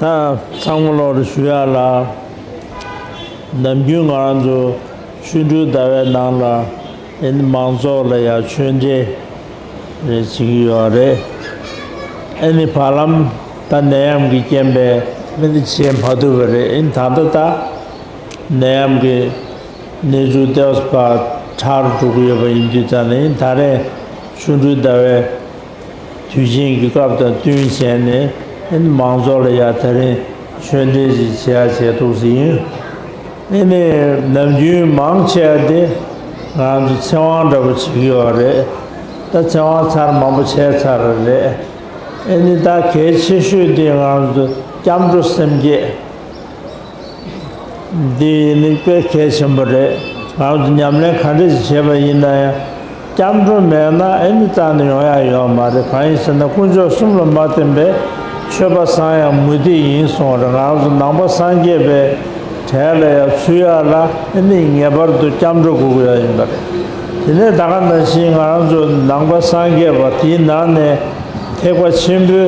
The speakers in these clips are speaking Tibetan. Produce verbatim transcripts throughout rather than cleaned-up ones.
ད་ཚང་མ་ལོག་རེ་ཞུ་ཡག་ལ། ནམ་རྒྱུན་ང་རང་ཚོ་ཆོ་འཕྲུལ་ཟླ་བའི་ནང་ལ་ཨེ་ནི་མང་ཚོགས་ལ་ཡང་ཆོས་འབྲེལ་རེ་བྱེད་ཀྱི་ཡོད་རེད། ཨེ་ནི་བར་ལམ་ད་ནད་ཡམས་ཀྱི་རྐྱེན་པས་མི་འདི་བྱེད་མ་ཐུབ་པ་རེད། ཨེ་ནི་ད་ལྟ་ད་ནད་ཡམས་ཀྱི་གནས་ཚུལ་ཏོག་ཙམ་ཕར་ཕྲ་རུ་འགྲོ་གི་ཡོད་པ་ཡིན་དུས་ཙང་ནས་ད་རེས་ཆོ་འཕྲུལ་ཟླ་བའི་དུས་ཆེན་གྱི་སྐབས་དང་བསྟུན་བྱས་ནས་ཨེ་ནི་མང་ཚོགས་ལ་ཡང་ད་རེས་ཆོས་འབྲེལ་ཞིག་བྱེད་ཡག་བྱས་འདུག་ཟེར་ཡིན། ཨེ་ནི་ནམ་རྒྱུན་མང་ཆེ་བ་དེ་ང་ཚོ་ཚེ་དབང་འདྲ་པོ་བྱེད་ཀྱི་ཡོད་རེད། ད་ཚེ་དབང་ཚར་མང་པོ་བྱས་ཚར་རེད། ཨེ་ནི་ད་གལ་ཆེ་ཤོས་དེ་ང་ཚོ་སྐྱབས་འགྲོ་སེམས་བསྐྱེད། འདི་ནི་དཔེ་གལ་ཆེན་པོ་རེད། ང་ཚོ་ཉམས་ལེན་ག་འདྲ་ཞིག་བྱས་པ་ཡིན་ན་ཡང་སྐྱབས་འགྲོ་མེད་ན་ཨེ་ནི་རྩ་ནས་ཡོང་ཡག་ཡོད་མ་རེད། གང་ཡིན་ཟེར་ན་དཀོན་མཆོག་གསུམ་ལ་མ་བརྟེན་པའི་ཆོས་པ་བཟང་ཡང་མུ་སྟེགས་ཡིན་གསུངས་པ་རེད། ང་ཚོ་ནང་པ་སངས་རྒྱས་པའི་གྲལ་ལ་ཡང་ཚུད་ཡག་ལ་ཨེ་ནི་ངེས་པར་དུ་སྐྱབས་འགྲོ་དགོས་ཀྱི་ཡོད་ཡིན་པ་རེད། དེ་ནས་ད་ག་ནང་བཞིན་ང་རང་ཚོ་ནང་པ་སངས་རྒྱས་པ་དེའི་ནང་ནས་ཐེག་པ་ཆེན་པོའི་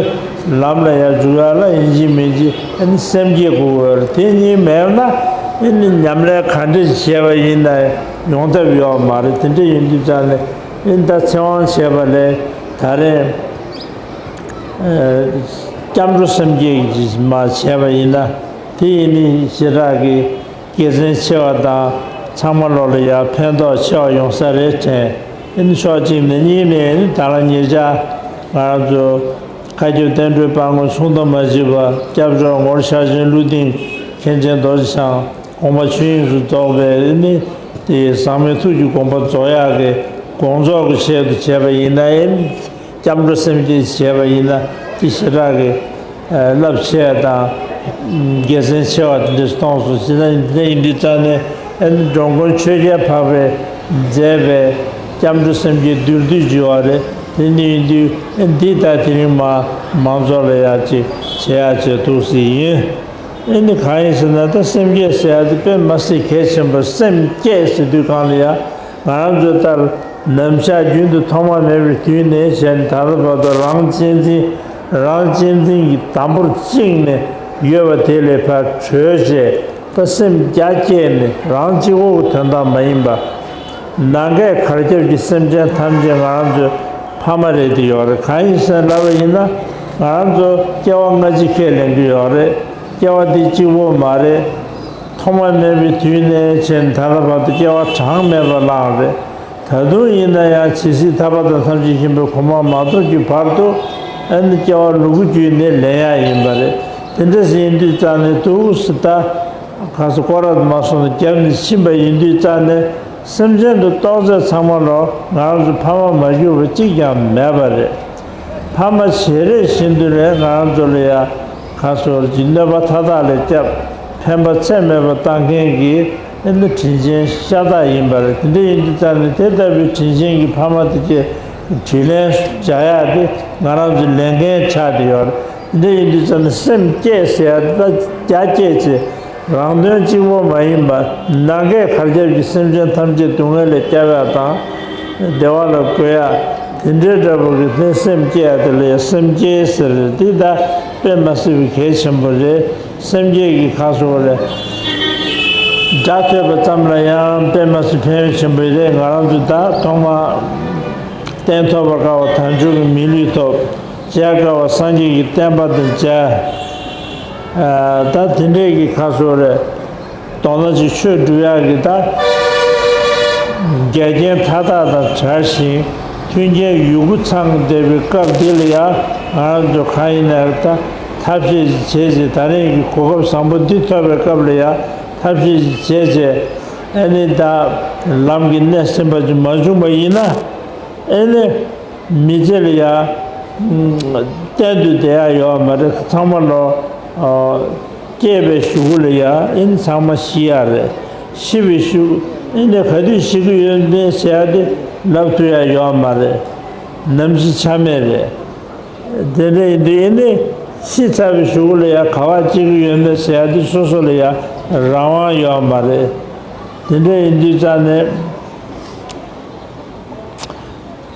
ལམ་ལ་ཡར་འཇུག་ཡག་ལ་ཡིན་གཅིག་མིན་གཅིག་ཨ་ནི་སེམས་བསྐྱེད་དགོས་པར་དེ་གཉིས་མེད་ན་ཨ་ནི་ཉམས་ལེན་ག་འདྲ་བྱས་པ་ཡིན་ན་ཡོང་ཐབས་ཡོད་མ་རེད། དེ་འདྲ་ཡིན་དུས་ཙང་ནས་ཨ་ནི་ད་ཚེ་དབང་བྱས་པ་ལས་ད་རེས་སྐྱབས་འགྲོ་སེམས་བསྐྱེད་ཀྱི་མ་བྱས་པ་ཡིན་ན་དེ་ཡིན་ནི་ཞེ་དྲག་གི་དགེ་མཚན་ཆེ་བ་དང་ཚང་མ་ལོག་ལ་ཡང་ཕན་ཐོགས་ཆེ་བ་ཡོང་ས་རེད་དྲན། ཨ་ནི་ཕྱོགས་གཅིག་ནས་གཉིས་ནས་ཨ་ནི་ད་ལ་ཉེ་ཆར་ང་རང་ཚོ་བཀའ་ཁྱབ་བསྟན་འགྲོའི་པར་ངོས་མཚུངས་ཟླ་མ་བརྗེད་པ་སྐྱབས་མཆོག་ངོར་ཤར་ཆེན་ཀླུ་ལྡིང་མཁན་ཆེན་རྡོ་རྗེ་འཆང་དགོངས་པ་ཆོས་དབྱིངས་སུ་རྫོགས་པའི་ཨ་ནི་དེ་ཟག་མེད་ཐུགས་ཀྱི་དགོངས་པ་རྫོགས་ཡག་གི་དགོངས་རྫོགས་ཀྱི་ཆེད་དུ་བྱས་པ་ཡིན་ན་ཨ་ནི། སྐྱབས་འགྲོ་སེམས་བསྐྱེད་བྱས་པ་ཡིན་ན་དེ་ཞེ་དྲག་གི་རླབས་ཆེ་བ་དང་དགེ་མཚན་ཆེ་བ་དེ་འདྲ་མཐོང་སོང་། ཞེ་དྲག་དེ་འདྲ་ཡིན་དུས་ཙང་ནས་ཨ་ནི་འགྲོ་མགོན་ཆོས་རྒྱལ་འཕགས་པས་མཛད་པའི་སྐྱབས་འགྲོ་སེམས་བསྐྱེད་བསྡུས་བསྡུས་བྱས་པ་རེད། དེ་འདྲ་ཡིན་དུས་ཨ་ནི་འདི་ལྟར་དེ་རིང་མ་མང་ཚོགས་ལ་ཡག་ཅིག་བྱེད་ཡག་བྱེད་འདུག་ཟེར་ཡིན། ཨ་ནི་གང་ཡིན་ཟེར་ན་ད་སེམས་བསྐྱེད་ཟེར་ཡག་དེ་དཔེ་མ་སྲིད་གལ་ཆེན་པོ། སེམས་བསྐྱེད་ཟེར་དུས་གང་ལ་ཡ། ང་རང་ཚོའི་ལྟར་ནམ་ཞག་རྒྱུན་དུ་ཐོག་མ་མེད་པའི་དུས་ནས་བྱས་ནས་ད་ལྟ་བར་དུ་རང་གཅེས་འཛིན་རང་གཅེས་འཛིན་གྱི་དམ་པོར་བཅིངས་ནས་ཡོད་པ་དེ་ལས་ཕར་གྲོལ་བྱས་ད་སེམས་རྒྱ་བསྐྱེད་ནས་རང་གཅིག་པོ་གི་དོན་དག་མ་ཡིན་པ། ནམ་མཁའི་གར་ཁྱབ་ཀྱི་སེམས་ཅན་ཐམས་ཅད་ང་རང་ཚོའི་ཕ་མ་རེད་དེ་ཡོད་རེད། གང་ཡིན་ཟེར་ལབ་པ་ཡིན་ན་ང་རང་ཚོ་སྐྱེ་བ་སྔ་ཕྱི་ཁས་ལེན་གྱི་ཡོད་རེད། སྐྱེ་བ་འདི་གཅིག་པོ་མ་རེད། ཐོག་མ་མེད་པའི་དུས་ནས་བྱས་ནས་ད་ལྟ་བར་དུ་སྐྱེ་བ་གྲངས་མེད་པ་བླངས་རེད། ད་དུང་ཡིན་ན་ཡང་ཇི་སྲིད་ཐར་པ་དང་ཐམས་ཅད་མཁྱེན་པའི་གོ་འཕང་མ་ཐོབ་ཀྱི་བར་དུ་ཨ་ནི་སྐྱེ་བ་ལུ་གུ་རྒྱུད་ནས་ལེན་ཡག་ཡིན་པ་རེད། དེ་འདྲ་ཞིག་ཡིན་དུས་ཙང་ནས་འདུག་སེ་ད་ག་ས་སྐོར་ར་མ་སོང་ནས་རྒྱབ་ནས་ཕྱིན་པ་ཡིན་དུས་ཙང་ནས་སེམས་ཅན་དུ་གཏོགས་ཚད་ཚང་མ་ལོ་ང་རང་ཚོ་ཕ་མ་མ་གྱུར་པ་གཅིག་ཀྱང་མེད་པ་རེད། ཕ་མ་བྱེད་རེས་བཞིན་དུ་ལས་ང་རང་ཚོ་ལ་ཡ་ཁ་སོར་གྱི་གནོད་པ་མཐའ་དག་ལས་སྐྱབས་ཕན་པ་ཚད་མེད་པ་བཏང་མཁན་གྱི་ཨེ་ནི་དྲིན་ཆེན་ཤ་སྟག་ཡིན་པ་རེད། དེ་འདྲ་ཡིན་དུས་ཙང་ནས་དེ་ལྟ་བུའི་དྲིན་ཆེན་གྱི་ཕ་མ་དེ་ཚོས་དྲིན་ལན་འཇལ་ཡག་དེ་ང་རང་ཚོའི་ལས་འགན་ཆགས་བསྡད་ཡོད་རེད། དེ་འདྲ་ཡིན་དུས་ཙང་ནས་སེམས་བསྐྱེད་ཟེར་ཡག་དེ་ད་རྒྱ་བསྐྱེད་ཅེས། རང་དོན་གཅིག་པོ་མ་ཡིན་པ་ནམ་མཁའི་གར་ཁྱབ་ཀྱི་སེམས་ཅན་ཐམས་ཅད་སྡུག་བསྔལ་ལས་སྐྱབས་ཡག་དང་བདེ་བ་ལ་བཀོད་ཡག་དེ་འདྲའི་འདྲ་པོ་གི་ནི་སེམས་བསྐྱེད་ཡག་དེ་ལ་ཡང་སེམས་བསྐྱེད་ཟེར་རེད། འདི་ད་དཔེ་མ་སྲིད་པའི་གལ་ཆེན་པོ་རེད། སེམས་བསྐྱེད་ཀྱི་ཁ་སོ་རེད། སྒྲ་ཐོས་པ་ཙམ་ལ་ཡང་དཔེ་མ་སྲིད་ཕན་ཡོན་ཆེན་པོ་རེད། ང་རང་ཚོ་ད་ཐོག་མ་གཏན་ཐོབ་པར་དཀའ་བ་དལ་འབྱོར་གྱི་མི་ལུས་ཐོབ། མཇལ་དཀའ་བ་སངས་རྒྱས་ཀྱི་བསྟན་པ་དང་མཇལ། ད་དེ་འདྲས་ཀྱི་ཁ་སོ་རེད། མདོར་ན་ཅིག་ཆོས་སྒྲུབ་ཡག་གི་ད་འགལ་རྐྱེན་མཐའ་དག་དང་བྲལ་ཞིང་མཐུན་རྐྱེན་ཡོད་རྒུ་ཚང་བསྡད་པའི་སྐབས་འདི་ལ་ཡང་ང་རང་ཚོ་གང་ཡིན་ན་ད་ཐབས་ཤེས་ཅིག་བྱས་རྗེས་ད་རིང་གི་གོ་སྐབས་བཟང་པོ་འདི་ཐོབ་པའི་སྐབས་ལ་ཡང་ཐབས་ཤེས་ཅིག་བྱས་རྗེས་ཨ་ནི་ད་ལམ་གྱི་གནས་ཟིན་པ་ཅིག་མ་བྱུང་བ་ཡིན་ན་ཨ་ནི། མི་ཚེ་ལ་ཡ་གཏན་དུ་བསྡད་ཡ་ཡོད་མ་རེད། ཚང་མ་ལོ་སྐྱེས་པའི་གཞུག་གུ་ལ་ཡ་ཨིན་ཚང་མ་ཤི་ཡ་རེད། ཤི་བའི་གཞུག་ཨིན་ནས་ག་དུས་ཤི་གི་ཡོད་མེད་ཟེར་ཡ་དེ་ལབ་ཐུབ་ཡ་ཡོད་མ་རེད། ནམ་འཆི་ཆ་མེད་རེད། དེ་འདྲ་ཡིན་དུས་ཨིན་ནས་ཤི་ཚར་བའི་གཞུག་གུ་ལ་ཡ་ག་བ་སྐྱེ་གི་ཡོད་མེད་ཟེར་ཡ་དེ་སོ་སོ་ལ་ཡ་རང་དབང་ཡོད་མ་རེད། དེ་འདྲ་ཡིན་དུས་ཙང་ནས།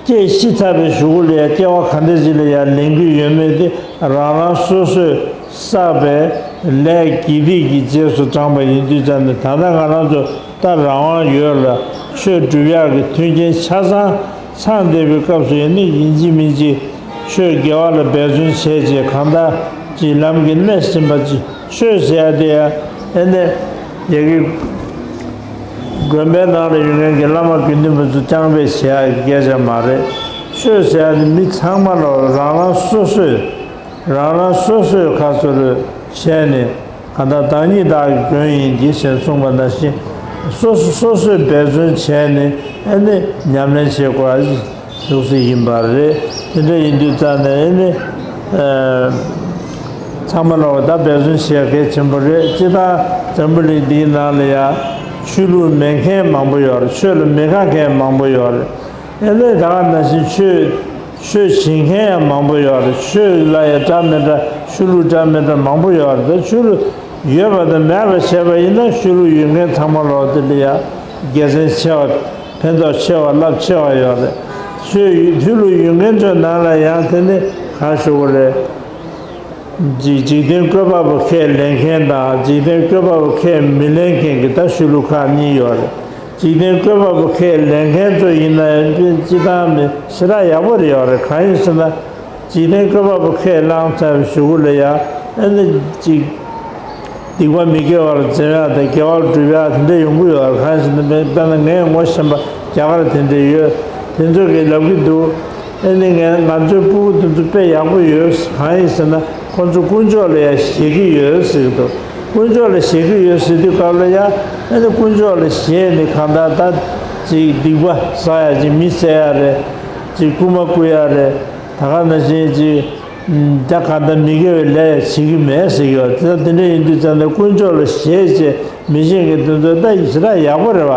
སྐྱེས་ཤི་ཚར་བའི་གཞུག་གུ་ལ་ཡང་སྐྱེ་བ་ག་འདྲ་ཞིག་ལ་ཡང་ལེན་གྱི་ཡོད་མེད་དེ་རང་རང་སོ་སོས་ བསགས་པའི་ལས་དགེ་སྡིག་གི་རྗེས་སུ་འབྲངས་པ་ཡིན་དུས་ཙམ་ནས། ད་ལྟ་ང་རང་ཚོ་ད་རང་དབང་ཡོད་ལ། ཆོས་སྒྲུབ་ཡག་གི་མཐུན་རྐྱེན་ཆ་ཚང་ཚང་བསྡད་པའི་སྐབས་སུ་ཡང་ནི་ཡིན་གཅིག་མིན་གཅིག་ཆོས་དགེ་བ་ལ་འབད་བརྩོན་བྱས་རྗེས་གང་ལྟར་གྱི་ལམ་གྱི་གནས་ཟིན་པ་ཅིག་ཆོས་ཟེར་ཡ་དེ་ཡང་ཨེ་ནི་ཡ་གི་དགོན་པའི་ནང་ལ་ཡོད་མཁན་གྱི་བླ་མ་དགེ་འདུན་པ་ཚོ་རྐྱང་པས་བྱེད་ཡ་གི་སྐད་ཆ་མ་རེད། ཆོས་ཟེར་ཡ་དེ་མི་ཚང་མ་ལ་རང་རང་སོ་སོས། རང་རང་སོ་སོའི་ཁ་ཚུར་བྱས་ནས། གང་ལྟར་བདག་ཉིད་བདག་གི་མགོན་ཡིན་གྱི་ཞེས་གསུངས་པ་ནང་བཞིན། སོ་སོ་སོ་སོས་འབད་བརྩོན་བྱས་ནས་ཨེ་ནི་ཉམས་ལེན་བྱེད་དགོས་འདུག་སེ་ཡིན་པ་རེད། དེ་འདྲ་ཡིན་དུས་ཙང་ནས་ཨེ་ནི་ཨ་ཚང་མ་ལོག་ད་འབད་བརྩོན་བྱེད་གལ་ཆེན་པོ་རེད། སྤྱིར་བཏང་འཛམ་བུ་གླིང་འདིའི་ནང་ལ་ཡང་ཆོས་ལུགས་མེད་མཁན་མང་པོ་ཡོད་རེད། ཆོས་ལ་མི་དགའ་མཁན་མང་པོ་ཡོད་རེད། ཨེ་ནས་ད་ག་ནང་བཞིན་ཆོས་ཆོས་བྱེད་མཁན་ཡང་མང་པོ་ཡོད་རེད། ཆོས་ལ་ཡང་འདྲ་མི་འདྲ་ཆོས་ལུགས་འདྲ་མི་འདྲ་མང་པོ་ཡོད་རེད། ད་ཆོས་ལུགས་ཡོད་པ་དང་མེད་པ་བྱས་པ་ཡིན་ན་ཆོས་ལུགས་ཡོད་མཁན་ཚང་མ་ལོག་དེ་ལ་ཡང་དགེ་མཚན་ཆེ་བ་ཕན་ཐོགས་ཆེ་བ་རླབས་ཆེ་བ་ཡོད་རེད། ཆོས་ཆོས་ལུགས་ཡོད་མཁན་ཚོའི་ནང་ལ་ཡང་དེ་ནི་གང་ཞུ་དགོས་རེད། འཇིག་འཇིག་རྟེན་བཀོད་པ་པོ་ཁས་ལེན་མཁན་དང་འཇིག་རྟེན་བཀོད་པ་པོ་ཁས་མི་ལེན་མཁན་གྱི་ད་ཆོས་ལུགས་ཁག་གཉིས་ཡོད་རེད། འཇིག་རྟེན་བཀོད་པ་པོ་ཁས་ལེན་མཁན་ཚོ་ཡིན་ན་ཡང་སྤྱི་བཏང་མི་ཞེ་དྲག་ཡག་པོ་རེ་ཡོད་རེད། གང་ཡིན་ཟེར་ན། འཇིག་རྟེན་བཀོད་པ་པོ་ཁས་བླངས་ཚར་བའི་གཞུག་གུ་ལ་ཡང་ཨ་ནི་ཅིག་སྡིག་པ་མི་དགེ་བ་ལ་འཛེམ་ཡག་དང་དགེ་བ་ལ་སྒྲུབ་ཡག་དེ་འདྲ་ཡོང་གི་ཡོད་རེད། གང་ཡིན་ཟེར་ན་དཔེར་ན་ངས་ངོ་ཤེས་པ་རྒྱ་གར་དེ་འདྲ་ཡོད། དེ་ཚོ་གིས་ལབ་ཀྱི་འདུག་ཨ་ནི་ངས་ང་ཚོའི་སྤུ་གུ་དེ་ཚོ་དཔེ་ཡག་པོ་ཡོད། གང་ཡིན་ཟེར་ན་ཁོང་ཚོ་དཀོན་མཆོག་ལ་ཡང་ཞེན་གྱི་ཡོད་ཟེར་གྱི་འདུག་དཀོན་མཆོག་ལ་ཞེན་གྱི་ཡོད་ཟེར་དུས་སྐབས་ལ་ཡང་ཨ་ནི་དཀོན་མཆོག་ལ་ཞེན་ནས་གང་ལྟར་ད་ཅིག་སྡིག་པ་བསགས་ཡ་ཅིག་མི་བསད་ཡ་རེད། ཅིག་རྐུན་མ་རྐུ་ཡ་རེད། ད་ག་ནང་བཞིན་ཅིག་ད་གང་ལྟར་མི་དགེ་བའི་ལས་བྱེད་ཀྱི་མེད་ཟེར་གྱི་ཡོད། དེ་ལྟར་དེ་འདྲ་ཡིན་དུས་ཙང་ནས་དཀོན་མཆོག་ལ་ཞེན་བྱས་མི་ཤེས་མཁན་དེ་ཚོ་ད་ཞེ་དྲག་ཡག་པོ་རེད་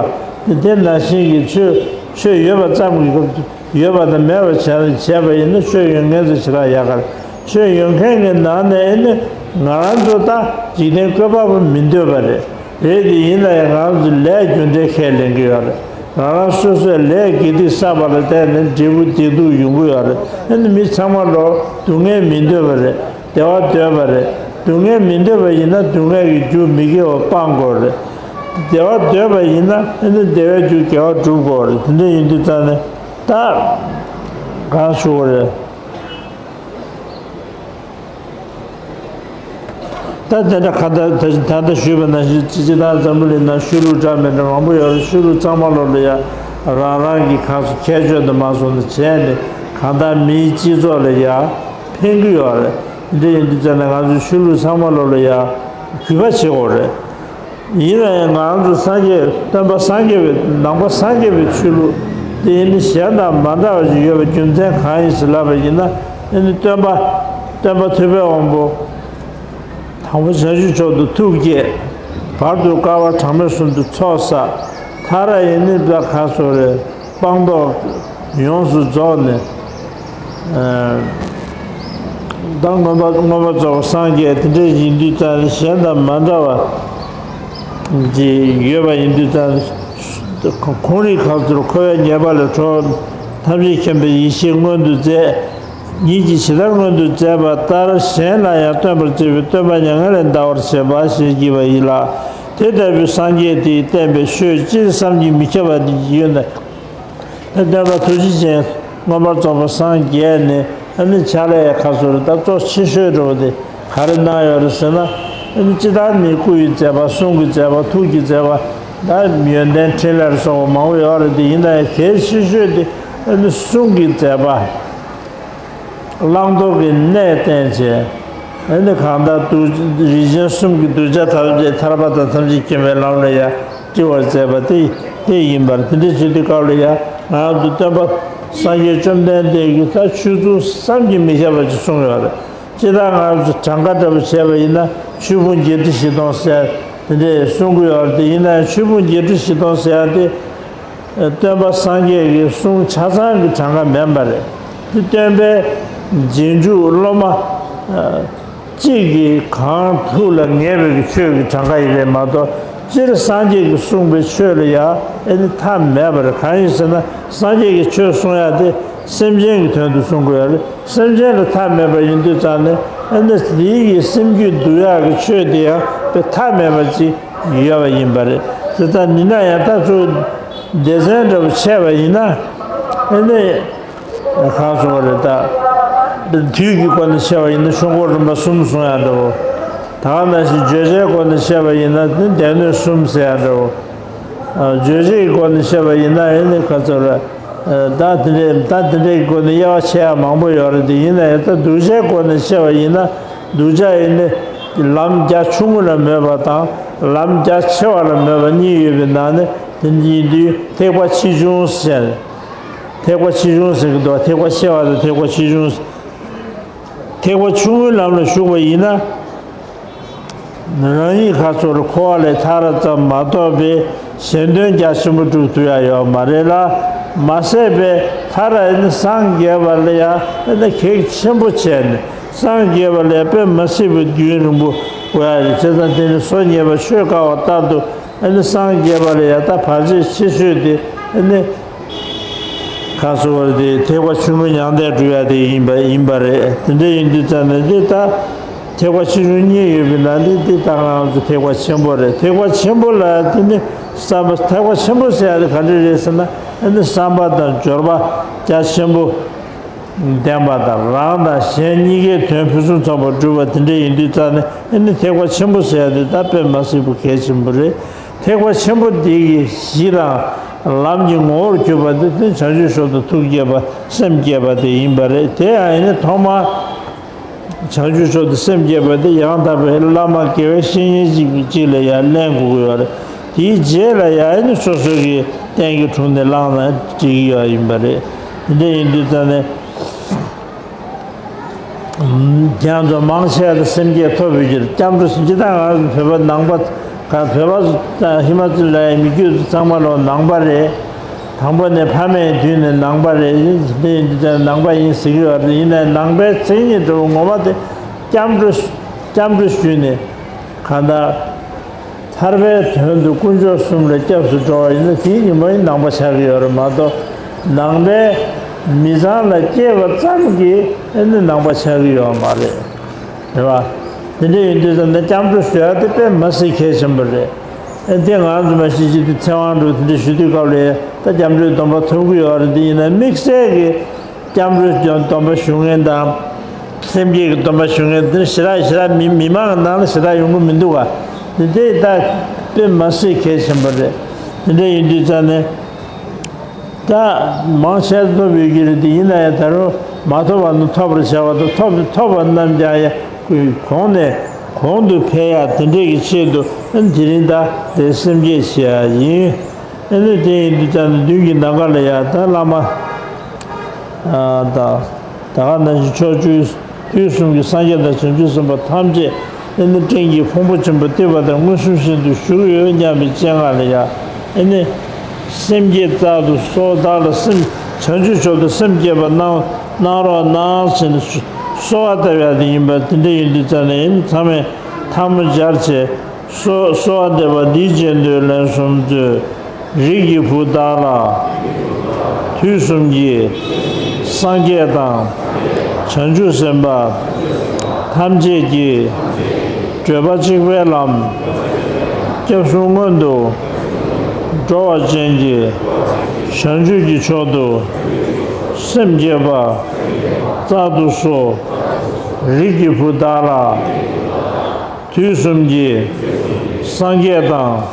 བ། དེ་དེ་ནང་བཞིན་གྱི་ཆོས་ཆོས་ཡོད་པ་ཙམ་གྱིས་ཡོད་པ་དང་མེད་པ་བྱས་བྱས་པ་ཡིན་ན་ཆོས་ཡོད་མཁན་ཚོ་ཞེ་དྲག་ཡག་ག་རེད། ཆོས་ཡོད་མཁན་གྱི་ནང་ནས་ཨེ་ནི་ང་རང་ཚོ་ད་འཇིག་རྟེན་བཀོད་པ་པོ་མི་འདོད་པ་རེད། རེད་དེ་ཡིན་ན་ཡང་ང་རང་ཚོ་ལས་རྒྱུ་འབྲས་ཁས་ལེན་གྱི་ཡོད་རེད། རང་རང་སོ་སོའི་ལས་དགེ་སྡིག་བསགས་པ་ལ་བརྟེན་ནས་འབྲས་བུ་བདེ་སྡུག་ཡོང་གི་ཡོད་རེད། ཨེ་ནི་མི་ཚང་མ་ལོ་སྡུག་བསྔལ་མི་འདོད་པ་རེད། བདེ་བ་འདོད་པ་རེད། སྡུག་བསྔལ་མི་འདོད་པ་ཡིན་ན་སྡུག་བསྔལ་གྱི་རྒྱུ་མི་དགེ་བ་སྤང་དགོས་རེད། བདེ་བ་འདོད་པ་ཡིན་ན་ཨེ་ནི་བདེ་བའི་རྒྱུ་དགེ་བ་སྒྲུབ་དགོས་རེད། དེ་འདྲ་ཡིན་དུས་ཙང་ནས་ད་གང་ཞུ་དགོས་རེད། ད་དེ་འདྲ་ག་ད་ད་ད་ལྟ་ཞུས་པ་ནང་བཞིན་སྤྱི་སྤྱི་དང་འཛམ་བུ་གླིང་ནང་ཆོས་ལུགས་འདྲ་མི་འདྲ་མང་པོ་ཡོད་རེད། ཆོས་ལུགས་ཚང་མ་ལོག་ལ་ཡ་རང་རང་གི་གང་སོ་ཁྱད་ཆོས་དུ་མ་སོང་ནས་བྱས་ནས་གང་ལྟར་མིའི་སྤྱི་ཚོགས་ལ་ཡ་ཕན་གྱི་ཡོད་རེད། འདི་ཡིན་དུས་ཙང་ནས་ང་ཚོས་ཆོས་ལུགས་ཚང་མ་ལོག་ལ་ཡ་གུས་པ་བྱེད་དགོས་རེད། ཡིན་ན་ཡང་ང་ཚོ་སངས་རྒྱས་སྟོན་པ་སངས་རྒྱས་པའི་ནང་པ་སངས་རྒྱས་པའི་ཆོས་ལུགས་དེ་ནི་གཞན་དང་མ་འདྲ་བ་ཞིག་ཡོད་པའི་རྒྱུ་མཚན་གང་ཡིན་ཞེས་ལབ་པ་ཡིན་ན། ཨེ་ནི་སྟོན་པ་སྟོན་པ་ཐུབ་པའི་དབང་པོ་དང་པོ་བྱང་ཆུབ་མཆོག་ཏུ་ཐུགས་བསྐྱེད། བར་དུ་དཀའ་བ་གྲངས་མེད་གསུམ་དུ་ཚོགས་བསགས། མཐར་ཡིན་ནི་པ་ག་སོ་རེ་སྤངས་རྟོགས་ཡོངས་སུ་རྫོགས་ནས། ཨ་ད་མངོན་པ་མངོན་པར་རྫོགས་པར་སངས་རྒྱས། དེ་འདྲ་ཡིན་དུས་ཙང་གཞན་དང་མ་འདྲ་བ་ཅིག་ཡོད་པ་ཡིན་དུས་ཙང་། ཁོང་རིགས་ཁག་ཚུར་འཁོར་བའི་ཉེས་པ་ལས་གྲོལ། ཐམས་ཅད་མཁྱེན་པའི་ཡེ་ཤེས་མངོན་དུ་མཛད། ཉིད་ཀྱིས་ཇི་ལྟར་མངོན་དུ་མཛད་པ་ལྟར་གཞན་ལ་ཡང་སྟོན་པར་བྱེད་པའི་སྟོན་པ་མྱ་ངན་ལས་འདའ་བར་བྱེད་པ་ཞེས་བགྱི་བ་ཡིན་ལ། དེ་ལྟ་བུའི་སངས་རྒྱས་དེས་བསྟན་པའི་ཆོས་སྤྱིར་བསམ་གྱིས་མི་ཁྱབ་པ་དེ་ཡོད་ན། སྟོན་པ་ཐུགས་རྗེ་ཅན་མངོན་པར་རྫོགས་པར་སངས་རྒྱས་ནས་ཨ་ནི་ཕྱག་ལས་ཁ་སོར་ད་གཙོ་ཆེ་ཤོས་འགྲོ་བ་དེ་ག་རེ་གནང་ཡོད་རེད་ཟེར་ན། ཨ་ནི་སྤྱི་བཏང་ནི་སྐུ་ཡི་མཛད་པ་གསུང་གི་མཛད་པ་ཐུགས་ཀྱི་མཛད་པ་ད་ཡོན་ཏན་འཕྲིན་ལས་སོགས་པ་མང་པོ་ཡོད་རེད་དེ། ཡིན་ན་ཡང་གལ་ཆེ་ཤོས་དེ་ཨ་ནི་གསུང་གི་མཛད་པ། བླང་དོར་གྱི་གནས་བསྟན་བྱས། ཨ་ནི་གང་ལྟར་གདུལ་རིགས་ཅན་གསུམ་གྱི་གདུལ་བྱ་ཐམས་ཅད་ཐར་པ་དང་ཐམས་ཅད་མཁྱེན་པའི་ལམ་ལ་ཡང་བཀྲི་བར་མཛད་པ་དེ་དེ་ཡིན་པར། དེ་འདྲ་བྱེད་དུས་སྐབས་ལ་ཡང་ང་རང་ཚོ་སྟོན་པ་སངས་རྒྱས་བཅོམ་ལྡན་འདས་ཀྱིས་ད་ཆོས་ཚུལ་བསམ་གྱིས་མི་ཁྱབ་པ་ཅིག་གསུངས་ཡོད་རེད། སྤྱིར་བཏང་ང་རང་ཚོ་གྲངས་ཀ་འདྲ་པོ་བྱས་པ་ཡིན་ན་ཆོས་ཕུང་བརྒྱད་ཁྲི་བཞི་སྟོང་ཟེར་དེ་འདྲས་གསུང་གི་ཡོད་རེད་དེ། ཡིན་ན་ཡང་ཆོས་ཕུང་བརྒྱད་ཁྲི་བཞི་སྟོང་ཟེར་ཡ་དེ། སྟོན་པ་སངས་རྒྱས་ཀྱི་གསུང་ཆ་ཚང་གི་གྲངས་ཀ་མིན་པ་རེད། དེ་སྟོན་པའི་རྗེས་འཇུག་སློབ་མ་གཅིག་གིས་གང་ཐུགས་ལ་ངེས་པའི་གི་ཆོས་ཀྱི་གྲངས་ཀ་ཡིན་པས་མ་གཏོགས། སྤྱིར་སངས་རྒྱས་ཀྱིས་གསུངས་པའི་ཆོས་ལ་ཡང་ཨེ་ནི་མཐའ་མེད་པ་རེད། གང་ཡིན་ཟེར་ན་སངས་རྒྱས་ཀྱིས་ཆོས་གསུང་ཡ་དེ་ སེམས་ཅན་གྱི་དོན་དུ་གསུང་དགོས་ཡ་རེད། སེམས་ཅན་ལ་མཐའ་མེད་པ་ཡིན་དུས་ཙང་ནས་ཨ་ནི་དེའི་གི་སེམས་རྒྱུད་འདུལ་ཡག་གི་ཆོས་དེ་ཡང་དཔེ་མཐའ་མེད་པ་ཅིག་ཡོད་པ་ཡིན་པ་རེད། དེ་ལྟར་ཡིན་ན་ཡང་ད་ཚུར་སྡེ་ཚན་འདྲ་པོ་ཕྱེ་བ་ཡིན་ན་ཨ་ནི་གང་སོང་བ་རེད། ད་དུས་ཀྱི་སྒོ་ནས་ཕྱེ་བ་ཡིན་ན་ཆོས་འཁོར་རིམ་པ་གསུམ་གསུང་ཡ་འདྲ་པོ། ད་ག་ནང་བཞིན་བརྗོད་བྱའི་སྒོ་ནས་བཤད་པ་ཡིན་ན་ནི་སྡེ་སྣོད་གསུམ་ཟེར་ཡ་འདྲ་བོ། ཨ། བརྗོད་བྱའི་སྒོ་ནས་བཤད་པ་ཡིན་ན་ཨེ་ནི་ཁ་ཚོ་ར། ཨ། ད་དེ་འདྲའི་ད་དེ་འདྲའི་སྒོ་ནས་དབྱེ་བ་ཕྱེ་ཡ་མང་པོ་ཡོད་རེད། དེ་ཡིན་ན་ཡང་ད་གདུལ་བྱའི་སྒོ་ནས་བཤད་པ་ཡིན་ན་གདུལ་བྱ་ཨེ་ནི་ལམ་རྒྱ་ཆུང་ངུ་ལ་མོས་པ་དང་ལམ་རྒྱ་ཆེ་བ་ལ་མོས་པ་གཉིས་ཡོད་པའི་ནང་ནས་དེ་ཡིན་དུས་ཐེག་པ་ཆེ་ཆུང་ཟེར། ཐེག་པ་ཆེ་ཆུང་ཟེར་གྱི་འདུག་ཐེག་པ་ཆེ་བ་དང་ཐེག་པ་ཆེ་ཆུང་། ཐེག་པ་ཆུང་ངུའི་ལམ་ལ་ཞུགས་པ་ཡིན་ན། རང་ཉིད་ཁ་ཚོར་འཁོར་བ་ལས་ཐར་ཙམ་མ་གཏོགས་པའི་གཞན་དོན་རྒྱ་ཆེན་པོ་སྒྲུབ་ཐུབ་ཡ་ཡོད་མ་རེད་ལ། མ་ཟད་པའི་མཐར་ཨེ་ནི་སངས་རྒྱས་པ་ལ་ཡ་ཨེ་ནི་གེགས་ཆེན་པོ་བྱས་ནས་སངས་རྒྱས་པ་ལ་ཡ་དཔེ་མ་སྲིད་པའི་རྒྱུན་རིང་པོ་དགོས་ཡ་རེད། བྱས་ཙང་དེ་ནི་སོ་ཉེས་པ་ཆོས་དཀའ་བ་ལྟར་དུ་ཨེ་ནི་སངས་རྒྱས་པ་ལ་ཡ་ད་བར་ཆད་ཆེ་ཤོས་དེ་ཨེ་ནི། ཁ་གསོ་བར་དེ་ཐེག་པ་ཆུང་ངུ་མྱང་འདས་སྒྲུབ་ཡ་དེ་ཡིན་པ་ཡིན་པ་རེད། དེ་འདྲ་ཡིན་དུས་ཙམ་ནས་འདི་ལྟ། ཐེག་པ་ཆེ་ཆུང་གཉིས་ཡོད་པའི་ནང་འདི་འདི་ལྟ་ང་ཚོ་ཐེག་པ་ཆེན་པོ་རེད། ཐེག་པ་ཆེན་པོ་ལ་དེ་ནི་བསམ་པ་ཐེག་པ་ཆེན་པོ་ཟེར་ཡ་དེ་ག་འདྲ་རེད་ཟེར་ན་ཨ་ནི་བསམ་པ་དང་སྦྱོར་བ་རྒྱ་ཆེན་པོ་ལྡན་པ་དང་རང་དང་གཞན་གཉིས་ཀའི་དོན་ཕུན་སུམ་ཚོགས་པར་སྒྲུབ་པ་དེ་འདྲ་ཡིན་དུས་ཙམ་ནས་ཨ་ནི་ཐེག་པ་ཆེན་པོ་ཟེར་ཡ་དེ་ད་དཔེ་མ་སྲིད་པོ་གལ་ཆེན་པོ་རེད། ཐེག་པ་ཆེན་པོ་འདི་གི་གཞི་དང་ལམ་གྱི་ངོ་བོར་གྱུར་པ་འདི་ནི་བྱང་ཆུབ་མཆོག་ཏུ་ཐུགས་བསྐྱེད་པ་སེམས་བསྐྱེད་པ་དེ་ཡིན་པ་རེད། དེ་ཡང་ཡིན་ན་ཐོག་མར་བྱང་ཆུབ་མཆོག་ཏུ་སེམས་བསྐྱེད་པ་དེ་ཡང་དག་པའི་བླ་མ་དགེ་བའི་བཤེས་གཉེན་གཅིག་གཅིག་ལ་ཡང་ལེན་དགོས་ཀྱི་ཡོད་རེད། དེའི་རྗེས་ལ་ཡང་ནི་སོ་སོ་གི་རྟེན་གྱི་དྲུང་ནས་བླངས་ན་འགྲིག་གི་ཡོད་ཡིན་པ་རེད། དེ་འདྲ་ཡིན་དུས་ཙམ་ནས། རྒྱ་མཚོ་མང་ཆེ་བ་སེམས་བསྐྱེད་ཐོབ་ཡོད་ཀྱི་སྐྱབས་འགྲོ་སུ་ཇི་ལྟར་ང་བོད་པ་ནང་པ་ག་བོད་པ་ཧི་མ་ཅལ་ལ་ཡང་མི་རྒྱུད་ཚང་མ་ལོ་ནང་པ་རེད། དང་པོ་ནས་ཕ་མའི་དུས་ནས་ནང་པ་རེད། འདི་འདི་ནང་པ་ཡིན་ཟེར་གྱི་ཡོད་རེད། ཡིན་ནའི་ནང་པའི་མཚན་ཉིད་འདྲ་བོ་ངོ་མ་དེ་སྐྱབས་འགྲོ་སྐྱབས་འགྲོ་ཞུས་ནས་གང་ལྟར། ཐར་པའི་དོན་དུ་དཀོན་མཆོག་གསུམ་ལ་སྐྱབས་སུ་འགྲོ་བ་ཡིན་ན་དེའི་ཉི་མ་ཡི་ནང་པ་ཆགས་ཀྱི་ཡོད་རེད་མ་གཏོགས། ནང་པའི་མི་ཚང་ལ་སྐྱེས་པ་ཙམ་གྱིས་ཨེ་ནི་ནང་པ་ཆགས་ཀྱི་ཡོད་མ་རེད། རེད་བ། དེ་འདྲ་ཡིན་དུས་ཙམ་ན་སྐྱབས་འགྲོ་ཞུ་ཡ་དེ་དཔེ་མ་སྲིད་གལ་ཆེན་པོ་རེད། ཨེ་དེ་ང་ཚོ་མ་གཞི་ཅིག་དེ་ཚེ་དབང་འགྲོ་དེ་འདྲ་ཞུ་དུས་སྐབས་ལ་ད་སྐྱབས་འགྲོའི་སྡོམ་པ་ཐོབ་ཀྱི་ཡོད་རེད། དེ་ཡིན་ན་དམིགས་བསལ་གྱི། སྐྱབས་འགྲོའི་སྡོམ་པ་ཞུ་མཁན་དང་། སེམས་བསྐྱེད་ཀྱི་སྡོམ་པ་ཞུ་མཁན་དེ་ནི་ཞེ་དྲག་ཞེ་དྲག་མི་མི་མང་གི་ནང་ལ་ཞེ་དྲག་ཡོང་གི་མི་འདུག་ག་དེ་འདྲའི་ད་དཔེ་མ་སྲིད་གལ་ཆེན་པོ་རེད། དེ་འདྲ་ཡིན་དུས་ཙང་ནས་ད་མང་ཆེ་ཐོབ་ཡོད་ཀྱི་རེད། དེ་ཡིན་ན་ཡང་ད་རུང་མ་ཐོབ་པ་རྣམས་ཐོབ་པར་བྱ་བ་དང་ཐོབ་ཐོབ་པ་རྣམས་ཀྱང་ཡང་གོང་ནས་གོང་དུ་འཕེལ་ཡག་དེ་འདྲའི་གི་ཆེད་དུ་དེ་རིང་ད་དེ་སེམས་བསྐྱེད་བྱེད་ཡག་ཡིན། ཨེ་ནི་དེ་ཡིན་དུས་ཙམ་ནས་མདུན་གྱི་ནམ་མཁའ་ལ་ཡང་ད་བླ་མ། ཨ་ད་ད་ག་ནང་བཞིན་ཕྱོགས་བཅུའི་དུས་གསུམ་གྱི་སངས་རྒྱས་དང་བྱང་ཆུབ་སེམས་དཔའ་ཐམས་ཅད་ཨེ་ནི་སྤྲིན་གྱི་ཕུང་པོ་ཆེན་པོ་གཏིབས་པ་ལྟར་མངོན་སུམ་བཞིན་དུ་བཞུགས་ཡོད་སྙམ་པའི་སྤྱན་སྔར་ལ་ཡང་ཨེ་ནི་སེམས་བསྐྱེད་བཙལ་དུ་གསོལ། བདག་ལ་སེམས་བྱང་ཆུབ་མཆོག་ཏུ་སེམས་བསྐྱེད་པ་གནང་གནང་རོགས་གནང་ཟེར་ནས་གསོལ་བ་བཏབ་ཡག་དེ་ཡིན་པ་དེ་འདྲ་ཡིན་དུས་ཙམ་ནས་ཨེ་ནི་ཚང་མས་ཐལ་མོ་སྦྱར་བྱས། གསོལ་གསོལ་བ་འདེབས་པ་འདིའི་རྗེས་ཟློས་ལན་གསུམ་མཛོད། རིགས་ཀྱི་བུ་བདག་ལ། དུས་གསུམ་གྱི། སངས་རྒྱས་དང་། བྱང་ཆུབ་སེམས་དཔའ། ཐམས་ཅད་ཀྱིས། བགྲོད་པ་གཅིག་པའི་ལམ། སྐྱབས་གསུམ་སྔོན་དུ། འགྲོ་བ་ཅན་གྱི། བྱང་ཆུབ་ཀྱི་མཆོག་ཏུ། སེམས་བསྐྱེད་པ། བཙལ་དུ་གསོལ། རིགས་ཀྱི་བུ་བདག་ལ། དུས་གསུམ་གྱི། སངས་རྒྱས་དང་།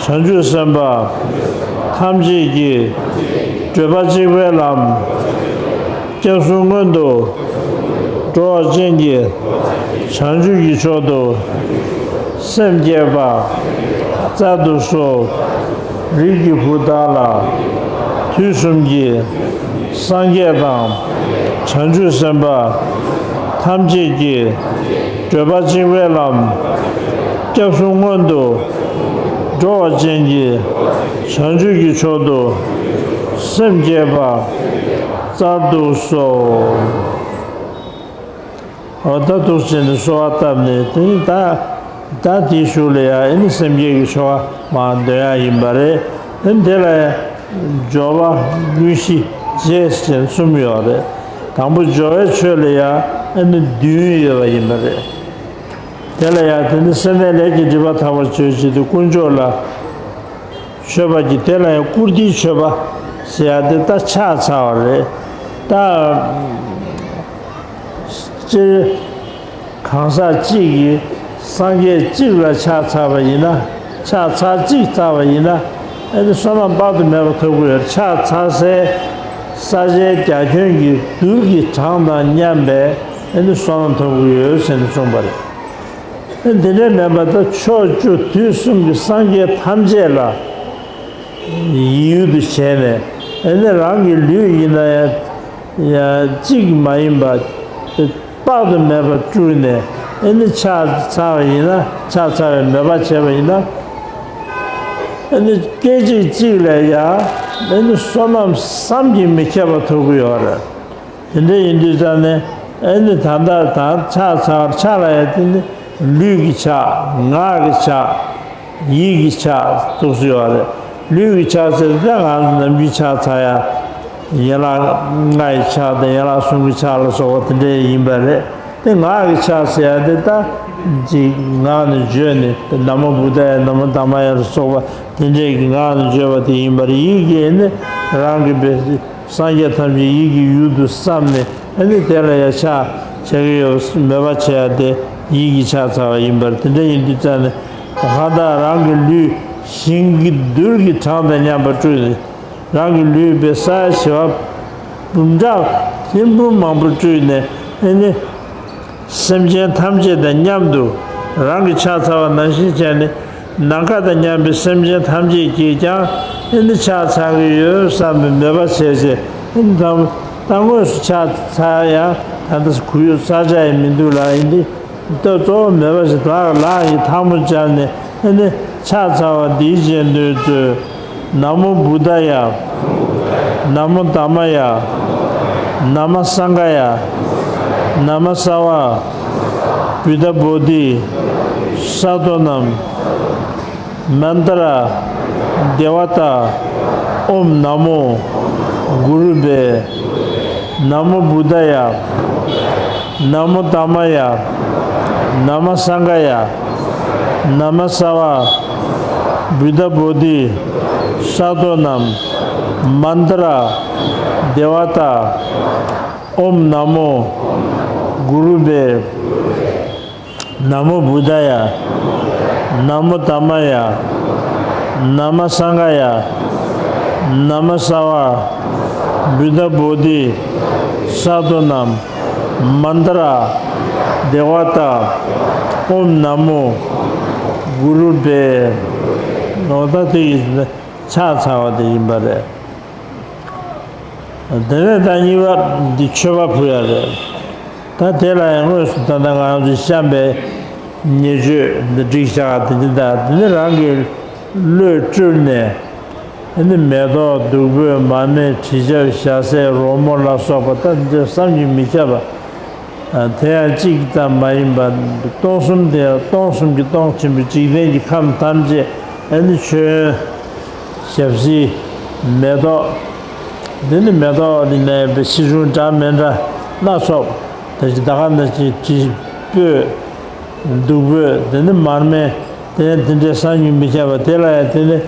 བྱང་ཆུབ་སེམས་དཔའ། ཐམས་ཅད་ཀྱིས། བགྲོད་པ་གཅིག་པའི་ལམ། སྐྱབས་གསུམ་སྔོན་དུ། འགྲོ་བ་ཅན་གྱི། བྱང་ཆུབ་ཀྱི་མཆོག་ཏུ། སེམས་བསྐྱེད་པ། བཙལ་དུ་གསོལ། རིགས་ཀྱི་བུ་བདག་ལ། དུས་གསུམ་གྱི། སངས་རྒྱས་དང་། བྱང་ཆུབ་སེམས་དཔའ། ཐམས་ཅད་ཀྱིས། བགྲོད་པ་གཅིག་པའི་ལམ། སྐྱབས་གསུམ་སྔོན་དུ། འགྲོ་བ་ཅན་གྱི། བྱང་ཆུབ་ཀྱི་མཆོག་ཏུ། སེམས་བསྐྱེད་པ། བཙལ་དུ་གསོལ། འོ་ད་འདུག་བྱས་ནས་གསོལ་བ་བཏབ་ནས་དེ་ནི་ད་ད་དེའི་གཞུག་ལ་ཡང་ཨེ་ནི་སེམས་བསྐྱེད་ཀྱི་ཆོ་ག་མར་འདོན་ཡག་ཡིན་པ་རེད། ཨེ་ནི་དེ་ལ་ཡང་སྦྱོར་བ་དངོས་གཞི་ ཞེས་ཅན་གསུམ་ཡོད་རེད། དང་པོ་སྦྱོར་བའི་ཆོས་ལ་ཡང་ཨ་ནི་བདུན་ཡོད་པ་ཡིན་པ་རེད། དེ་ལ་ཡང་དེ་ནི་སེམས་པའི་ལས་ཀྱི་སྒྲིབ་པ་དག་པར་བྱེད་ཅིང་དེ་དཀོན་མཆོག་ལ་མཆོད་པ་གྱི་དེ་ལ་ཡང་བཀུར་སྟིའི་མཆོད་པ་ཟེར་ཡ་དེ་ད་ཕྱག་འཚལ་བ་རེད། ད་སྤྱིར་གང་ཟག་གཅིག་གིས་སངས་རྒྱས་གཅིག་ལ་ཕྱག་འཚལ་བ་ཡིན་ན། ཕྱག་འཚལ་གཅིག་འཚལ་བ་ཡིན་ན་ཨ་ནི་བསོད་ནམས་དཔག་ཏུ་མེད་པ་ཐོབ་ཀྱི་ཡོད། ཕྱག་འཚལ་སའི་ས་ཆའི་རྒྱ་ཁྱོན་གྱི་རྡུལ་གྱི་གྲངས་དང་མཉམ་པའི་ཨ་ནི་བསོད་ནམས་ཐོབ་ཀྱི་ཡོད་ཟེར་ནས་གསུངས་པ་རེད། ཨ་འདི་འདྲའི་མིན་པ་ད་ཕྱོགས་བཅུ་དུས་གསུམ་གྱི་སངས་རྒྱས་ཐམས་ཅད་ལ་ཡིད་ཡུལ་དུ་བྱས་ནས་ཨ་ནི་རང་གི་ལུས་ཡིན་ན་ཡང་ཡང་གཅིག་མ་ཡིན་པ་དཔག་ཏུ་མེད་པ་སྤྲུལ་ནས་ཨ་ནི་ཕྱག་འཚལ་བ་ཡིན་ན། ཕྱག་འཚལ་བའི་མོས་པ་བྱས་པ་ཡིན་ན་ཨ་ནི་སྐད་ཅིག་གཅིག་ལ་ཡང་ཨ་ནི་བསོད་ནམས་བསམ་གྱིས་མི་ཁྱབ་པ་ཐོབ་ཀྱི་ཡོད་རེད། དེ་འདྲ་ཡིན་དུས་ཙང་ནས་ཨ་ནི་ད་ལྟ་ད་ཕྱག་འཚལ་བར་ཕྱག་ལ་ཡང་དེ་ནི་ལུས་ཀྱི་ཕྱག་ངག་གི་ཕྱག་ཡིད་ཀྱི་ཕྱག་ཐུགས་སུ་ཡོད་རེད། ལུས་ཀྱི་ཕྱག་ཟེར་ཏེ་ང་ཚོ་ནམ་རྒྱུན་ཕྱག་འཚལ་ཡ་ཡན་ལག་ལྔ་ཡི་ཕྱག་དང་ཡན་ལག་གསུམ་གྱི་ཕྱག་ལ་སོགས་པ་དེ་འདྲ་ཡིན་པ་རེད། དེ་ངག་གི་ཕྱག་ཟེར་ཡ་དེ་ད་ཅིག་ངག་ནས་བརྗོད་ནས་ན་མོ་བུདྡྷ་ཡ་ན་མོ་དྷརྨ་ཡ་ལ་སོགས་པ་དེ་འདྲའི་གི་ངག་ནས་བརྗོད་པ་དེ་ཡིན་པ་རེད། ཡིད་ཀྱིས་ནི་རང་གི་སངས་རྒྱས་ཐམས་ཅད་ཡིད་ཀྱི་ཡུལ་དུ་བསམས་ནས་ཨ་ནི་དེ་ལ་ཡང་ཕྱག་བྱ་གི་ཡོད་མོས་པ་བྱེད་ཡ་དེ་ཡིད་ཀྱི་ཕྱག་འཚལ་བ་ཡིན་པར། དེ་འདྲ་ཡིན་དུས་ཙང་ནས་གང་ལྟར་རང་གི་ལུས་ཞིང་གི་རྡུལ་གྱི་གྲངས་དང་མཉམ་པར་སྤྲུལ་ནས་རང་གི་ལུས་པའི་ས་ཡ་བྱེ་བ་འབུམ་ཕྲག་ཐེར་འབུམ་མང་པོར་སྤྲུལ་ནས་ཨ་ནི། སེམས་ཅན་ཐམས་ཅད་དང་མཉམ་དུ་རང་གི་ཕྱག་འཚལ་བ་ནང་བཞིན་བྱས་ནས་ནམ་མཁའ་དང་མཉམ་པའི་སེམས་ཅན་ཐམས་ཅད་ཀྱིས་ཀྱང་ཨ་ནི་ཕྱག་འཚལ་གྱི་ཡོད་བསམ་པའི་མོས་པ་བྱས་རྗེས་ཨ་ནི་ད་ད་དངོས་སུ་ཕྱག་འཚལ་ཡང་ད་ལྟ་གུ་ཡུ་ས་ཆ་ཡང་མི་འདུག་ལ། ཡིན་དུས་ད་གཙོ་བོ་མོས་པ་ཞིག་ལག་ལག་གི་ཐལ་མོ་སྦྱར་ནས་ཨ་ནི་ཕྱག་འཚལ་བ་འདིའི་རྗེས་ཟློས་མཛོད། ན་མོ་བུདྡྷ་ཡ། ན་མོ་དྷརྨ་ཡ། ན་མ་སངྒྷ་ཡ། ན་མ་སྭ་བ། བུདྡྷ་བོ་དྷི། ས་ཏོ་ནམ། མནྟྲ། དེ་བ་ཏ། ཨོཾ་ན་མོ། གུ་རུ་བྷེ། ན་མོ་བུདྡྷ་ཡ། ན་མོ་དྷརྨ་ཡ། ན་མ་སངྒྷ་ཡ། ན་མ་སྭ་བ། བུདྡྷ་བོ་དྷི། ས་ཏོ་ནམ། མནྟྲ། དེ་བ་ཏ། ཨོཾ་ན་མོ། གུ་རུ་བྷེ། ན་མོ་བུདྡྷ་ཡ། ན་མོ་དྷརྨ་ཡ། ན་མ་སངྒྷ་ཡ། ན་མ་སྭ་བ། བུདྡྷ་བོ་དྷི། ས་ཏོ་ནམ། མནྟྲ། དེ་བ་ཏ། ཨོཾ་ན་མོ། གུ་རུ་བྷེ། འོ་ད་དེ་ཡིན་ཕྱག་འཚལ་བ་དེ་ཡིན་པ་རེད། དེ་ནས་ད་གཉིས་པ་འདི་མཆོད་པ་ཕུལ་ཡ་རེད། ད་དེ་ལ་ཡང་དངོས་སུ་ད་ལྟ་ང་ཚོས་བཤམས་པའི་ཉེར་སྤྱོད་འདི་བསྒྲིགས་བཞག་དེ་འདི་དང་དེ་ནི་རང་གི་བློས་སྤྲུལ་ནས་ཨ་ནི་མེ་ཏོག་བདུག་སྤོས་མར་མེ་དྲི་ཆབ་ཞལ་ཟས་རོལ་མོ་ལ་སོགས་པ་ད་འདི་བསམ་གྱིས་མི་ཁྱབ་པ། དེ་ཡང་གཅིག་ཙམ་མ་ཡིན་པར་སྟོང་གསུམ་དེ་སྟོང་གསུམ་གྱི་སྟོང་ཆེན་པོའི་འཇིག་རྟེན་གྱི་ཁམས་ཐམས་ཅད་ཨ་ནི་མཆོད་ཡོན་ཞབས་བསིལ་མེ་ཏོག་འདི་ནི་མེ་ཏོག་འདི་ནས་པའི་ཕྱིར་རུང་འདྲ་མི་འདྲ་སྣ་ཚོགས་དེ་བཞིན་ད་ག་ནང་བཞིན་དྲི་སྤོས་བདུག་སྤོས་འདི་ནི་མར་མེ་དེ་དེ་འདྲའི་བསམ་གྱིས་མི་ཁྱབ་པ་དེ་ལ་ཡང་དེ་ནི་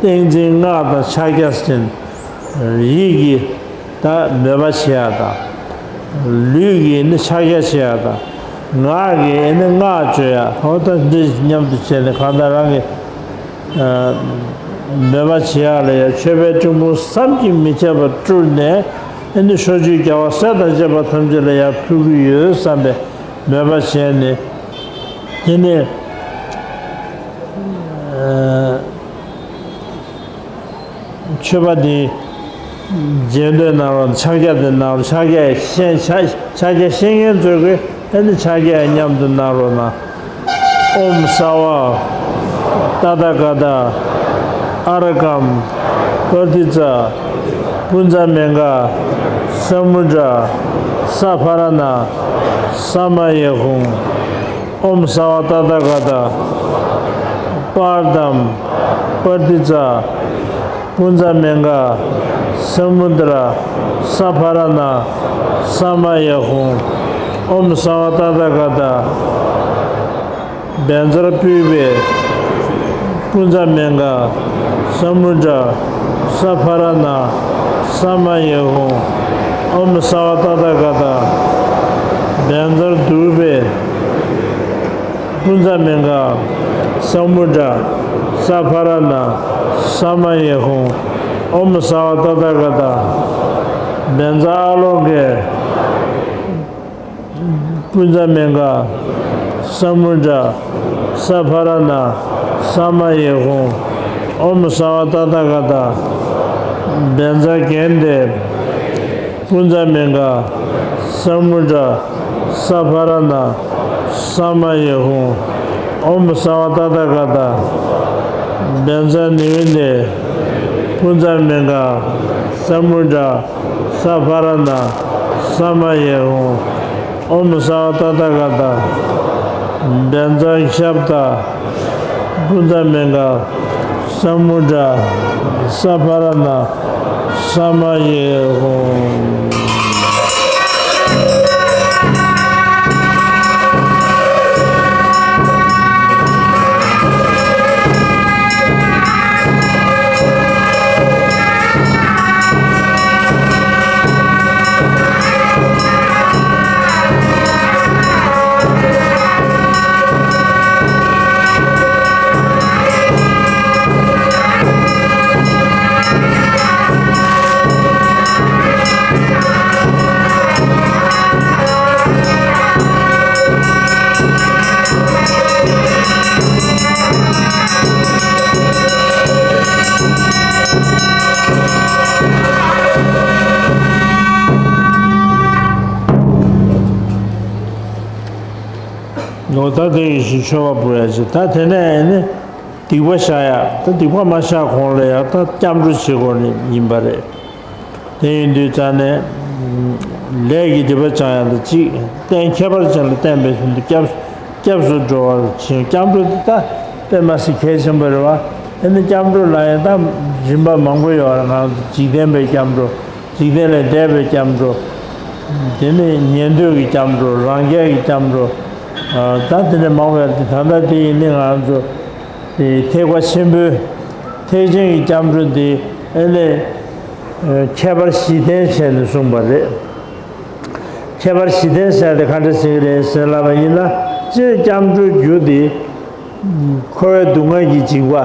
ཏིང་འཛིན་སྔགས་དང་ཕྱག་རྒྱ་ཟེར་ཡིད་ཀྱི་ད་མོས་པ་བྱེད་ཡ་དང་། ལུས་ཀྱིས་ནི་ཕྱག་རྒྱ་བྱེད་ཡ་དང་། ངག་གིས་ནི་སྔགས་བརྗོད་ཡ། འོ་ད་འདི་མཉམ་དུ་བྱས་ནས་གང་ལྟར་རང་གི་ཨ་མོས་པ་བྱེད་ཡ་ལ་ཡ་མཆོད་པའི་སྤྲིན་ཕུང་བསམ་གྱིས་མི་ཁྱབ་པ་སྤྲུལ་ནས་ནི་ཕྱོགས་བཅུའི་རྒྱལ་བ་སྲས་དང་བཅས་པ་ཐམས་ཅད་ལ་ཡ་ཕུལ་གྱི་ཡོད་བསམ་པའི་མོས་པ་བྱས་ནས་དེ་ནས་ཨ། མཆོད་པ་འདི་རྗེས་ཟློས་གནང་རོགས། ཕྱག་རྒྱ་འདི་གནང་རོགས། ཕྱག་རྒྱ་ཤེས་ཕྱག་ཕྱག་རྒྱ་ཤེས་མཁན་ཚོས་ཀྱིས་ཨ་ནི་ཕྱག་རྒྱ་མཉམ་དུ་གནང་རོགས་གནང་། ཨོཾ་སརྦ་ཏ་ཐཱ་ག་ཏ་ཨཱ་ར་ཀཾ་པྲ་ཏཱིཙྪ་པུཉྩ་མེ་གྷ་ས་མུདྲ་ས་ཕ་ར་ཎ་ས་མ་ཡེ་ཧཱུྃ། ཨོཾ་སརྦ་ཏ་ཐཱ་ག་ཏ་པཱརྠཾ་པྲ་ཏཱིཙྪ་ པུཉྩ་མི་ག་ས་མུ་དྲ་ས་བྷ་ར་ཎ་ས་མ་ཡེ་ཧཱུྃ། ཨོཾ་སརྦ་ཏ་ཐཱ་ག་ཏ། བཛྲ་ཕུད་པའི་པུཉྩ་མི་ག་ས་མུ་དྲ་ས་བྷ་ར་ཎ་ས་མ་ཡེ་ཧཱུྃ། ཨོཾ་སརྦ་ཏ་ཐཱ་ག་ཏ། བཛྲ་དུར་བའི་པུཉྩ་མི་ག་ས་མུ་དྲ་ས་བྷ་ར་ཎ་ས་མ་ཡེ་ཧཱུྃ། ཨོཾ་སརྦ་ཏ་ཐཱ་ག་ཏ། བཛྲ་ཨ་ལོ་ཀའི་པུཉྩ་མི་ག་ས་མུ་དྲ་ས་བྷ་ར་ཎ་ས་མ་ཡེ་ཧཱུྃ། ཨོཾ་སརྦ་ཏ་ཐཱ་ག་ཏ། བཛྲ་གྷནྟའི་པུཉྩ་མི་ག་ས་མུ་དྲ་ས་བྷ་ར་ཎ་ས་མ་ཡེ་ཧཱུྃ། ཨོཾ་སརྦ་ཏ་ཐཱ་ག་ཏ། བཛྲ་ནི་བྷཱ་ནའི་པུཉྩ་མི་ག་ས་མུ་དྲ་ས་བྷ་ར་ཎ་ས་མ་ཡེ་ཧཱུྃ། ཨོཾ་སརྦ་ཏ་ཐཱ་ག་ཏ། བཛྲ་ཤཔྟ་པུཉྩ་མི་ག་ས་མུ་དྲ་ས་བྷ་ར་ཎ་ས་མ་ཡེ་ཧཱུྃ། ནོ། ད་དེ་ཡི་བཞིན་མཆོད་པ་འབུལ་ཡ་ཅིག་ད་དེ་ནས་ཨེ་ནི་སྡིག་པ་བཤགས་ཡ། ད་སྡིག་པ་མ་བཤགས་གོང་ལ་ཡ་ད་སྐྱབས་འགྲོ་བྱེད་དགོས་ནི་ཡིན་པ་རེད། དེ་ཡིན་དུས་ཙང་ནས་ལས་ཀྱི་སྒྲིབ་པ་སྦྱང་ཡ་ལ་གཅིག་རྟེན་ཁྱད་པར་ཅན་ལ་བརྟེན་པའི་དོན་དུ་སྐྱབས་སྐྱབས་སུ་འགྲོ་བར་བྱེད། སྐྱབས་འགྲོ་དེ་ད་དཔེ་མ་སྲིད་གལ་ཆེན་པོ་རེད་བ། ཨེ་ནི་སྐྱབས་འགྲོ་ལ་ཡང་ད་རིམ་པ་མང་པོ་ཡོད་རེད། ང་ཚོ་འཇིག་རྟེན་པའི་སྐྱབས་འགྲོ། འཇིག་རྟེན་ལས་འདས་པའི་སྐྱབས་འགྲོ། དེ་ནས་ཉན་ཐོས་ཀྱི་སྐྱབས་འགྲོ། རང་རྒྱལ་གྱི་སྐྱབས་འགྲོ། ཨ། ད་དེ་འདྲ་མང་བས་དེ་ད་ལྟ་དེ་ཡིན་ནི་ང་ཚོ་དེ་ཐེག་པ་ཆེན་པོའི་ཐེག་ཆེན་གྱི་སྐྱབས་འགྲོ་འདི་ཨེ་ནས་ཨ་ཁྱད་པར་བཞི་ལྡན་བྱས་ནས་གསུངས་པ་རེད། ཁྱད་པར་བཞི་ལྡན་ཟེར་དེ་ག་འདྲ་ཟེར་གྱི་རེད་ཟེར་ལབ་པ་ཡིན་ན། སྤྱིར་སྐྱབས་འགྲོའི་རྒྱུ་དེ་འཁོར་བའི་སྡུག་བསྔལ་གྱི་འཇིགས་པ།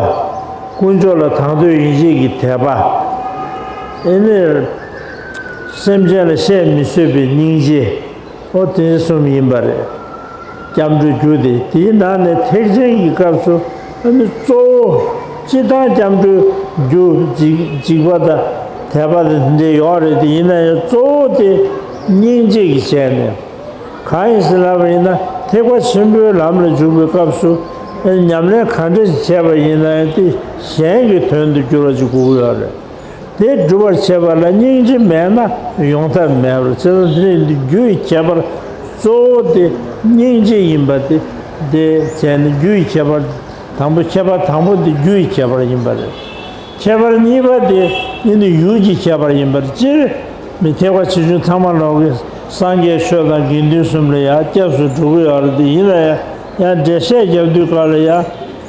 དཀོན་མཆོག་ལ་དང་དོད་ཡིད་ཆེས་ཀྱི་དད་པ། ཨེ་ནས་སེམས་ཅན་ལ་བཤད་མི་བཟོད་པའི་སྙིང་རྗེ། ཨོ་དེ་གསུམ་ཡིན་པ་རེད། སྐྱབས་འགྲོའི་རྒྱུ་དེ། དེའི་ནང་ནས་ཐེག་ཆེན་གྱི་སྐབས་སུ་ཨ་ནི་གཙོ་བོ་སྤྱིར་བཏང་སྐྱབས་འགྲོའི་རྒྱུ་འཇིགས་འཇིགས་པ་དང་དད་པ་དང་དེ་འདྲ་ཡོད་རེད། དེ་ཡིན་ན་ཡང་གཙོ་བོ་དེ་སྙིང་རྗེ་གིས་བྱས་ནས། གང་ཡིན་ཟེར་ལབ་པ་ཡིན་ན་ཐེག་པ་ཆེན་པོའི་ལམ་ལ་འཇུག་པའི་སྐབས་སུ་ཨ་ནི་ཉམས་ལེན་ག་འདྲ་ཞིག་བྱས་པ་ཡིན་ན་ཡང་དེ་གཞན་གྱི་དོན་དུ་འགྱུར་བ་ཅིག་དགོས་ཀྱི་ཡོད་རེད། དེ་སྒྲུབ་པར་བྱེད་པ་ལ་སྙིང་རྗེ་མེད་ན་ཡོང་ཐབས་མེད་པར། བྱས་ཙང་དེ་ནི་རྒྱུ་ཡི་ཁྱད་པར་གཙོ་བོ་དེ་སྙིང་རྗེ་ཡིན་པ་དེ་དེ་བྱས་ནས་རྒྱུ་ཡི་ཁྱད་པར་དང་པོ། ཁྱད་པར་དང་པོ་དེ་རྒྱུ་ཡི་ཁྱད་པར་ཡིན་པ་རེད། ཁྱད་པར་གཉིས་པ་དེ་ནི་ནི་ཡུལ་གྱི་ཁྱད་པར་ཡིན་པར། སྤྱིར་མི་ཐེག་པ་ཆེ་ཆུང་ཚང་མ་ལོག་གི་སངས་རྒྱས་ཆོས་དང་དགེ་འདུན་གསུམ་ལ་ཡང་སྐྱབས་སུ་འགྲོ་གི་ཡོད་རེད། དེ་ཡིན་ན་ཡང་ཡང་འགྲེལ་བཤད་རྒྱབ་དུས་སྐབས་ལ་ཡང་།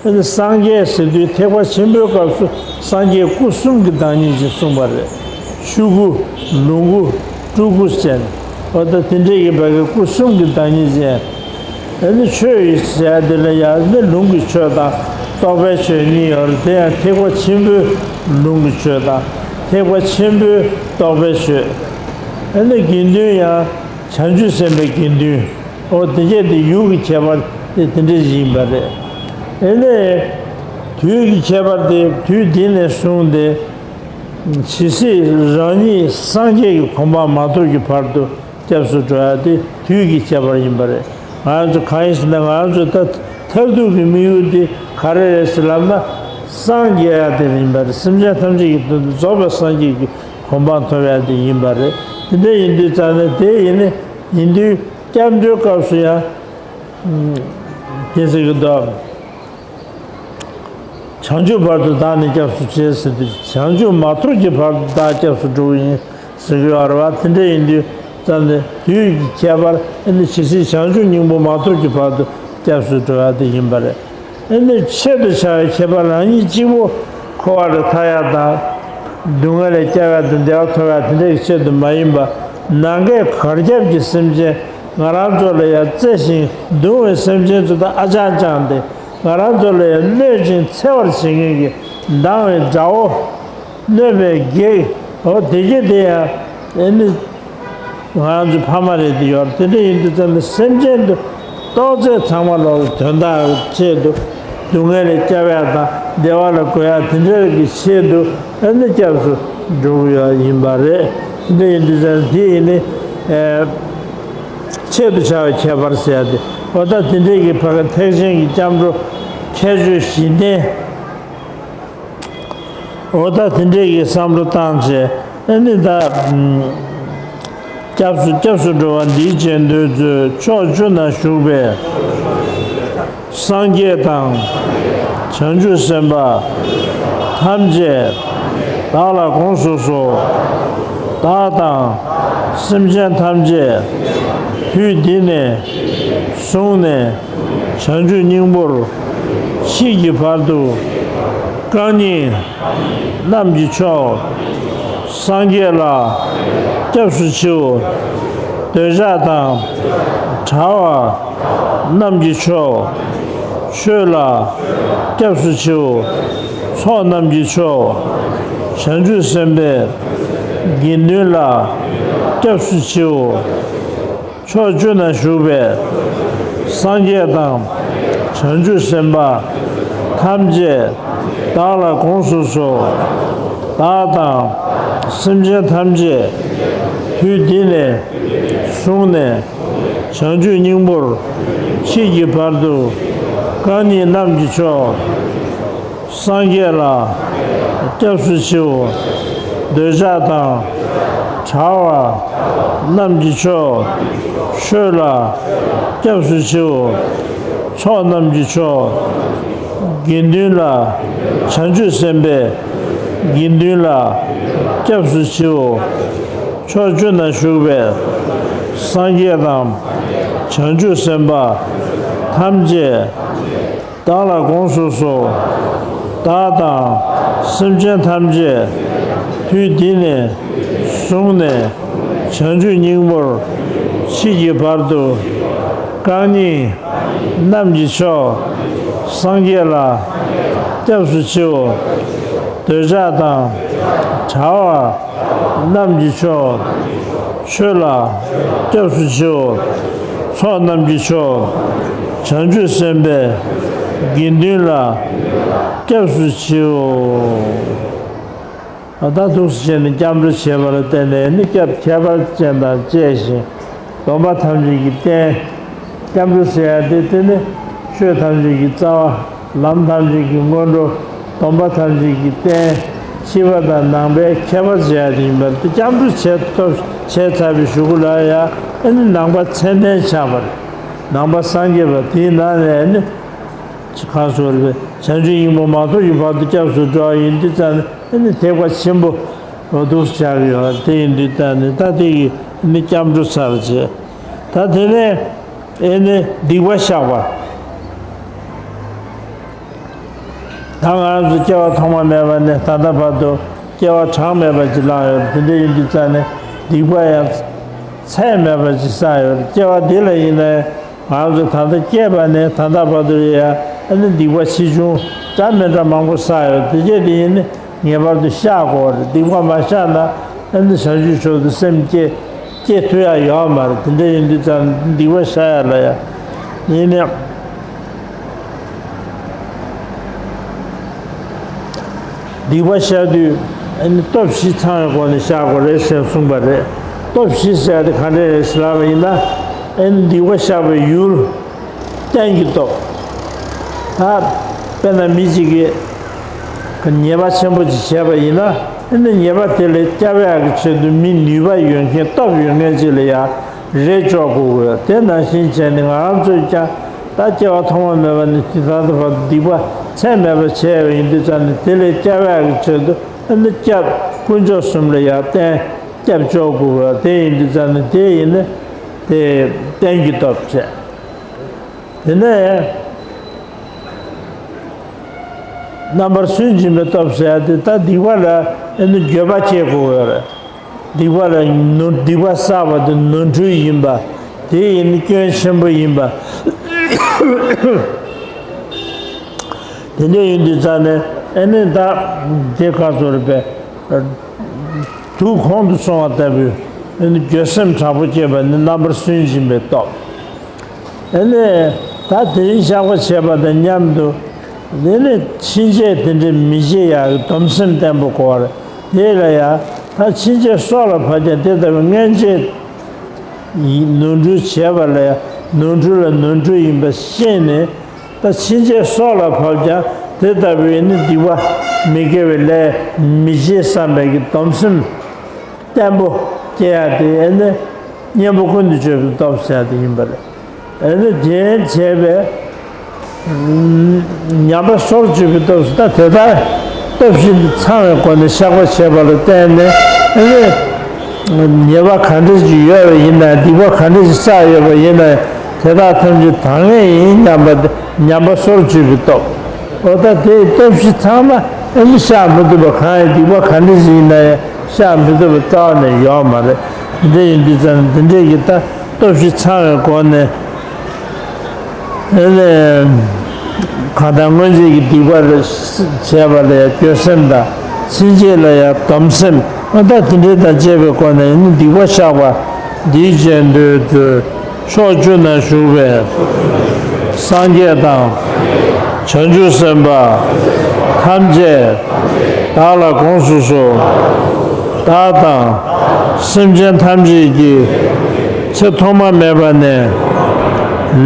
ཨ་ནི་སངས་རྒྱས་ཟེར་དུས་ཐེག་པ་ཆེན་པོའི་སྐབས་སུ་སངས་རྒྱས་སྐུ་གསུམ་གྱི་བདག་ཉིད་ཅེས་གསུངས་པ་རེད། ཆོས་སྐུ། ལོངས་སྐུ། སྤྲུལ་སྐུ་ཅན། འོ་ད་དེ་འདྲའི་ཡིན་པ་གི་སྐུ་གསུམ་གྱི་བདག་ཉིད་ཅན། ཨ་ནི་ཆོས་ཡི་ཟེར་དེ་ལ་ཡང་ནི་ལུང་གི་ཆོས་དང་རྟོགས་པའི་ཆོས་གཉིས་ཡོད་རེད། དེ་ཡང་ཐེག་པ་ཆེན་པོའི་ལུང་གི་ཆོས་དང་ཐེག་པ་ཆེན་པོའི་རྟོགས་པའི་ཆོས། ཨ་ནི་དགེ་འདུན་ཡང་བྱང་ཆུབ་སེམས་དཔའི་དགེ་འདུན། ཨོ་དེ་སྐད་དེ་ཡུལ་གྱི་ཁྱད་པར་དེ་དེ་འདྲ་ཞིག་ཡིན་པ་རེད། ཨེ་ནས་དུས་ཀྱི་ཁྱད་པར་དེ་དུས་འདི་ནས་བཟུང་སྟེ། ཇི་སྲིད་རང་ཉིད་སངས་རྒྱས་ཀྱི་གོ་འཕང་མ་ཐོབ་ཀྱི་བར་དུ་སྐྱབས་སུ་འགྲོ་ཡ་དེ་དུས་ཀྱི་ཁྱད་པར་ཡིན་པ་རེད། ང་ཚོ་གང་ཡིན་ཟེར་ན་ང་ཚོ་ད་མཐར་ཐུག་གི་དམིགས་ཡུལ་དེ་ག་རེ་རེད་ཟེར་ལབ་ན་སངས་རྒྱས་ཡ་དེ་ཡིན་པ་རེད། སེམས་ཅན་ཐམས་ཅད་ཀྱི་དོན་དུ་རྫོགས་པའི་སངས་རྒྱས་ཀྱི་གོ་འཕང་ཐོབ་ཡ་དེ་ཡིན་པ་རེད། དེ་འདྲ་ཡིན་དུས་ཙང་ནས་དེ་ཡིན་ནི་ཡིན་དུས་སྐྱབས་འགྲོའི་སྐབས་སུ་ཡང་དེ་ཟེར་གྱི་འདུག་བྱང་ཆུབ་བར་དུ་བདག་ནི་སྐྱབས་སུ་མཆི་ཟེར་དུས། བྱང་ཆུབ་མ་ཐོབ་ཀྱི་བར་དུ་བདག་སྐྱབས་སུ་འགྲོ་གི་ཡིན་ཟེར་གྱི་ཡོད་རེད་བ། དེ་འདྲ་ཡིན་དུས་ཙམ་ནས་དུས་ཀྱི་ཁྱད་པར་ཨ་ནི་ཇི་སྲིད་བྱང་ཆུབ་སྙིང་པོ་མ་ཐོབ་ཀྱི་བར་དུ་སྐྱབས་སུ་འགྲོ་ཡ་དེ་ཡིན་པ་རེད། ཨ་ནི་ཆེད་དུ་བྱ་བའི་ཁྱད་པར་རང་ཉིད་གཅིག་པུ་འཁོར་བ་ལས་ཐར་ཡ་དང་། སྡུག་བསྔལ་ལས་སྐྱོབ་ཡ་དང་བདེ་བ་ཐོབ་ཡ་དེ་འདྲའི་ཆེད་དུ་མ་ཡིན་པ། ནམ་མཁའི་གར་ཁྱབ་ཀྱི་སེམས་ཅན་ང་རང་ཚོ་ལ་ཡང་བརྩེ་ཞིང་གདུང་བའི་སེམས་ཅན་ཚོ་དང་ཨ་ཅང་ཅང་སྟེ། ང་རང་ཚོ་ལ་ཡང་གནོད་ཅིང་འཚེ་བར་བྱེད་མཁན་གྱི་སྡང་བའི་དགྲ་བོ། གནོད་པའི་བགེགས། འོ་དེ་གྱད་དེ་ཡང་ཨེ་ནི་ང་རང་ཚོའི་ཕ་མ་རེད་དེ་ཡོད་རེད། དེ་འདྲ་ཡིན་དུས་ཙམ་ནས་སེམས་ཅན་དུ་གཏོགས་ཚད་ཚང་མ་ལོག་དོན་དག་ཆེད་དུ་སྡུག་བསྔལ་ལས་སྐྱོབ་ཡ་དང་བདེ་བ་ལ་འགོད་ཡ་དེ་འདྲ་གི་ཆེད་དུ་ཨེ་ནི་སྐྱབས་སུ་འགྲོ་གི་ཡོད་ཡིན་པ་རེད། དེ་འདྲ་ཡིན་དུས་ཙམ་དེ་ཡིན་ནི་ཨེ། ཆེད་དུ་བྱ་བའི་ཁྱད་པར་ཟེར་ཡ་དེ། འོ་ད་དེ་འདྲའི་གི་ཕ་གི་ཐེག་ཆེན་གྱི་སྐྱབས་འགྲོ་ཁྱད་ཆོས་བཞི་ལྡན། འོ་ད་དེ་འདྲའི་གི་བསམ་བློ་བཏང་བྱས་ཨ་ནི་ད། སྐྱབས་སུ་སྐྱབས་སུ་འགྲོ་བ་འདིའི་རྗེས་ཟློས་མཛོད་ཕྱོགས་བཅུ་ན་བཞུགས་པའི་སངས་རྒྱས་དང་། བྱང་ཆུབ་སེམས་དཔའ་ཐམས་ཅད་བདག་ལ་དགོངས་སུ་གསོལ། བདག་དང་སེམས་ཅན་ཐམས་ཅད་དུས་འདི་ནས་བཟུང་ནས་བྱང་ཆུབ་སྙིང་པོར་མཆིས་ཀྱི་བར་དུ་རྐང་གཉིས་རྣམས་ཀྱི་མཆོག་སངས་རྒྱས་ལ་སྐྱབས་སུ་མཆིའོ། འདོད་ཆགས་དང་བྲལ་བ་རྣམས་ཀྱི་མཆོག་ཆོས་ལ་སྐྱབས་སུ་མཆིའོ། ཚོགས་རྣམས་ཀྱི་མཆོག་བྱང་ཆུབ་སེམས་དཔའི་དགེ་འདུན་ལ་སྐྱབས་སུ་མཆིའོ། ཕྱོགས་བཅུ་ན་བཞུགས་པའི་སངས་རྒྱས་དང་བྱང་ཆུབ་སེམས་དཔའ་ཐམས་ཅད་བདག་ལ་དགོངས་སུ་གསོལ། བདག་དང་སེམས་ཅན་ཐམས་ཅད་དུས་འདི་ནས་བཟུང་ནས་བྱང་ཆུབ་སྙིང་པོར་མཆིས་ཀྱི་བར་དུ་རྐང་གཉིས་རྣམས་ཀྱི་མཆོག་སངས་རྒྱས་ལ་སྐྱབས་སུ་མཆིའོ། འདོད་ཆགས་དང་བྲལ་བ་རྣམས་ཀྱི་མཆོག་ཆོས་ལ་སྐྱབས་སུ་མཆིའོ། ཚོགས་རྣམས་ཀྱི་མཆོག་དགེ་འདུན་ལ་བྱང་ཆུབ་སེམས་དཔའི་དགེ་འདུན་ལ་སྐྱབས་སུ་མཆིའོ། ཕྱོགས་བཅུ་ན་བཞུགས་པའི་སངས་རྒྱས་དང་བྱང་ཆུབ་སེམས་དཔའ་ཐམས་ཅད་བདག་ལ་དགོངས་སུ་གསོལ། བདག་དང་སེམས་ཅན་ཐམས་ཅད་དུས་འདི་ནས་བཟུང་ནས་བྱང་ཆུབ་སྙིང་པོར་མཆིས་ཀྱི་བར་དུ་རྐང་གཉིས་རྣམས་ཀྱི་མཆོག་སངས་རྒྱས་ལ་སྐྱབས་སུ་མཆིའོ། འདོད་ཆགས་དང་བྲལ་བ་རྣམས་ཀྱི་མཆོག་ཆོས་ལ་སྐྱབས་སུ་མཆིའོ། ཚོགས་རྣམས་ཀྱི་མཆོག་བྱང་ཆུབ་སེམས་དཔའི་དགེ་འདུན་ལ་སྐྱབས་སུ་མཆིའོ། ད་འདུག་སེ་བྱས་ནས་སྐྱབས་འགྲོ་བྱས་པ་ལ་བརྟེན་ནས་ནི་སྐྱབས་ཁྱད་པར་ཅན་དང་བཅས་ཤིང་། སྡོམ་པ་ཐམས་ཅད་ཀྱི་རྟེན། སྐྱབས་འགྲོ་ཟེར་ཡ་དེ་དེ་ནི་ཆོས་ཐམས་ཅད་ཀྱི་རྩ་བ། ལམ་ཐམས་ཅད་ཀྱི་སྔོན་འགྲོ། སྡོམ་པ་ཐམས་ཅད་ཀྱི་རྟེན། ཕྱི་པ་དང་ནང་པའི་ཁྱད་པར་བྱེད་ཡ་དེ་ཡིན་པར་ཏེ། སྐྱབས་འགྲོ་བྱས་ཐོབ་བྱས་ཚར་བའི་གཞུག་གུ་ལ་ཡང་ཨ་ནི་ནང་པ་མཚན་ལྡན་ཆགས་པ་རེད། ནང་པ་སངས་རྒྱས་པ་དེའི་ནང་ནས་ཨ་ནི་གང་ཟེར་བ་རེད། བྱང་ཆུབ་སྙིང་པོ་མ་ཐོབ་ཀྱི་བར་དུ་སྐྱབས་སུ་འགྲོ་བ་ཡིན་དུས་ཙང་ནས་ཨ་ནི་ཐེག་པ་ཆེན་པོ་འོ་འདུག་སེ་ཆགས་ཀྱི་ཡོད་རེད། དེ་ཡིན་དུས་ཙང་ནས་ད་དེ་ཡི་ཨ་ནི་སྐྱབས་འགྲོ་ཚར་བྱས། ད་དེ་ནས་ཨེ་ནི་སྡིག་པ་བཤགས་པ། ད་ང་རང་ཚོ་སྐྱེ་བ་ཐོག་མ་མེད་པ་ནས་ད་ལྟ་བར་དུ་སྐྱེ་བ་གྲངས་མེད་པ་ཅིག་བླངས་ཡོད་རེད། དེ་འདྲ་ཡིན་དུས་ཙང་ནས་སྡིག་པ་ཡང་ཚད་མེད་པ་ཅིག་བསགས་ཡོད་རེད། སྐྱེ་བ་འདི་ལ་ཡིན་ན་ང་རང་ཚོ་ད་ལྟ་སྐྱེས་པ་ནས་ད་ལྟ་བར་དུ་ཡང་ཨ་ནི་སྡིག་པ་ཆེ་ཆུང་འདྲ་མི་འདྲ་མང་པོ་བསགས་ཡོད་རེད། དེ་རྗེས་དེ་ཡིན་ནི་ངེས་པར་དུ་བཤགས་དགོས་རེད། སྡིག་པ་མ་བཤགས་ན་ཨ་ནི་བྱང་ཆུབ་མཆོག་ཏུ་སེམས་བསྐྱེད་སྐྱེ་ཐུབ་ཡ་ཡོད་མ་རེད། དེ་འདྲ་ཡིན་དུས་ཙང་སྡིག་པ་བཤགས་ཡ་ལ་ཡ་ཡིན་ནས། སྡིག་པ་བཤགས་དུས་ཨ་ནི་སྟོབས་བཞི་ཚང་བའི་སྒོ་ནས་བཤགས་དགོས་རེད་ཟེར་གསུངས་པ་རེད། སྟོབས་བཞི་ཟེར་ཡ་དེ་ག་འདྲ་རེད་ཟེར་ལབ་པ་ཡིན་ན། ཨ་ནི་སྡིག་པ་བཤགས་པའི་ཡུལ། རྟེན་གྱི་སྟོབས། ད་དཔེར་ན་མི་གཅིག་གིས་ཉེས་པ་ཆེན་པོ་ཅིག་བྱས་པ་ཡིན་ན། ཨ་ནི་ཉེས་པ་དེ་ལས་སྐྱབས་ཡག་གི་ཆེད་དུ་མི་ནུས་པ་ཡོད་མཁན་སྟོབས་ཡོད་མཁན་ཅིག་ལ་ཡང་རེ་ལྕོགས་དགོས་དགོས། དེ་ནང་བཞིན་བྱས་ནས་ང་རང་ཚོས་ཀྱང་ད་སྐྱེ་བ་ཐོག་མ་མེད་པ་ནས་ཇི་ལྟར་དུ་བར་དུ་སྡིག་པ་ ཚད་མེད་པ་བྱས་པ་ཡིན་དུས་ཙང་ནས་དེ་ལས་སྐྱབས་ཡག་གི་ཆེད་དུ་ཨ་ནི་སྐྱབས་དཀོན་མཆོག་གསུམ་ལ་ཡང་བརྟེན་སྐྱབས་བཅོལ་དགོས་པ་དེ་ཡིན་དུས་ཙང་ནས་དེ་ཡིན་ན་དེ་བརྟན་གྱི་སྟོབས་བྱས། དེ་ནས་རྣམ་པར་སུན་འབྱིན་པའི་སྟོབས་ཟེར་ཡ་དེ་ད་སྡིག་པ་ལ་ཨ་ནི་འགྱོད་པ་སྐྱེ་དགོས་ཡོད་རེད། སྡིག་པ་ལ་ནོར་སྡིག་པ་བསགས་པ་དེ་ནོར་འཁྲུལ་ཡིན་པ། དེ་ཡིན་ན་སྐྱོན་ཆེན་པོ་ཡིན་པ། དེ་འདྲ་ཡིན་དུས་ཙང་ནས་ཨ་ནི་ད་དེ་ག་ཚོད་རེད་པས། དུག་གོང་དུ་སོང་བ་ལྟ་བུའི་ཨ་ནི་འགྱོད་སེམས་དྲག་པོ་སྐྱེས་པ་ནི་རྣམ་པར་སུན་འབྱིན་པའི་སྟོབས། ཨ་ནི་ད་དེ་རིང་བཤགས་པ་བྱེད་པ་དང་མཉམ་དུ་དེ་ནི་ཕྱིན་ཆད་དེ་འདྲའི་མི་བྱེད་ཡག་གི་སྡོམ་སེམས་བརྟན་པོ་དགོས་པ་རེད། དེ་ལ་ཡང་ད་ཕྱིན་ཆད་སྲོག་ལ་བབ་ཀྱང་དེ་ལྟ་བུའི་སྔན་ཆད་ནོར་འཁྲུལ་བྱས་པ་ལ་ཡང་ནོར་འཁྲུལ་ལ་ནོར་འཁྲུལ་ཡིན་པ་ཤེས་ནས། ད་ཕྱིན་ཆད་སྲོག་ལ་བབ་ཀྱང་དེ་ལྟ་བུའི་ནི་སྡིག་པ་མི་དགེ་བའི་ལས་མི་བྱེད་བསམ་པའི་གི་སྡོམ་སེམས་བརྟན་པོ་སྐྱེ་ཡ་དེ་ཨེ་ནི་གཉེན་པོ་ཀུན་ཏུ་སྤྱོད་པའི་སྟོབས་ཟེར་ཡ་དེ་ཡིན་པ་རེད། ཨེ་ནི་དེ་བྱས་པས་ཉམས་པ་སོར་ཆུད་པའི་སྟོབས་སུ་ད་དེ་ལྟར་སྟོབས་བཞི་འདི་ཚང་བའི་སྒོ་ནས་བཤགས་པ་བྱས་པ་ལ་བརྟེན་ནས་ཨེ་ནི། ཉེས་པ་ག་འདྲ་ཞིག་ཡོད་པ་ཡིན་ན་སྡིག་པ་ག་འདྲ་ཞིག་བསགས་ཡོད་པ་ཡིན་ན་དེ་དག་ཐམས་ཅད་དག་ངེས་ཡིན་སྙམ་པ་ཉམས་པ་སོར་ཆུད་པའི་སྟོབས། འོ་ད་དེའི་སྟོབས་བཞི་ཚང་ན་ཨ་ནི་བཤགས་མི་ཐུབ་པ་གང་ཡིན་སྡིག་པ་ག་འདྲ་ཞིག་ཡིན་ན་ཡང་བཤགས་མི་ཐུབ་པ་རྩ་བ་ནས་ཡོད་མ་རེད། འདི་འདྲ་ཡིན་དུས་ཙང་འདི་འདྲས་ཀྱི་ད་སྟོབས་བཞི་ཚང་བའི་སྒོ་ནས། ཨེ་ནས། གང་ལྟར་སྔོན་ཆད་ཀྱི་སྡིག་པ་ལ་བྱས་པ་ལ་ཡང་འགྱོད་སེམས་དང་། ཕྱིན་ཆད་ལ་ཡང་སྡོམ་སེམས། ཨ་ད་དེ་འདྲའི་དང་བཅས་པའི་སྒོ་ནས་ནི་སྡིག་པ་བཤགས་པ་འདིའི་རྗེས་ཟློས་མཛོད། ཕྱོགས་བཅུ་ན་བཞུགས་པའི་སངས་རྒྱས་དང་། བྱང་ཆུབ་སེམས་དཔའ་ཐམས་ཅད་བདག་ལ་དགོངས་སུ་གསོལ། བདག་དང་སེམས་ཅན་ཐམས་ཅད་ཀྱི་ཚེ་ཐོག་མ་མེད་པ་ནས་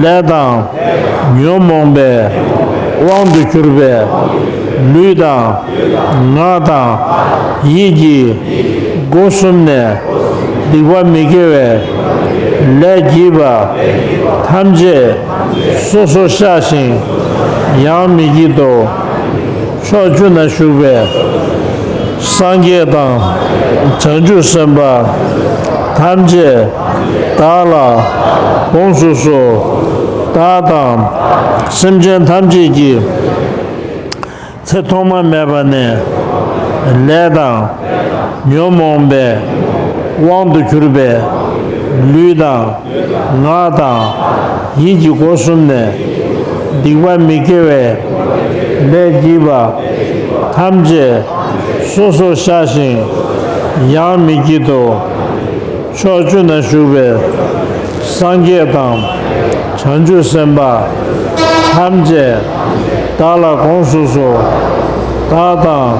ལས་དང་ཉོན་མོངས་པའི་དབང་དུ་གྱུར་པའི་ལུས་དང་ངག་དང་ཡིད་ཀྱི་སྒོ་གསུམ་ནས་སྡིག་པ་མི་དགེ་བའི་ལས་བགྱིས་པ་ཐམས་ཅད་སོ་སོར་བཤགས་ཤིང་ཡང་མི་བགྱིད་དོ། ཕྱོགས་བཅུ་ན་བཞུགས་པའི་སངས་རྒྱས་དང་བྱང་ཆུབ་སེམས་དཔའ་ཐམས་ཅད་བདག་ལ་དགོངས་སུ་གསོལ། བདག་དང་སེམས་ཅན་ཐམས་ཅད་ཀྱི་ཚེ་ཐོག་མ་མེད་པ་ནས་ལས་དང་ཉོན་མོངས་པའི་དབང་དུ་གྱུར་པའི་ལུས་དང་ངག་དང་ཡིད་ཀྱི་སྒོ་གསུམ་ནས་སྡིག་པ་མི་དགེ་བའི་ལས་བགྱིས་པ་ཐམས་ཅད་སོ་སོར་བཤགས་ཤིང་ཡང་མི་བགྱིད་དོ། ཕྱོགས་བཅུ་ན་བཞུགས་པའི་སངས་རྒྱས་དང་བྱང་ཆུབ་སེམས་དཔའ་ཐམས་ཅད་བདག་ལ་དགོངས་སུ་གསོལ། བདག་དང་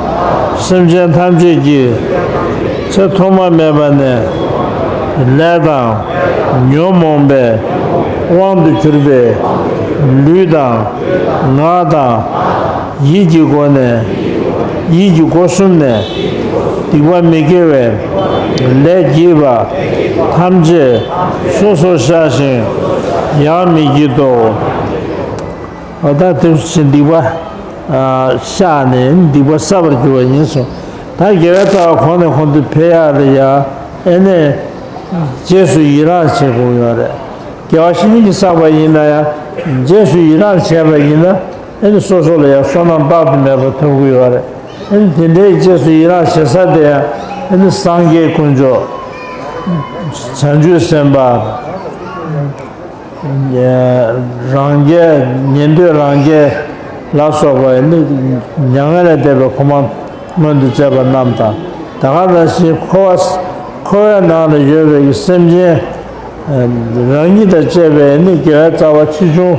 སེམས་ཅན་ཐམས་ཅད་ཀྱི་ཚེ་ཐོག་མ་མེད་པ་ནས་ལས་དང་ཉོན་མོངས་པའི་དབང་དུ་གྱུར་པའི་ལུས་དང་ངག་དང་ཡིད་ཀྱི་སྒོ་ནས་ཡིད་ཀྱི་སྒོ་གསུམ་ནས་སྡིག་པ་མི་དགེ་བའི་ལས་བགྱིས་པ་ཐམས་ཅད་སོ་སོར་བཤགས་ཤིང་ཡང་མི་བགྱིད་དོ། འོ་ད་དེ་བཞིན་སྡིག་པ་བཤགས་ནས་སྡིག་པ་བསགས་པར་འགྱུར་བ་ཡིན་གསུངས། ད་དགེ་བའི་རྩ་བ་གོང་ནས་གོང་དུ་འཕེལ་ཡག་ལ་ཡང་ཨེ་ནས་རྗེས་སུ་ཡི་རང་བྱེད་དགོས་ཡོད་རེད། དགེ་བ་གཞན་གྱིས་བསགས་པ་ཡིན་ན་ཡང་རྗེས་སུ་ཡི་རང་བྱས་པ་ཡིན་ན། ཨེ་ནི་སོ་སོ་ལ་ཡང་བསོད་ནམས་དཔག་ཏུ་མེད་པ་ཐོབ་ཀྱི་ཡོད་རེད། ཨེ་ནི་དེ་འདྲའི་རྗེས་སུ་ཡི་རང་བྱེད་ས་དེ་ཡང་ཨེ་ནི་སངས་རྒྱས་དཀོན་མཆོག་བྱང་ཆུབ་སེམས་དཔའ། རང་རྒྱལ་ཉན་ཐོས་རང་རྒྱལ་ལ་སོགས་པ་ཨེ་ནི་མྱ་ངན་ལས་འདས་པའི་གོ་འཕང་མངོན་དུ་སྤྱད་པ་རྣམས་དང་། ད་ག་ནང་བཞིན་འཁོར་བ་འཁོར་བའི་ནང་ལ་ཡོད་པའི་སེམས་ཅན། རང་ཉིད་དང་བཅས་པའི་ནི་དགེ་བའི་རྩ་བ་ཆེ་ཆུང་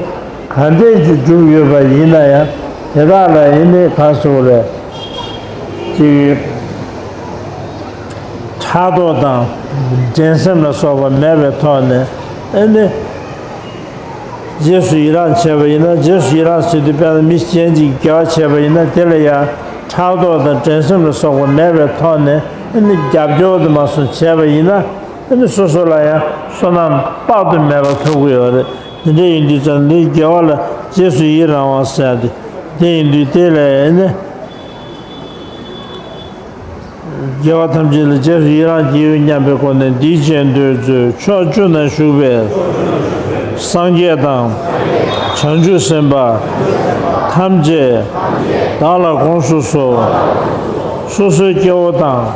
ག་འདྲས་ཀྱིས་བསྒྲུབས་ཡོད་པ་ཡིན་ན་ཡང་དེ་དག་ལ་ཡིན་ནི་ག་སོགས་རེད། ཅིག་ཕྲག་དོག་དང་འགྲན་སེམས་ལ་སོགས་པ་མེད་པའི་ཐོག་ནས་ཨེ་ནི་རྗེས་སུ་ཡི་རང་བྱས་པ་ཡིན་ན། རྗེས་སུ་ཡི་རང་བྱེད་དུས་དཔེར་ན་མི་གཞན་ཅིག་དགེ་བ་བྱས་པ་ཡིན་ན་དེ་ལ་ཡང་ཕྲག་དོག་དང་འགྲན་སེམས་ལ་སོགས་པ་མེད་པའི་ཐོག་ནས་ཨེ་ནི་རྒྱབ་སྐྱོར་དུ་མ་སོང་བྱས་པ་ཡིན་ན། ཨ་ནི་སོ་སོ་ལ་ཡང་བསོད་ནམས་དཔག་ཏུ་མེད་པ་ཐོབ་ཀྱི་ཡོད་རེད། དེ་འདྲ་ཡིན་དུས་ཙང་འདི་དགེ་བ་ལ་རྗེས་སུ་ཡི་རང་བ་ཟེར་ཏེ། དེ་ཡིན་དུས་དེ་ལས་ནི། དགེ་བ་ཐམས་ཅད་ལ་རྗེས་སུ་ཡི་རང་བགྱིའོ་སྙམ་པའི་སྒོ་ནས་འདིའི་རྗེས་ཟློས་མཛོད། ཕྱོགས་བཅུ་ན་བཞུགས་པའི་སངས་རྒྱས་དང་། བྱང་ཆུབ་སེམས་དཔའ་ཐམས་ཅད་བདག་ལ་དགོངས་སུ་གསོལ། སོ་སོའི་སྐྱེ་བོ་དང་།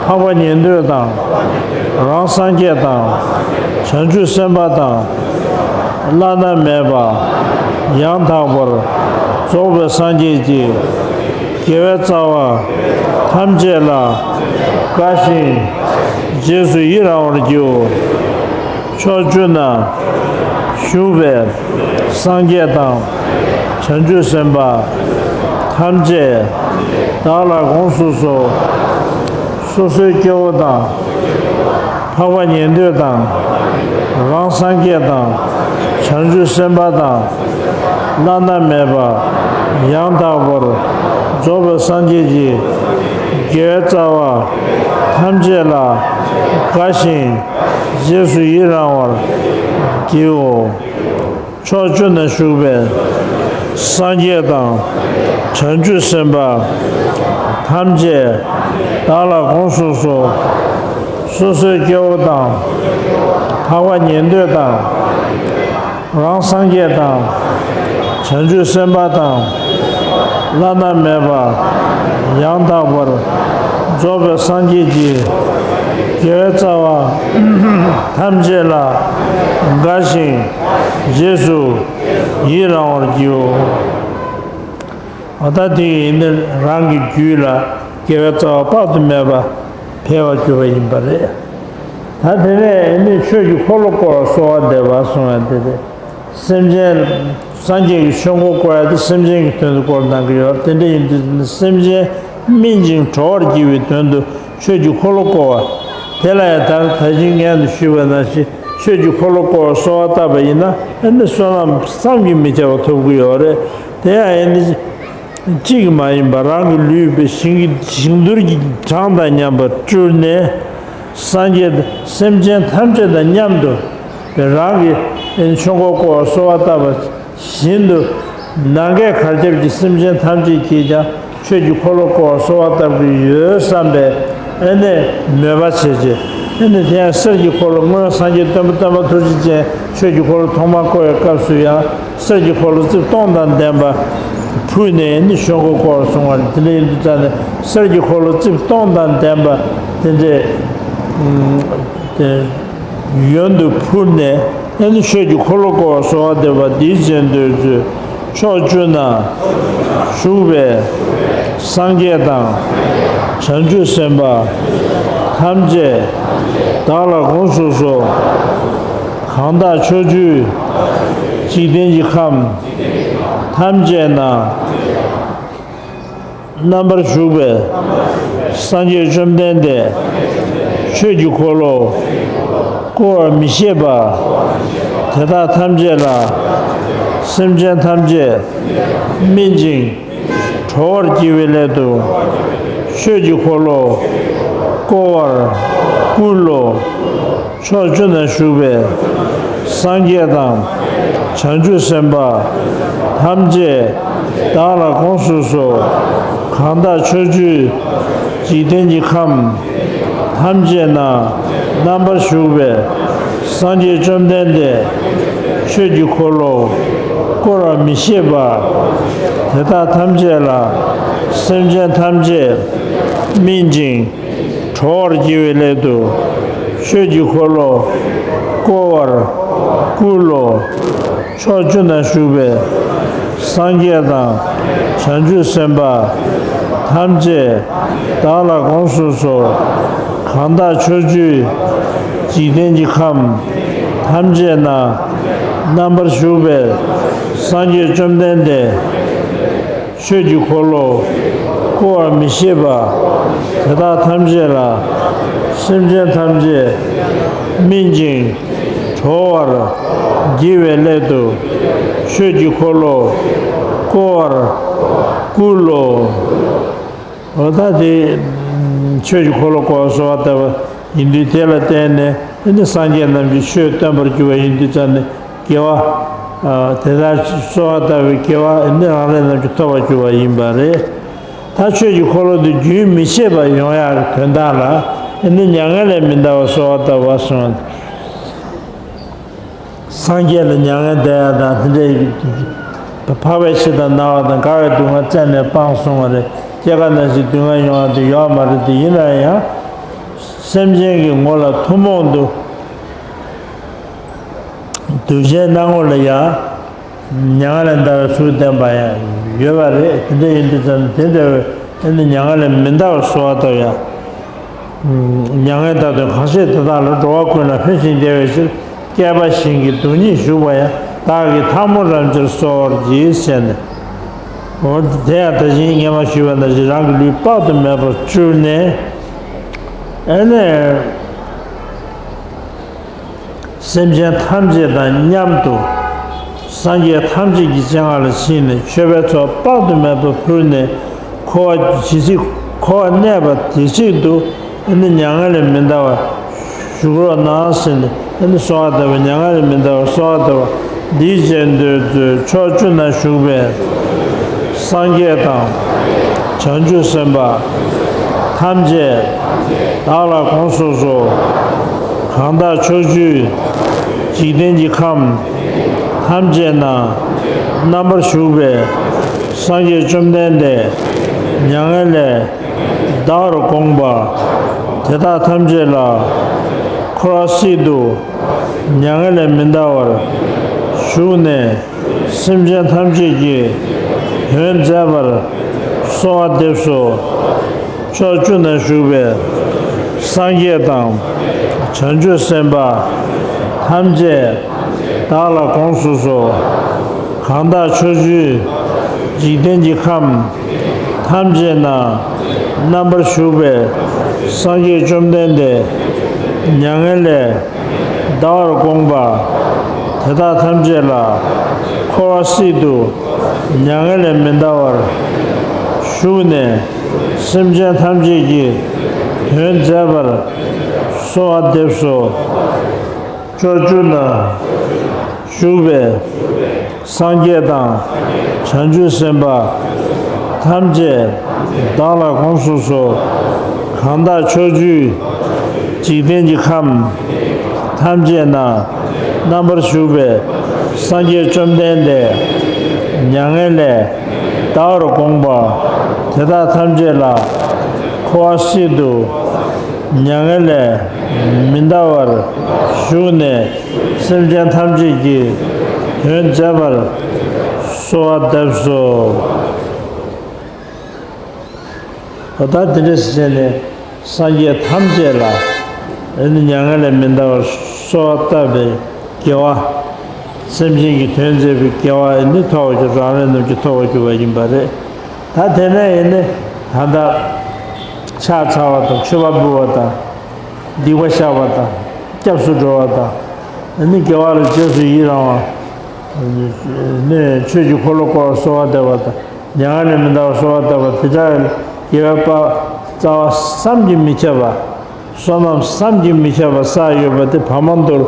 འཕགས་པ་ཉན་ཐོས་དང་། རང་སངས་རྒྱས་དང་། བྱང་ཆུབ་སེམས་དཔའ་དང་། བླ་ན་མེད་པ། ཡང་དག་པར་རྫོགས་པའི་སངས་རྒྱས་ཀྱི་དགེ་བའི་རྩ་བ་ཐམས་ཅད་ལ་དགའ་ཞིང་རྗེས་སུ་ཡི་རང་བར་བགྱིའོ། ཕྱོགས་བཅུ་ན་བཞུགས་པའི་སངས་རྒྱས་དང་། བྱང་ཆུབ་སེམས་དཔའ་ཐམས་ཅད་བདག་ལ་དགོངས་སུ་གསོལ། སོ་སོའི་སྐྱེ་བོ་དང་། འཕགས་པ་ཉན་ཐོས་དང་། རང་སངས་རྒྱས་དང་། བྱང་ཆུབ་སེམས་དཔའ་དང་། བླ་ན་མེད་པ། ཡང་དག་པར་རྫོགས་པའི་སངས་རྒྱས་ཀྱི་དགེ་བའི་རྩ་བ་ཐམས་ཅད་ལ་དགའ་ཞིང་རྗེས་སུ་ཡི་རང་བར་བགྱིའོ། ཕྱོགས་བཅུ་ན་བཞུགས་པའི་སངས་རྒྱས་དང་། བྱང་ཆུབ་སེམས་དཔའ་ཐམས་ཅད་བདག་ལ་དགོངས་སུ་གསོལ། སོ་སོའི་སྐྱེ་བོ་དང་། འཕགས་པ་ཉན་ཐོས་དང་། རང་སངས་རྒྱས་དང་། བྱང་ཆུབ་སེམས་དཔའ་དང་། བླ་ན་མེད་པ། ཡང་དག་པར་རྫོགས་པའི་སངས་རྒྱས་ཀྱི་དགེ་བའི་རྩ་བ་ཐམས་ཅད་ལ་དགའ་ཞིང་རྗེས་སུ་ཡི་རང་བར་བགྱིའོ། འོ་ད་དེ་ཡིན་ནི་རང་གི་རྒྱུད་ལ་དགེ་བའི་རྩ་བ་དཔག་ཏུ་མེད་པ་འཕེལ་བར་གྱུར་པ་ཡིན་པ་རེད། ད་དེ་ནས་ནི་ཆོས་ཀྱི་འཁོར་ལོ་བསྐོར་བར་གསོལ་བ་འདེབས་པ་གསུང་བ་དེ་རེད། སེམས་ཅན། སངས་རྒྱས་ཀྱི་ཆོས་འཁོར་བསྐོར་ཡ་དེ་སེམས་ཅན་གྱི་དོན་དུ་བསྐོར་གནང་གི་ཡོད། དེ་འདྲ་ཡིན་དུས་སེམས་ཅན་སྨིན་ཅིང་གྲོལ་བར་བགྱི་བའི་དོན་དུ་ཆོས་ཀྱི་འཁོར་ལོ་བསྐོར་བ། དེ་ལ་ཡང་ད་ད་ཅི་སྔོན་དུ་ཞུས་པ་ནང་བཞིན་ཆོས་ཀྱི་འཁོར་ལོ་བསྐོར་བར་གསོལ་བ་བཏབ་པ་ཡིན་ན་ཨ་ནི་བསོད་ནམས་བསམ་གྱིས་མི་ཁྱབ་པ་ཐོབ་ཀྱི་ཡོད་རེད། དེ་ཡང་ཨ་ནི། གཅིག་མ་ཡིན་པ་རང་གི་ལུས་པའི་ཞིང་གི་ཞིང་དུར་གྱི་གྲངས་དང་མཉམ་པར་སྤྲུལ་ནས། སངས་རྒྱས་སེམས་ཅན་ཐམས་ཅད་དང་མཉམ་དུ་རང་གི་ཆོས་འཁོར་བསྐོར་བར་གསོལ་བ་བཏབ་པ་བཞིན་དུ་ནམ་མཁའི་གར་ཁྱབ་ཀྱི་སེམས་ཅན་ཐམས་ཅད་ཀྱིས་ཀྱང་ཆོས་ཀྱི་འཁོར་ལོ་བསྐོར་བར་གསོལ་བ་བཏབ་ཀྱི་ཡོད་བསམ་པའི་ཨ་ནི་མོས་པ་བྱས་རྗེས་ཨ་ནི་དེ་ཡང་གསེར་གྱི་འཁོར་ལོ་སྔོན་སངས་རྒྱས་སྟོན་པ་སྟོན་པ་ཐུགས་རྗེ་ཅན་ཆོས་ཀྱི་འཁོར་ལོ་ཐོག་མར་བསྐོར་བའི་སྐབས་སུ་ཡང་། གསེར་གྱི་འཁོར་ལོ་རྩིབས་སྟོང་དང་ལྡན་པ་ཕུལ་ནས་ནི་ཆོས་འཁོར་བསྐོར་བར་གསུངས་པ་རེད། དེ་འདྲ་ཡིན་དུས་ཙང་ནས་གསེར་གྱི་འཁོར་ལོ་རྩིབས་སྟོང་དང་ལྡན་པ་དེ་འདྲའི་དེ་ཡོན་དུ་ཕུལ་ནས་ནི་ཆོས་ཀྱི་འཁོར་ལོ་བསྐོར་བར་གསོལ་བ་འདེབས་པ་འདིའི་རྗེས་ཟློས་མཛོད། ཕྱོགས་བཅུ་ན་བཞུགས་པའི་སངས་རྒྱས་དང་བྱང་ཆུབ་སེམས་དཔའ་ཐམས་ཅད་བདག་ལ་དགོངས་སུ་གསོལ། གང་དག་ཕྱོགས་བཅུའི་འཇིག་རྟེན་གྱི་ཁམས་ཐམས་ཅད་ན་རྣམ་པར་བཞུགས་པའི་སངས་རྒྱས་བཅོམ་ལྡན་འདས་ཆོས་ཀྱི་འཁོར་ལོ་བསྐོར་བར་མི་ཤེས་པ། དེ་དག་ཐམས་ཅད་ལ་སེམས་ཅན་ཐམས་ཅད་སྨིན་ཅིང་གྲོལ་བར་བགྱི་བའི་སླད་དུ་ཆོས་ཀྱི་འཁོར་ལོ་བསྐོར་བར་བསྐུལ་ལོ། ཕྱོགས་བཅུ་ན་བཞུགས་པའི་སངས་རྒྱས་དང་བྱང་ཆུབ་སེམས་དཔའ་ཐམས་ཅད་བདག་ལ་དགོངས་སུ་གསོལ། གང་དག་ཕྱོགས་བཅུའི་འཇིག་རྟེན་གྱི་ཁམས་ཐམས་ཅད་ན་རྣམ་པར་བཞུགས་པའི་སངས་རྒྱས་བཅོམ་ལྡན་འདས་ཆོས་ཀྱི་འཁོར་ལོ་བསྐོར་བར་མི་ཤེས་པ། དེ་དག་ཐམས་ཅད་ལ་སེམས་ཅན་ཐམས་ཅད་སྨིན་ཅིང་གྲོལ་བར་བགྱི་བའི་སླད་དུ་ཆོས་ཀྱི་འཁོར་ལོ་བསྐོར་བར་བསྐུལ་ལོ། ཕྱོགས་བཅུ་ན་བཞུགས་པའི་སངས་རྒྱས་དང་བྱང་ཆུབ་སེམས་དཔའ་ཐམས་ཅད་བདག་ལ་དགོངས་སུ་གསོལ། གང་དག་ཕྱོགས་བཅུའི་འཇིག་རྟེན་གྱི་ཁམས་ཐམས་ཅད་ན་རྣམ་པར་བཞུགས་པའི་སངས་རྒྱས་བཅོམ་ལྡན་འདས་ཆོས་ཀྱི་འཁོར་ལོ་བསྐོར་བར་མི་ཤེས་པ། དེ་དག་ཐམས་ཅད་ལ་སེམས་ཅན་ཐམས་ཅད་སྨིན་ཅིང་གྲོལ་བར་བགྱི་བའི་སླད་དུ་ཆོས་ཀྱི་འཁོར་ལོ་བསྐོར་བར་བསྐུལ་ལོ། འོ་ད་དེ་ཆོས་ཀྱི་འཁོར་ལོ་བསྐོར་བར་གསོལ་བ་བཏབ་པ་ཡིན་དུས་དེ་ལ་བརྟེན་ནས་ཨ་ནི་སངས་རྒྱས་རྣམས་ཀྱིས་ཆོས་སྟོན་པར་གྱུར་པ་ཡིན་དུས་ཙང་ནས་དགེ་བ་ དེ་ལྟར་གསོལ་བ་བཏབ་པའི་དགེ་བ་ནི་རང་རེ་རྣམས་ཀྱིས་ཐོབ་པར་འགྱུར་བ་ཡིན་པ་རེད། ད་ཆོས་ཀྱི་འཁོར་ལོ་འདི་རྒྱུན་མི་ཆད་པར་ཡོང་ཡག་གི་དོན་དག་ལ་ཨེ་ནི་མྱ་ངན་ལས་མི་འདའ་བར་གསོལ་བ་བཏབ་པ་གསུངས། སངས་རྒྱས་ལ་མྱ་ངན་འདའ་ཡག་དང་དེ་འདྲའི་འཕགས་པའི་ཚེ་དང་ན་བ་དང་དགའ་བའི་སྡུག་བསྔལ་རྩད་ནས་སྤངས་སོང་བ་རེད། སྐྱེ་རྒ་ན་འཆིའི་སྡུག་བསྔལ་ཡོང་བ་དེ་ཡོད་མ་རེད། དེ་ཡིན་ན་ཡང་སེམས་ཅན་གྱི་ངོ་ལ་ཐུན་མོང་དུ་གདུལ་བྱའི་སྣང་ངོ་ལ་ཡང་མྱ་ངན་ལས་འདའ་བའི་ཚུལ་བསྟན་པ་ཡང་ཡོད་པ་རེད། དེ་འདྲ་ཡིན་དུས་ཙམ་དེ་འདྲ་བའི་ཨེ་ནི་མྱ་ངན་ལས་མི་འདའ་བར་གསོལ་བ་བཏབ་ཡ། མྱ་ངན་འདའ་སྟོན་གང་ཞིག་དེ་དག་ལ། འགྲོ་བ་ཀུན་ལ་ཕན་ཞིང་བདེ་བའི་ཕྱིར། བསྐལ་པ་ཞིང་གི་རྡུལ་སྙེད་བཞུགས་པ་ཡང་། བདག་གིས་ཐལ་མོ་སྦྱར་ཕྱིར་གསོལ་བར་བགྱི། ཟེར་ནས། འོ་དེ་ཡང་ད་གིན་སྔོན་མ་ཞུས་པ་ནང་བཞིན་རང་གི་ལུས་དཔག་ཏུ་མེད་པར་བསྐྱུར་ནས། ཨེ་ནས། སེམས་ཅན་ཐམས་ཅད་དང་མཉམ་དུ་སངས་རྒྱས་ཐམས་ཅད་ཀྱི་སྤྱན་སྔ་ལ་ཕྱིན་ནས་མཆོད་པའི་ཚོགས་དཔག་ཏུ་མེད་པ་ཕུལ་ནས། འཁོར་བ་ཇི་སྲིད་འཁོར་བར་གནས་པ་དེ་སྲིད་དུ་ཨེ་ནི་མྱ་ངན་ལས་མི་འདའ་བར་བཞུགས་རོགས་གནང་ཟེར་ནས་ཨེ་ནི་གསོལ་བ་བཏབ་པ། མྱ་ངན་ལས་མི་འདའ་བར་གསོལ་བ་བཏབ་པ། འདིའི་རྗེས་ཟློས་མཛོད་ཕྱོགས་བཅུ་ན་བཞུགས་པའི་སངས་རྒྱས་དང་། བྱང་ཆུབ་སེམས་དཔའ་ཐམས་ཅད་བདག་ལ་དགོངས་སུ་གསོལ། གང་དག་ཕྱོགས་བཅུའི་འཇིག་རྟེན་གྱི་ཁམས་ཐམས་ཅད་ན་རྣམ་པར་བཞུགས་པའི་སངས་རྒྱས་བཅོམ་ལྡན་འདས་མྱ་ངན་ལས་འདའ་བར་དགོངས་པ་དེ་དག་ཐམས་ཅད་ལ་འཁོར་བ་སྲིད་དུ་མྱ་ངན་ལས་མི་འདའ་བར་བཞུགས་ནས། སེམས་ཅན་ཐམས་ཅད་ཀྱི་དོན་མཛད་པར་གསོལ་བ་འདེབས་སོ། ཕྱོགས་བཅུ་ན་བཞུགས་པའི་སངས་རྒྱས་དང་། བྱང་ཆུབ་སེམས་དཔའ་ཐམས་ཅད་བདག་ལ་དགོངས་སུ་གསོལ། གང་དག་ཕྱོགས་བཅུའི་འཇིག་རྟེན་གྱི་ཁམས་ཐམས་ཅད་ན་རྣམ་པར་བཞུགས་པའི་སངས་རྒྱས་བཅོམ་ལྡན་འདས་མྱ་ངན་ལས་འདའ་བར་དགོངས་པ་དེ་དག་ཐམས་ཅད་ལ་འཁོར་བ་སྲིད་དུ་མྱ་ངན་ལས་མི་འདའ་བར་བཞུགས་ནས། སེམས་ཅན་ཐམས་ཅད་ཀྱི་དོན་མཛད་པར་གསོལ་བ་འདེབས་སོ། ཕྱོགས་བཅུ་ན་བཞུགས་པའི་སངས་རྒྱས་དང་། བྱང་ཆུབ་སེམས་དཔའ་ཐམས་ཅད་བདག་ལ་དགོངས་སུ་གསོལ། གང་དག་ཕྱོགས་བཅུའི་འཇིག་རྟེན་གྱི་ཁམས་ཐམས་ཅད་ན་རྣམ་པར་བཞུགས་པའི་སངས་རྒྱས་བཅོམ་ལྡན་འདས་མྱ་ངན་ལས་འདའ་བར་དགོངས་པ་དེ་དག་ཐམས་ཅད་ལ་འཁོར་བ་སྲིད་དུ་མྱ་ངན་ལས་མི་འདའ་བར་བཞུགས་ནས། སེམས་ཅན་ཐམས་ཅད་ཀྱི་དོན་མཛད་པར་གསོལ་བ་འདེབས་སོ། ད་དེ་འདྲ་ཟེར་ནས་སངས་རྒྱས་ཐམས་ཅད་ལ་ཨེ་ནི་མྱ་ངན་ལས་མི་འདའ་བར་གསོལ་བ་བཏབ་པའི་དགེ་བ། སེམས་ཅན་གྱི་དོན་མཛད་པའི་དགེ་བ་ཨེ་ནི་ཐོབ་པར་གྱུར། རང་རེ་རྣམས་ཀྱི་ཐོབ་པར་གྱུར་པ་ཡིན་པ་རེད། ད་དེ་ནས་ཨེ་ནི་ད་ལྟ་ཕྱག་འཚལ་བ་དང་མཆོད་པ་འབུལ་བ་དང་། སྡིག་པ་བཤགས་པ་དང་། སྐྱབས་སུ་འགྲོ་བ་དང་། ཨ་ནི་དགེ་བ་ལ་རྗེས་སུ་ཡི་རང་བ། ནི་ཆོས་ཀྱི་འཁོར་ལོ་བསྐོར་བར་གསོལ་བ་འདེབས་པ་དང་། མྱ་ངན་ལས་མི་འདའ་བར་གསོལ་བ་འདེབས་པ་དེ་དག་དགེ་བའི་དཔལ་རྩ་བ་བསམ་གྱིས་མི་ཁྱབ་པ། བསོད་ནམས་བསམ་གྱིས་མི་ཁྱབ་པ་བསགས་ཡོད་པ་དེ་བར་མ་དོར་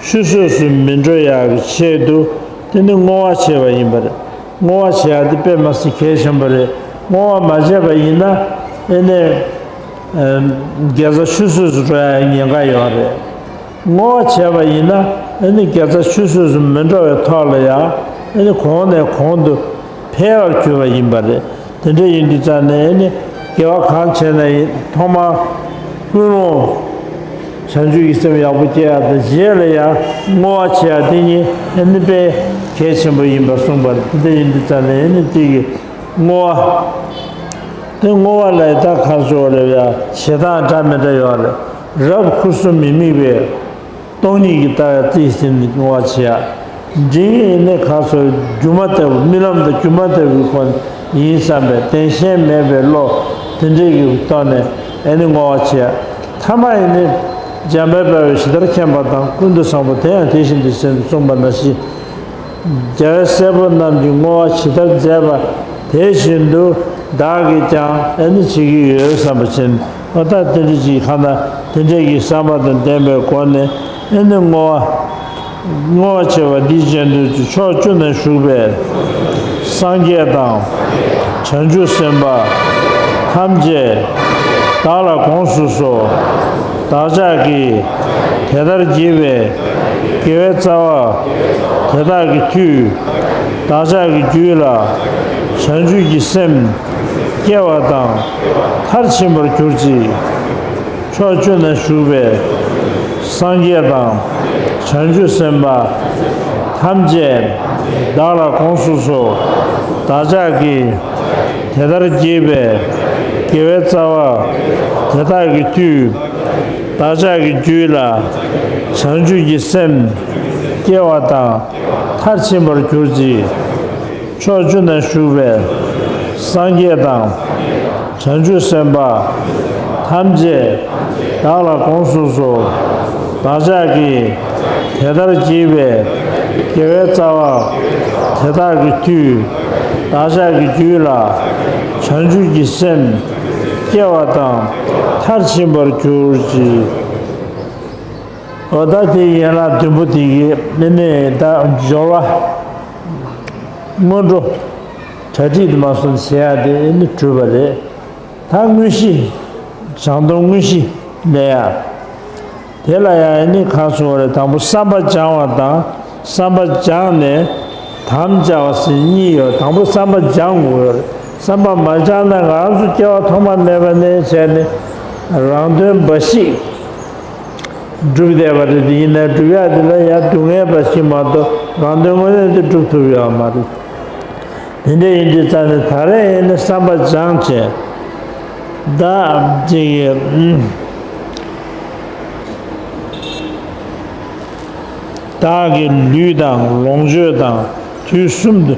ཆུད་ཟོས་སུ་མི་འགྲོ་ཡག་གི་ཆེད་དུ་དེ་ནི་བསྔོ་བ་བྱས་པ་ཡིན་པ་རེད། བསྔོ་བ་བྱེད་ཡག་དེ་དཔེ་མི་སྲིད་གལ་ཆེན་པོ་རེད། བསྔོ་བ་མ་བྱས་པ་ཡིན་ན་ཨེ་ནས་དགེ་རྩ་ཆུད་ཟོས་སུ་འགྲོ་ཡག་ཉེན་ཁ་ཡོད་རེད། བསྔོ་བ་བྱས་པ་ཡིན་ན་ཨེ་ནི་དགེ་རྩ་ཆུད་ཟོས་སུ་མི་འགྲོ་བའི་ཐོག་ལ་ཡང་ཨེ་ནི་གོང་ནས་གོང་དུ་འཕེལ་བར་གྱུར་པ་ཡིན་པ་རེད། དེ་འདྲ་ཡིན་དུས་ཙང་ནས་ཨེ་ནི་དགེ་བ་གང་བྱས་ན་ཡིན་ཐོག་མར་ཀུན་སློང་བྱང་ཆུབ་ཀྱི་སེམས་ཡག་པོ་སྐྱེ་ཡག་དང་། རྗེས་ལ་ཡང་བསྔོ་བ་བྱེད་ཡག་དེ་གཉིས་ཨེ་ནི་དཔེ་གལ་ཆེན་པོ་ཡིན་པ་གསུངས་པ་རེད། དེ་འདྲ་ཡིན་དུས་ཙང་ནས་ཨེ་ནི་དེ་གི་བསྔོ་བ། དེ་བསྔོ་བ་ལ་ད་གང་ཟེར་བ་རེད་ཡ། བྱེད་སྟངས་འདྲ་མི་འདྲ་ཡོད་རེད། རབ་ཁུ་སིམ་མི་དམིགས་པའི་སྟོང་ཉིད་ཀྱི་ལྟ་བའི་རྩིས་ཟིན་ནས་བསྔོ་བ་བྱེད་ཡ། འབྲིང་ཡིན་ནས་གང་ཟེར་སྒྱུ་མ་ལྟ་བུ། རྨི་ལམ་དང་སྒྱུ་མ་ལྟ་བུའི་སྒོ་ནས་ཡིན་བསམ་པའི་བདེན་ཞེན་མེད་པའི་བློ་དེ་འདྲའི་གི་ཐོག་ནས་ཨེ་ནི་བསྔོ་བ་བྱེད་ཡ། ཐ་མ་ཡིན་ནས་འཇམ་དཔལ་དཔའ་བོས་ཇི་ལྟར་མཁྱེན་པ་དང་། ཀུན་ཏུ་བཟང་པོ་དེ་ཡང་དེ་བཞིན་དུ་ཟེར་ནས་གསུངས་པ་ནང་བཞིན། རྒྱལ་བའི་སྲས་པོ་རྣམས་ཀྱིས་བསྔོ་བ་ཇི་ལྟར་མཛད་པ་དེ་བཞིན་དུ་བདག་གིས་ཀྱང་ཨེ་ནི་བྱེད་ཀྱི་ཡོད་བསམ་པ་བྱས་ནས། ཨོ་ད་དེ་འདྲ་ཅིག་གང་ལྟར་དེ་འདྲའི་གི་བསམ་པ་དང་ལྡན་པའི་སྒོ་ནས་ཨེ་ནི་བསྔོ་བ་ བསྔོ་བ་བྱེད་པ་འདིའི་རྗེས་ཟློས་ཀྱི་ཕྱོགས་བཅུ་ན་བཞུགས་པའི་སངས་རྒྱས་དང་། བྱང་ཆུབ་སེམས་དཔའ་ཐམས་ཅད་བདག་ལ་དགོངས་སུ་གསོལ། བདག་ཅག་གིས་དེ་ལྟར་བགྱིས་པའི་དགེ་བའི་རྩ་བ་དེ་དག་གི་མཐུས། བདག་ཅག་གི་རྒྱུད་ལ་བྱང་ཆུབ་ཀྱི་སེམས་སྐྱེ་བ་དང་མཐར་ཕྱིན་པར་གྱུར་ཅིག། ཕྱོགས་བཅུ་ན་བཞུགས་པའི་སངས་རྒྱས་དང་བྱང་ཆུབ་སེམས་དཔའ་ཐམས་ཅད་བདག་ལ་དགོངས་སུ་གསོལ། བདག་ཅག་གིས་དེ་ལྟར་བགྱིས་པའི་དགེ་བའི་རྩ་བ་དེ་དག་གི་མཐུས། བདག་ཅག་གི་རྒྱུད་ལ་བྱང་ཆུབ་ཀྱི་སེམས་སྐྱེ་བ་དང་མཐར་ཕྱིན་པར་གྱུར་ཅིག། ཕྱོགས་བཅུ་ན་བཞུགས་པའི་སངས་རྒྱས་དང་། བྱང་ཆུབ་སེམས་དཔའ་ཐམས་ཅད་བདག་ལ་དགོངས་སུ་གསོལ། བདག་ཅག་གིས་དེ་ལྟར་བགྱིས་པའི་དགེ་བའི་རྩ་བ་དེ་དག་གི་མཐུས། བདག་ཅག་གི་རྒྱུད་ལ་བྱང་ཆུབ་ཀྱི་སེམས་སྐྱེ་བ་དང་མཐར་ཕྱིན་པར་གྱུར་ཅིག། འོ་ད་དེ་ཡན་ལག་བདུན་པོ་དེ་གི་ནི་ནི་ད་སྦྱོར་བ། སྔོན་འགྲོ་གྲ་སྒྲིག་དུ་མ་སོང་བྱེད་ཡ་དེ་ནི་གྲུབ་པ་རེད། ད་དངོས་གཞི། བྱང་སྡོམ་དངོས་གཞི་ལས་ཡ། དེ་ལ་ཡང་ནི་གང་སོང་བ་རེད། དང་པོ་བསམ་པ་སྦྱང་བ་དང་བསམ་པ་སྦྱངས་ནས་དམ་བཅའ་བ་ཟེར་གཉིས་ཡོད། དང་པོ་བསམ་པ་སྦྱང་དགོས་ཡོད་རེད། བསམ་པ་མ་སྦྱངས་ན་ང་རང་ཚོ་སྐྱེ་བ་ཐོག་མ་མེད་པ་ནས་བྱས་ནས་རང་དོན་འབའ་ཞིག་སྒྲུབ་བསྡད་པ་རེད། དེ་ཡིན་ན་སྒྲུབ་ཡག་དེ་ལ་ཡང་སྡུག་བསྔལ་འབའ་ཞིག་མ་གཏོགས་རང་དོན་དངོས་གནས་དེ་སྒྲུབ་ཐུབ་ཡོད་མ་རེད། དེ་འདྲ་ཡིན་དུས་ཙང་ནས་ད་རེས་ཡིན་ན་བསམ་པ་སྦྱངས་བྱས། བདག་ཅིག་གིས་བདག་གི་ལུས་དང་ལོངས་སྤྱོད་དང་དུས་གསུམ་དུ་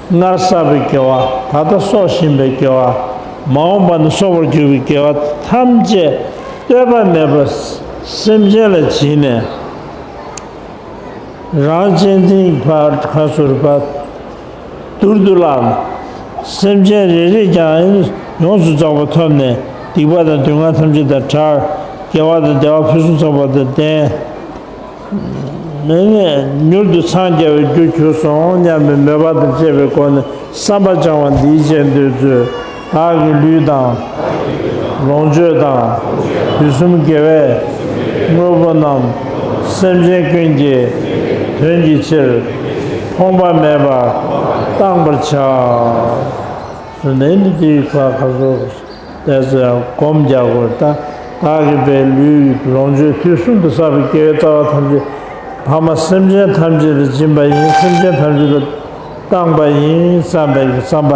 སྔར་བསགས་པའི་དགེ་བ། ད་ལྟ་གསོག་བཞིན་པའི་དགེ་བ། མ་འོངས་པ་ན་གསོག་པར་འགྱུར་བའི་དགེ་བ་ཐམས་ཅད་ལྟོས་པ་མེད་པར་སེམས་ཅན་ལ་བྱིན་ནས། རང་གཅེས་འཛིན་ཕར་ཁ་ཟུར་པ་དུར་དུ་བརླག། སེམས་ཅན་རེ་རེས་ཀྱང་ཡོངས་སུ་རྫོགས་པ་ཐོབ་ནས་སྡིག་པ་དང་སྡུག་བསྔལ་ཐམས་ཅད་དང་བྲལ། དགེ་བ་དང་བདེ་བ་ཕུན་སུམ་ཚོགས་པ་དང་ལྡན། མྱུར་དུ་འཚང་རྒྱ་བའི་རྒྱུར་གྱུར་སོང་སྙམ་པའི་མོས་པ་དང་བཅས་པའི་སྒོ་ནས་བསམ་པ་སྦྱང་བ་འདིའི་རྗེས་ཟློས་མཛོད། བདག་གི་ལུས་དང་། ལོངས་སྤྱོད་དང་། དུས་གསུམ་དགེ་བའི་དངོས་པོ་རྣམས། སེམས་ཅན་ཀུན་གྱི་དོན་གྱི་ཕྱིར། ཕོངས་པ་མེད་པར་གཏང་བར་བྱ། ཟེར་ནས་ནི་དེའི་ཁ་ཁ་སོ་ཏེ་ཙེ་སྒོམ་རྒྱག་དགོས། ད་བདག་གི་པའི་ལུས་ལོངས་སྤྱོད་དུས་གསུམ་དུ་བསགས་པའི་དགེ་བའི་རྩ་བ་ཐམས་ཅད་ཕ་མ་སེམས་ཅན་ཐམས་ཅད་ལ་སྦྱིན་པ་ཡིན། སེམས་ཅན་ཐམས་ཅད་ལ་བཏང་པ་ཡིན་བསམ་པའི་བསམ་པ།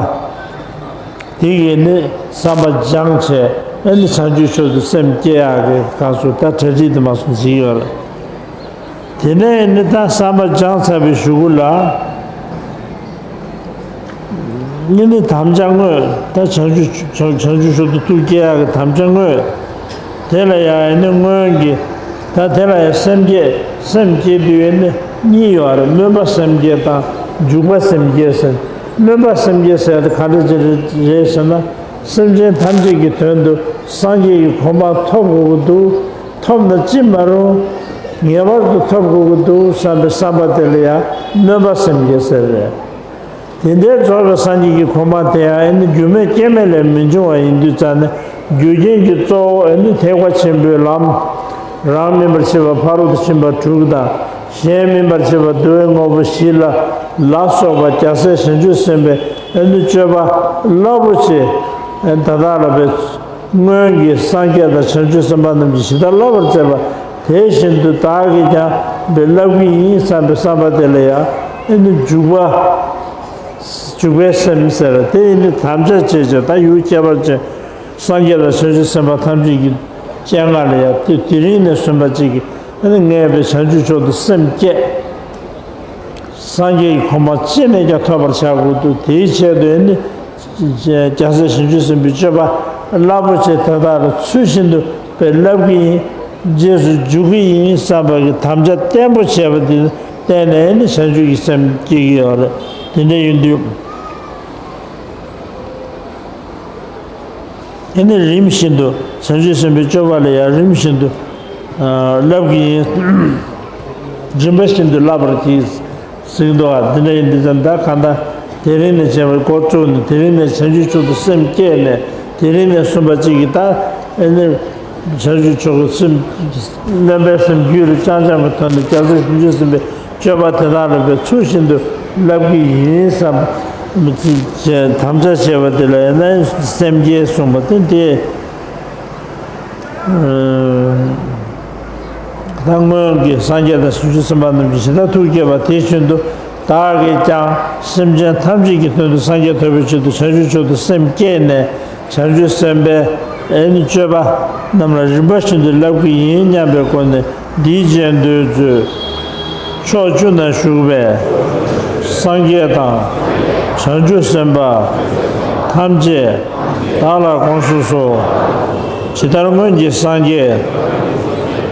དེ་གིས་ནི་བསམ་པ་སྦྱངས་བྱས་ཨ་ནི་བྱང་ཆུབ་མཆོག་ཏུ་སེམས་བསྐྱེད་ཡག་གི་སྐབས་སུ་ད་གྲ་སྒྲིག་དུ་མ་སོང་ཞིག་ཡོད་རེད། དེ་ནས་ནི་ད་བསམ་པ་སྦྱངས་ཚར་བའི་གཞུག་གུ་ལ། ནི་ནི་དམ་བཅའ་དངོས། ད་བྱང་ཆུབ་བྱང་བྱང་ཆུབ་མཆོག་ཏུ་ཐུགས་བསྐྱེད་ཡག་གི་དམ་བཅའ་དངོས། དེ་ལ་ཡང་ནི་སྔོན་གྱི་ད་དེ་ལ་ཡང་སེམས་བསྐྱེད་སེམས་བསྐྱེད་དུས་ནི་གཉིས་ཡོད་རེད། སྨོན་པ་སེམས་བསྐྱེད་དང་འཇུག་པ་སེམས་བསྐྱེད་ཟེར། སྨོན་པ་སེམས་བསྐྱེད་ཟེར་དེ་ག་འདྲ་ཅིག་རེད་ཟེར་ན། སེམས་ཅན་ཐམས་ཅད་ཀྱི་དོན་དུ་སངས་རྒྱས་ཀྱི་གོ་འཕང་ཐོབ་དགོས་ཀྱི་འདུག་ཐོབ་ན་ཅི་མ་རུང་ངེས་པར་དུ་ཐོབ་དགོས་ཀྱི་འདུག་བསམ་པའི་བསམ་པ་དེ་ལ་ཡང་སྨོན་པ་སེམས་བསྐྱེད་ཟེར་རེད། དེ་འདྲའི་རྫོགས་པའི་སངས་རྒྱས་ཀྱི་གོ་འཕང་དེ་ཡང་ཨེ་ནི་རྒྱུ་མེད་རྐྱེན་མེད་ལས་མི་འབྱུང་བ་ཡིན་དུས་ཙང་ནས་རྒྱུ་རྐྱེན་གྱི་གཙོ་བོ་ཨེ་ནི་ཐེག་པ་ཆེན་པོའི་ལམ། རང་མིན་པར་ཤེས་པ་ཕ་རོལ་ཏུ་ཕྱིན་པ་དྲུག་དང་གཞན་མིན་པར་ཤེས་པ་བསྡུ་བའི་དངོས་པོ་བཞི་ལ་ལ་སོགས་པ་རྒྱལ་སྲས་བྱང་ཆུབ་སེམས་དཔའི་ཨེ་ནི་སྤྱོད་པ་རླབས་པོ་ཆེ་ཨེ་ད་དག་ལ་བས། སྔོན་གྱི་སངས་རྒྱས་དང་བྱང་ཆུབ་སེམས་དཔའ་རྣམས་ཀྱིས་ཇི་ལྟར་བསླབ་པར་མཛད་པ་དེ་བཞིན་དུ་བདག་གིས་ཀྱང་འབད་བསླབ་ཀྱི་ཡིན་བསམ་པའི་བསམ་པ་དེ་ལ་ཡང་ཨེ་ནི་འཇུག་པ། འཇུག་པའི་སེམས་ཟེར་དེ་ཨེ་ནི་དམ་བཅའ་བྱས་བྱས་ད་ཡུལ་ཁྱད་པར་ཅན་སངས་རྒྱས་དང་བྱང་ཆུབ་སེམས་དཔའ་ཐམས་ཅད་ཀྱི་སྤྱན་སྔ་ལ་ཡང་དེ་དེ་རིང་ནས་བཟུང་བ་ཅིག་གིས་ཨེ་ནི་ངས་འབད་བྱང་ཆུབ་མཆོག་ཏུ་སེམས་བསྐྱེད། སངས་རྒྱས་ཀྱི་གོ་འཕང་ཅི་ནས་ཀྱང་ཐོབ་པར་བྱ་དགོས་འདུག་དེའི་ཆེད་དུ་ཨེ་ནི། རྒྱལ་སྲས་བྱང་ཆུབ་སེམས་དཔའི་སྤྱོད་པ་རླབས་པོ་ཆེ་དེ་དག་ལ་ཚུལ་བཞིན་དུ་དཔེ་བསླབ་ཀྱི་ཡིན། རྗེས་སུ་འཇུག་གི་ཡིན་བསམ་པ་གི་དམ་བཅའ་བརྟན་པོ་བྱས་པ་དེ་བརྟེན་ནས་ནི་བྱང་ཆུབ་ཀྱི་སེམས་སྐྱེ་གི་ཡོད་རེད། དེ་འདྲ་ཡིན་དུས་ཨེ་ནི་རིམ་བཞིན་དུ་བྱང་ཆུབ་སེམས་དཔའི་སྤྱོད་པ་ལ་ཡང་རིམ་བཞིན་དུ་བསླབ་ཀྱི་ཡིན། སྦྱིན་པ་བཞིན་དུ་བསླབ་པར་གྱིས། ཟེར་གྱི་འདུག་ག་འདི་འདྲ་ཡིན་དུས་ཙམ་ད་གང་ལྟར་དེ་རིང་ནས་བྱས་པའི་འགོ་བཙུགས་ནས། དེ་རིང་ནས་བྱང་ཆུབ་མཆོག་ཏུ་སེམས་བསྐྱེད་ནས། དེ་རིང་ནས་གསུམ་པ་གཅིག་གིས་ད་ཨེ་ནི་བྱང་ཆུབ་མཆོག་གི་སེམས། སྨོན་པའི་སེམས་རྒྱུད་ལ་བཅང་བཅང་བའི་ཐོག་ནས་རྒྱལ་སྲས་བྱང་ཆུབ་སེམས་དཔའི་སྤྱོད་པ་དེ་དག་ལ་བའི་ཚུལ་བཞིན་དུ་བསླབ་ཀྱི་ཡིན་བསམ། དམ་བཅའ་བྱས་པ་དེ་ལ་ཨེ་ནི་སེམས་བསྐྱེད་གསུངས་པ་དེ་དེ། ད་སྔོན་གྱི་སངས་རྒྱས་དང་བྱང་ཆུབ་སེམས་དཔའ་རྣམས་ཀྱིས་ཇི་ལྟར་ཐུགས་བསྐྱེད་པ་དེ་བཞིན་དུ། བདག་གིས་ཀྱང་སེམས་ཅན་ཐམས་ཅད་ཀྱི་དོན་དུ་སངས་རྒྱས་ཐོབ་པའི་ཆེད་དུ་བྱང་ཆུབ་མཆོག་ཏུ་སེམས་བསྐྱེད་ནས། བྱང་ཆུབ་སེམས་དཔའི་ཨེ་ནི་སྤྱོད་པ་རྣམས་ལ་རིམ་པ་བཞིན་དུ་བསླབ་ཀྱི་ཡིན་སྙམ་པའི་སྒོ་ནས། འདིའི་རྗེས་ཟློས་མཛོད། ཕྱོགས་བཅུ་ན་བཞུགས་པའི་སངས་རྒྱས་དང་བྱང་ཆུབ་སེམས་དཔའ་ཐམས་ཅད་བདག་ལ་དགོངས་སུ་གསོལ། ཇི་ལྟར་སྔོན་གྱི་སངས་རྒྱས་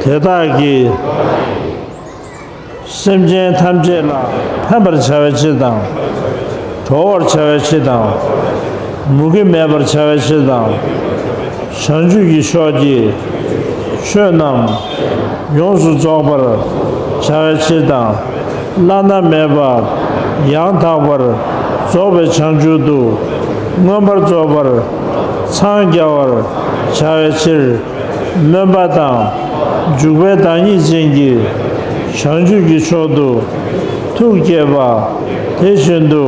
དེ་དག་གིས་སེམས་ཅན་ཐམས་ཅད་ལ་ཕན་པར་བྱ་བའི་ཕྱིར་དང་། གྲོལ་བར་བྱ་བའི་ཕྱིར་དང་། མུ་གེ་མེད་པར་བྱ་བའི་ཕྱིར་དང་། བྱང་ཆུབ་ཀྱི་ཕྱོགས་ཀྱི་ཆོས་རྣམས་ཡོངས་སུ་རྫོགས་པར་བྱ་བའི་ཕྱིར་དང་། བླ་ན་མེད་པ་ཡང་དག་པར་རྫོགས་པའི་བྱང་ཆུབ་ཏུ་མངོན་པར་རྫོགས་པར་འཚང་རྒྱ་བར་བྱ་བའི་ཕྱིར། སྨོན་པ་དང་འཇུག་པའི་བདག་ཉིད་ཅན་གྱི་བྱང་ཆུབ་ཀྱི་མཆོག་ཏུ་ཐུགས་བསྐྱེད་པ་དེ་བཞིན་དུ།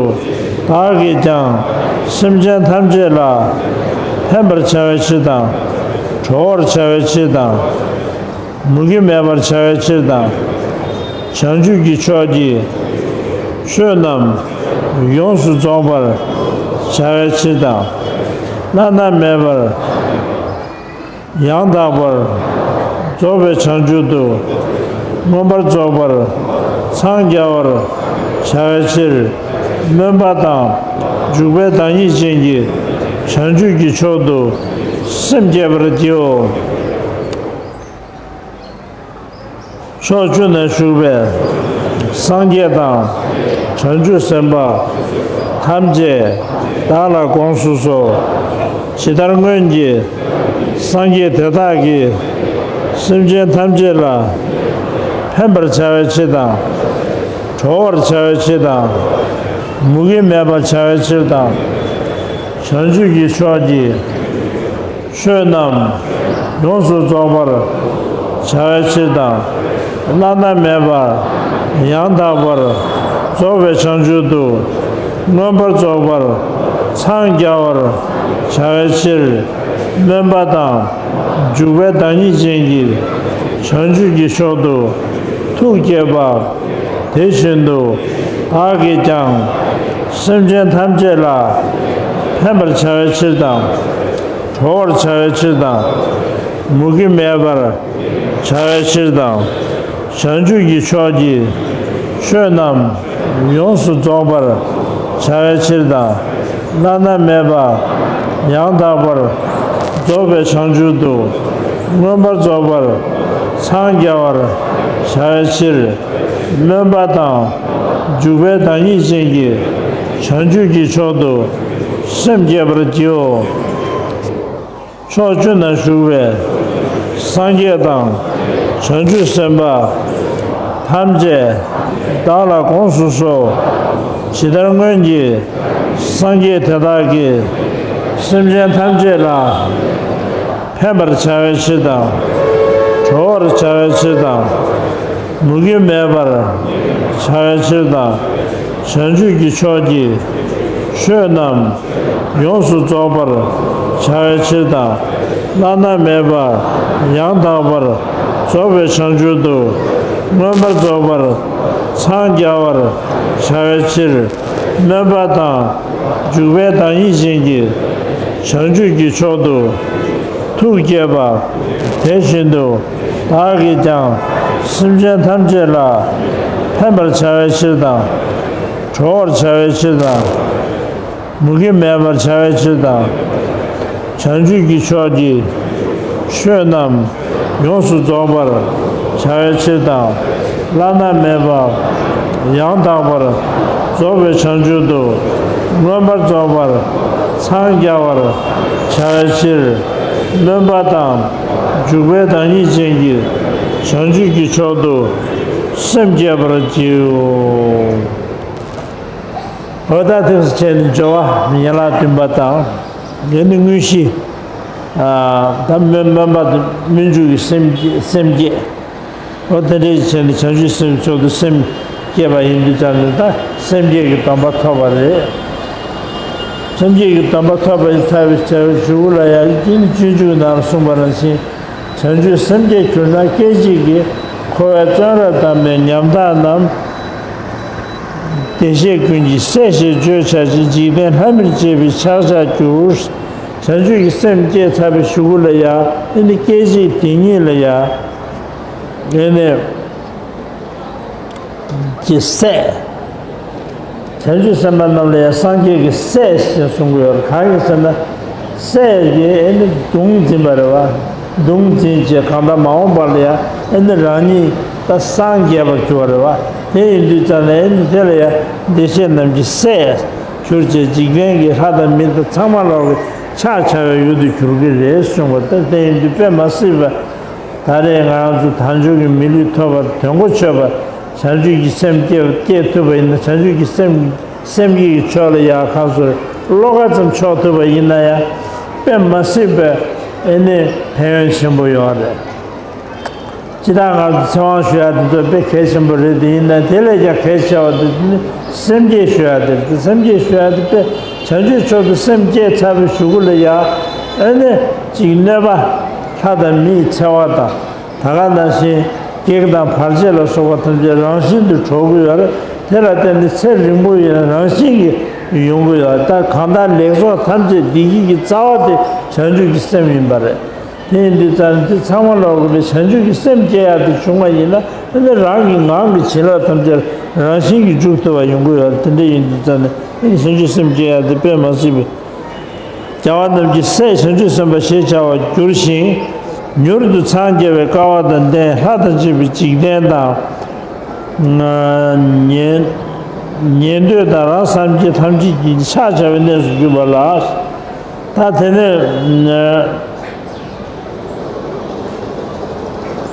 བདག་གིས་ཀྱང་སེམས་ཅན་ཐམས་ཅད་ལ་ཕན་པར་བྱ་བའི་ཕྱིར་དང་། གྲོལ་བར་བྱ་བའི་ཕྱིར་དང་། མུ་གེ་མེད་པར་བྱ་བའི་ཕྱིར་དང་། བྱང་ཆུབ་ཀྱི་ཕྱོགས་ཀྱི་ཆོས་རྣམས་ཡོངས་སུ་རྫོགས་པར་བྱ་བའི་ཕྱིར་དང་། བླ་ན་མེད་པར་ཡང་དག་པར་རྫོགས་པའི་བྱང་ཆུབ་ཏུ་མངོན་པར་རྫོགས་པར་འཚང་རྒྱ་བར་བྱ་བའི་ཕྱིར། སྨོན་པ་དང་འཇུག་པའི་བདག་ཉིད་ཅན་གྱི་བྱང་ཆུབ་ཀྱི་མཆོག་ཏུ་སེམས་བསྐྱེད་པར་བགྱིའོ། ཕྱོགས་བཅུ་ན་བཞུགས་པའི་སངས་རྒྱས་དང་བྱང་ཆུབ་སེམས་དཔའ་ཐམས་ཅད་བདག་ལ་དགོངས་སུ་གསོལ། ཇི་ལྟར་སྔོན་གྱི་སངས་རྒྱས་དེ་དག་གིས་སེམས་ཅན་ཐམས་ཅད་ལ་ཕན་པར་བྱ་བའི་ཕྱིར་དང་། གྲོལ་བར་བྱ་བའི་ཕྱིར་དང་། མུ་གེ་མེད་པར་བྱ་བའི་ཕྱིར་དང་། བྱང་ཆུབ་ཀྱི་ཕྱོགས་ཀྱི་ཆོས་རྣམས་ཡོངས་སུ་རྫོགས་པར་བྱ་བའི་ཕྱིར་དང་། བླ་ན་མེད་པ་ཡང་དག་པར་རྫོགས་པའི་བྱང་ཆུབ་ཏུ་མངོན་པར་རྫོགས་པར་འཚང་རྒྱ་བར་བྱ་བའི་ཕྱིར། སྨོན་པ་དང་འཇུག་པའི་བདག་ཉིད་ཅན་གྱི་བྱང་ཆུབ་ཀྱི་མཆོག་ཏུ་ཐུགས་བསྐྱེད་པ་དེ་བཞིན་དུ། བདག་གིས་ཀྱང་སེམས་ཅན་ཐམས་ཅད་ལ་ཕན་པར་བྱ་བའི་ཕྱིར་དང་། གྲོལ་བར་བྱ་བའི་ཕྱིར་དང་། མུ་གེ་མེད་པར་བྱ་བའི་ཕྱིར་དང་། བྱང་ཆུབ་ཀྱི་ཕྱོགས་ཀྱི་ཆོས་རྣམས་ཡོངས་སུ་རྫོགས་པར་བྱ་བའི་ཕྱིར་དང་། བླ་ན་མེད་པ་ཡང་དག་པར་རྫོགས་པའི་བྱང་ཆུབ་ཏུ་མངོན་པར་རྫོགས་པར་འཚང་རྒྱ་བར་བྱ་བའི་ཕྱིར། སྨོན་པ་དང་འཇུག་པའི་བདག་ཉིད་ཅན་གྱི་བྱང་ཆུབ་ཀྱི་མཆོག་ཏུ་སེམས་བསྐྱེད་པར་བགྱིའོ། ཕྱོགས་བཅུ་ན་བཞུགས་པའི་སངས་རྒྱས་དང་བྱང་ཆུབ་སེམས་དཔའ་ཐམས་ཅད་བདག་ལ་དགོངས་སུ་གསོལ། ཇི་ལྟར་སྔོན་གྱི་སངས་རྒྱས་དེ་དག་གིས་སེམས་ཅན་ཐམས་ཅད་ལ་ཕན་པར་བྱ་བའི་ཕྱིར་དང་། གྲོལ་བར་བྱ་བའི་ཕྱིར་དང་། མུ་གེ་མེད་པར་བྱ་བའི་ཕྱིར་དང་། བྱང་ཆུབ་ཀྱི་ཕྱོགས་ཀྱི་ཆོས་རྣམས་ཡོངས་སུ་རྫོགས་པར་བྱ་བའི་ཕྱིར་དང་། བླ་ན་མེད་པ་ཡང་དག་པར་རྫོགས་པའི་བྱང་ཆུབ་ཏུ་མངོན་པར་རྫོགས་པར་འཚང་རྒྱ་བར་བྱ་བའི་ཕྱིར། སྨོན་པ་དང་འཇུག་པའི་བདག་ཉིད་ཅན་གྱི་བྱང་ཆུབ་ཀྱི་མཆོག་ཏུ་ཐུགས་བསྐྱེད་པ་དེ་བཞིན་དུ། བདག་གིས་ཀྱང་སེམས་ཅན་ཐམས་ཅད་ལ་ཕན་པར་བྱ་བའི་ཕྱིར་དང་། གྲོལ་བར་བྱ་བའི་ཕྱིར་དང་། མུ་གེ་མེད་པར་བྱ་བའི་ཕྱིར་དང་། བྱང་ཆུབ་ཀྱི་ཕྱོགས་ཀྱི་ཆོས་རྣམས་ཡོངས་སུ་རྫོགས་པར་བྱ་བའི་ཕྱིར་དང་། བླ་ན་མེད་པ་ཡང་དག་པར་རྫོགས་པའི་བྱང་ཆུབ་ཏུ་མངོན་པར་རྫོགས་པར་འཚང་རྒྱ་བར་བྱ་བའི་ཕྱིར། སྨོན་པ་དང་འཇུག་པའི་བདག་ཉིད་ཅན་གྱི་བྱང་ཆུབ་ཀྱི་མཆོག་ཏུ་ སེམས་བསྐྱེད་པར་བགྱིའོ། འོ་ད་དེ་བྱས་ནས་སྦྱོར་བ་ཡན་ལག་བདུན་པ་དང་། དེ་ནི་དངོས་གཞི། ད་སྨོན་སྨོན་པ་དང་སྨོན་འཇུག་གི་སེམས་བསྐྱེད་སེམས་བསྐྱེད། འོ་དེ་འདྲ་བྱས་ནས་བྱང་ཆུབ་སེམས་མཆོག་ཏུ་སེམས་བསྐྱེད་པ་ཡིན་དུས་ཙམ་ནས་ད་སེམས་བསྐྱེད་ཀྱི་སྡོམ་པ་ཐོབ་པ་རེད། སེམས་བསྐྱེད་ཀྱི་སྡོམ་པ་ཐོབ་པ་ཡི་ཚར་བའི་བྱ་བའི་གཞུག་གུ་ལ་ཡང་དེ་ནི་སྤྱོད་འཇུག་ནང་གསུངས་པ་ནང་བཞིན། བྱང་ཆུབ་སེམས་བསྐྱེད་གྱུར་ན་སྐད་ཅིག་གིས། འཁོར་བའི་བཙོན་རར་བསྡམས་པའི་ཉམ་ཐག་རྣམས། བདེ་གཤེགས་ཀུན་གྱི་སྲས་ཞེས་བརྗོད་བྱ་ཞིང་། འཇིག་རྟེན་ལྷ་མིར་བཅས་པའི་ཕྱག་བྱར་འགྱུར། བྱང་ཆུབ་ཀྱི་སེམས་བསྐྱེད་ཚར་བའི་གཞུག་གུ་ལ་ཡང་ཨེ་ནི་སྐད་ཅིག་དེ་ཉིད་ལ་ཡང་ཨེ་ནི་ཀྱི་སྲས། བྱང་ཆུབ་སེམས་དཔའ་རྣམས་ལ་ཡང་སངས་རྒྱས་ཀྱི་སྲས་ཞེས་གསུང་གི་ཡོད། གང་ཡིན་ཟེར་ན། སྲས་ཀྱིས་ཨེ་ནི་གདུང་འཛིན་པ་རེད་བ། གདུང་འཛིན་བྱས་གང་ལྟར་མ་འོངས་པ་ལ་ཡང་ཨེ་ནི་རང་ཉིད་ད་སངས་རྒྱས་པར་གྱུར་པ་རེད་བ། དེ་ཡིན་དུས་ཙམ་ནས་ཨེ་ནི་དེ་ལ་ཡང་བདེ་གཤེགས་རྣམས་ཀྱི་སྲས་གྱུར་བྱས་འཇིག་རྟེན་གྱི་ལྷ་དང་མི་དང་ཚང་མ་ལོག་གི་ཕྱག་བྱ་བའི་ཡུལ་དུ་གྱུར་གྱི་རེད་གསུངས་པ་ད་དེ་ཡིན་དུས་དཔེ་མ་སྲིད་པ། ད་རེས་ང་རང་ཚོ་དལ་འབྱོར་གྱི་མི་ལུས་ཐོབ་པར་དོན་གོ་ཆོད་པ། བྱང་ཆུབ་ཀྱི་སེམས་བསྐྱེད་བསྐྱེད་ཐུབ་པ་ཡིན་ན། བྱང་ཆུབ་ཀྱི་སེམས་སེམས་བསྐྱེད་ཀྱི་ཕྱོགས་ལ་ཡར་ཁ་སོར་བློ་ཁ་ཙམ་ཕྱོགས་ཐུབ་པ་ཡིན་ན་ཡང་དཔེ་མ་སྲིད་པའི་ཨེ་ནི་ཕན་ཡོན་ཆེན་པོ་ཡོད་རེད། ཇི་ལྟར་ང་ཚོ་ཚེ་དབང་ཞུ་ཡ་དེ་ཚོ་དཔེ་གལ་ཆེན་པོ་རེད། དེ་ཡིན་ན་དེ་ལས་ཀྱང་གལ་ཆེ་བ་དེ་ནི་སེམས་བསྐྱེད་ཞུ་ཡ་དེ་རེད། སེམས་བསྐྱེད་ཞུ་ཡ་དེ་དཔེ་བྱང་ཆུབ་མཆོག་ཏུ་སེམས་བསྐྱེད་ཚར་བའི་གཞུག་གུ་ལ་ཡང་ཨེ་ནི་ཅིག་གནོད་པ་ལྷ་དང་མིའི་འཚེ་བ་དང་། ད་ག་ནང་བཞིན་བགེགས་དང་བར་ཆད་ལ་སོགས་པ་ཐམས་ཅད་རང་བཞིན་དུ་གྲོལ་གྱི་ཡོད་རེད། དེ་ལ་བརྟེན་ནས་ཚེ་རིང་པོ་ཡིན་ན་རང་བཞིན་གྱིས་ཡོང་གི་ཡོད་རེད། ད་གང་ལྟར་ལེགས་ཚོགས་ཐམས་ཅད་བདེ་སྐྱིད་ཀྱི་རྩ་བ་དེ་བྱང་ཆུབ་ཀྱི་སེམས་ཡིན་པ་རེད། དེ་ཡིན་དུས་ཙང་འདི་ཚང་མ་ལོག་གི་བྱང་ཆུབ་ཀྱི་སེམས་སྐྱེ་ཡག་དེ་བྱུང་བ་ཡིན་ན་ཨ་ནི་རང་གི་ངང་གི་བྱིན་རླབས་ཐམས་ཅད་རང་བཞིན་གྱིས་འཇུག་ཐུབ་པ་ཡོང་གི་ཡོད་རེད། དེ་འདྲ་ཡིན་དུས་ཙང་ནས་ཨ་ནི་བྱང་ཆུབ་སེམས་སྐྱེ་ཡག་དེ་དཔེ་མ་སྲིད་པའི། རྒྱལ་བ་རྣམས་ཀྱི་སྲས་བྱང་ཆུབ་སེམས་དཔའ་ཞེས་བྱ་བར་འགྱུར་ཞིང་། མྱུར་དུ་འཚང་རྒྱ་བའི་སྐལ་བ་དང་ལྡན་ལྷ་དང་བཅས་པའི་འཇིག་རྟེན་དང་། ཉན་ཉན་ཐོས་དང་རང་སངས་རྒྱས་ཐམས་ཅད་ཀྱི་ཕྱག་བྱ་བའི་གནས་སུ་གྱུར་པ་ལ། ད་དེ་ནས་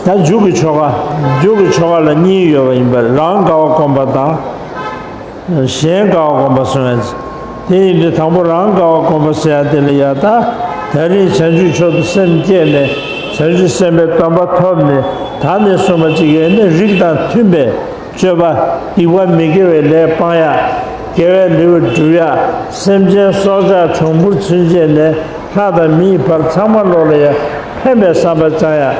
ད་མཇུག་གི་ཆོ་ག་མཇུག་གི་ཆོ་ག་ལ་གཉིས་ཡོད་པ་ཡིན་པར་རང་དགའ་བ་བསྒོམ་པ་དང་། གཞན་དགའ་བ་བསྒོམ་པ་གསུངས་ཡ། དེ་ཡིན་དུས་དང་པོ་རང་དགའ་བ་བསྒོམ་པ་ཟེར་ཡ་དེ་ལ་ཡ་ད། ད་རེས་བྱང་ཆུབ་མཆོག་ཏུ་སེམས་བསྐྱེད་ནས་བྱང་ཆུབ་སེམས་དཔའི་སྡོམ་པ་ཐོབ་ནས་ད་ནས་བཟུང་བ་ཅིག་ཡིན་ན་རིགས་དང་མཐུན་པའི་སྤྱོད་པ་སྡིག་པ་མི་དགེ་བའི་ལས་སྤང་ཡ། དགེ་བའི་ལེའུ་སྒྲུབ་ཡ། སེམས་ཅན་སྲོག་ཆགས་གྲོག་སྦུར་ཚུན་ཆད་ནས་ལྷ་དང་མིའི་བར་ཚང་མ་ལོག་ལ་ཡ་ཕན་པའི་བསམ་པ་བཅང་ཡ།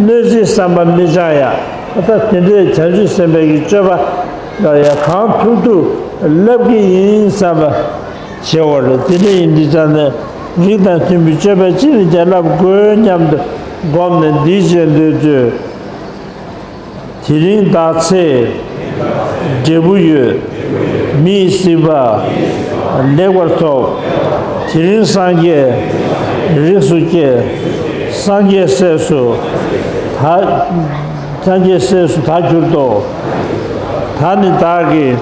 གནོད་འཚེའི་བསམ་པ་མི་བཅང་ཡ། ད་དེ་འདྲའི་བྱང་ཆུབ་སེམས་དཔའི་གི་སྤྱོད་པ། ལ་ཡང་གང་ཐུབ་ཐུབ་བསླབ་ཀྱི་ཡིན་བསམ་པ་བྱེད་དགོས་རེད། དེ་འདྲ་ཡིན་དུས་ཙང་ནས་རིགས་དང་མཐུན་པའི་སྤྱོད་པ་ཅི་ནས་ཀྱང་བསླབ་དགོས་སྙམ་དུ་བསྒོམས་ནས་འདིའི་རྗེས་ཟློས་མཛོད། དེ་རིང་བདག་ཚེ་འབྲས་བུ་ཡོད། མི་ཡི་སྲིད་པ་ལེགས་པར་ཐོབ། དེ་རིང་སངས་རྒྱས་རིགས་སུ་སྐྱེས། སངས་རྒྱས་སྲས་སུ་ད། སངས་རྒྱས་སྲས་སུ་ད་གྱུར་ཏོ། ད་ནི་བདག་གིས་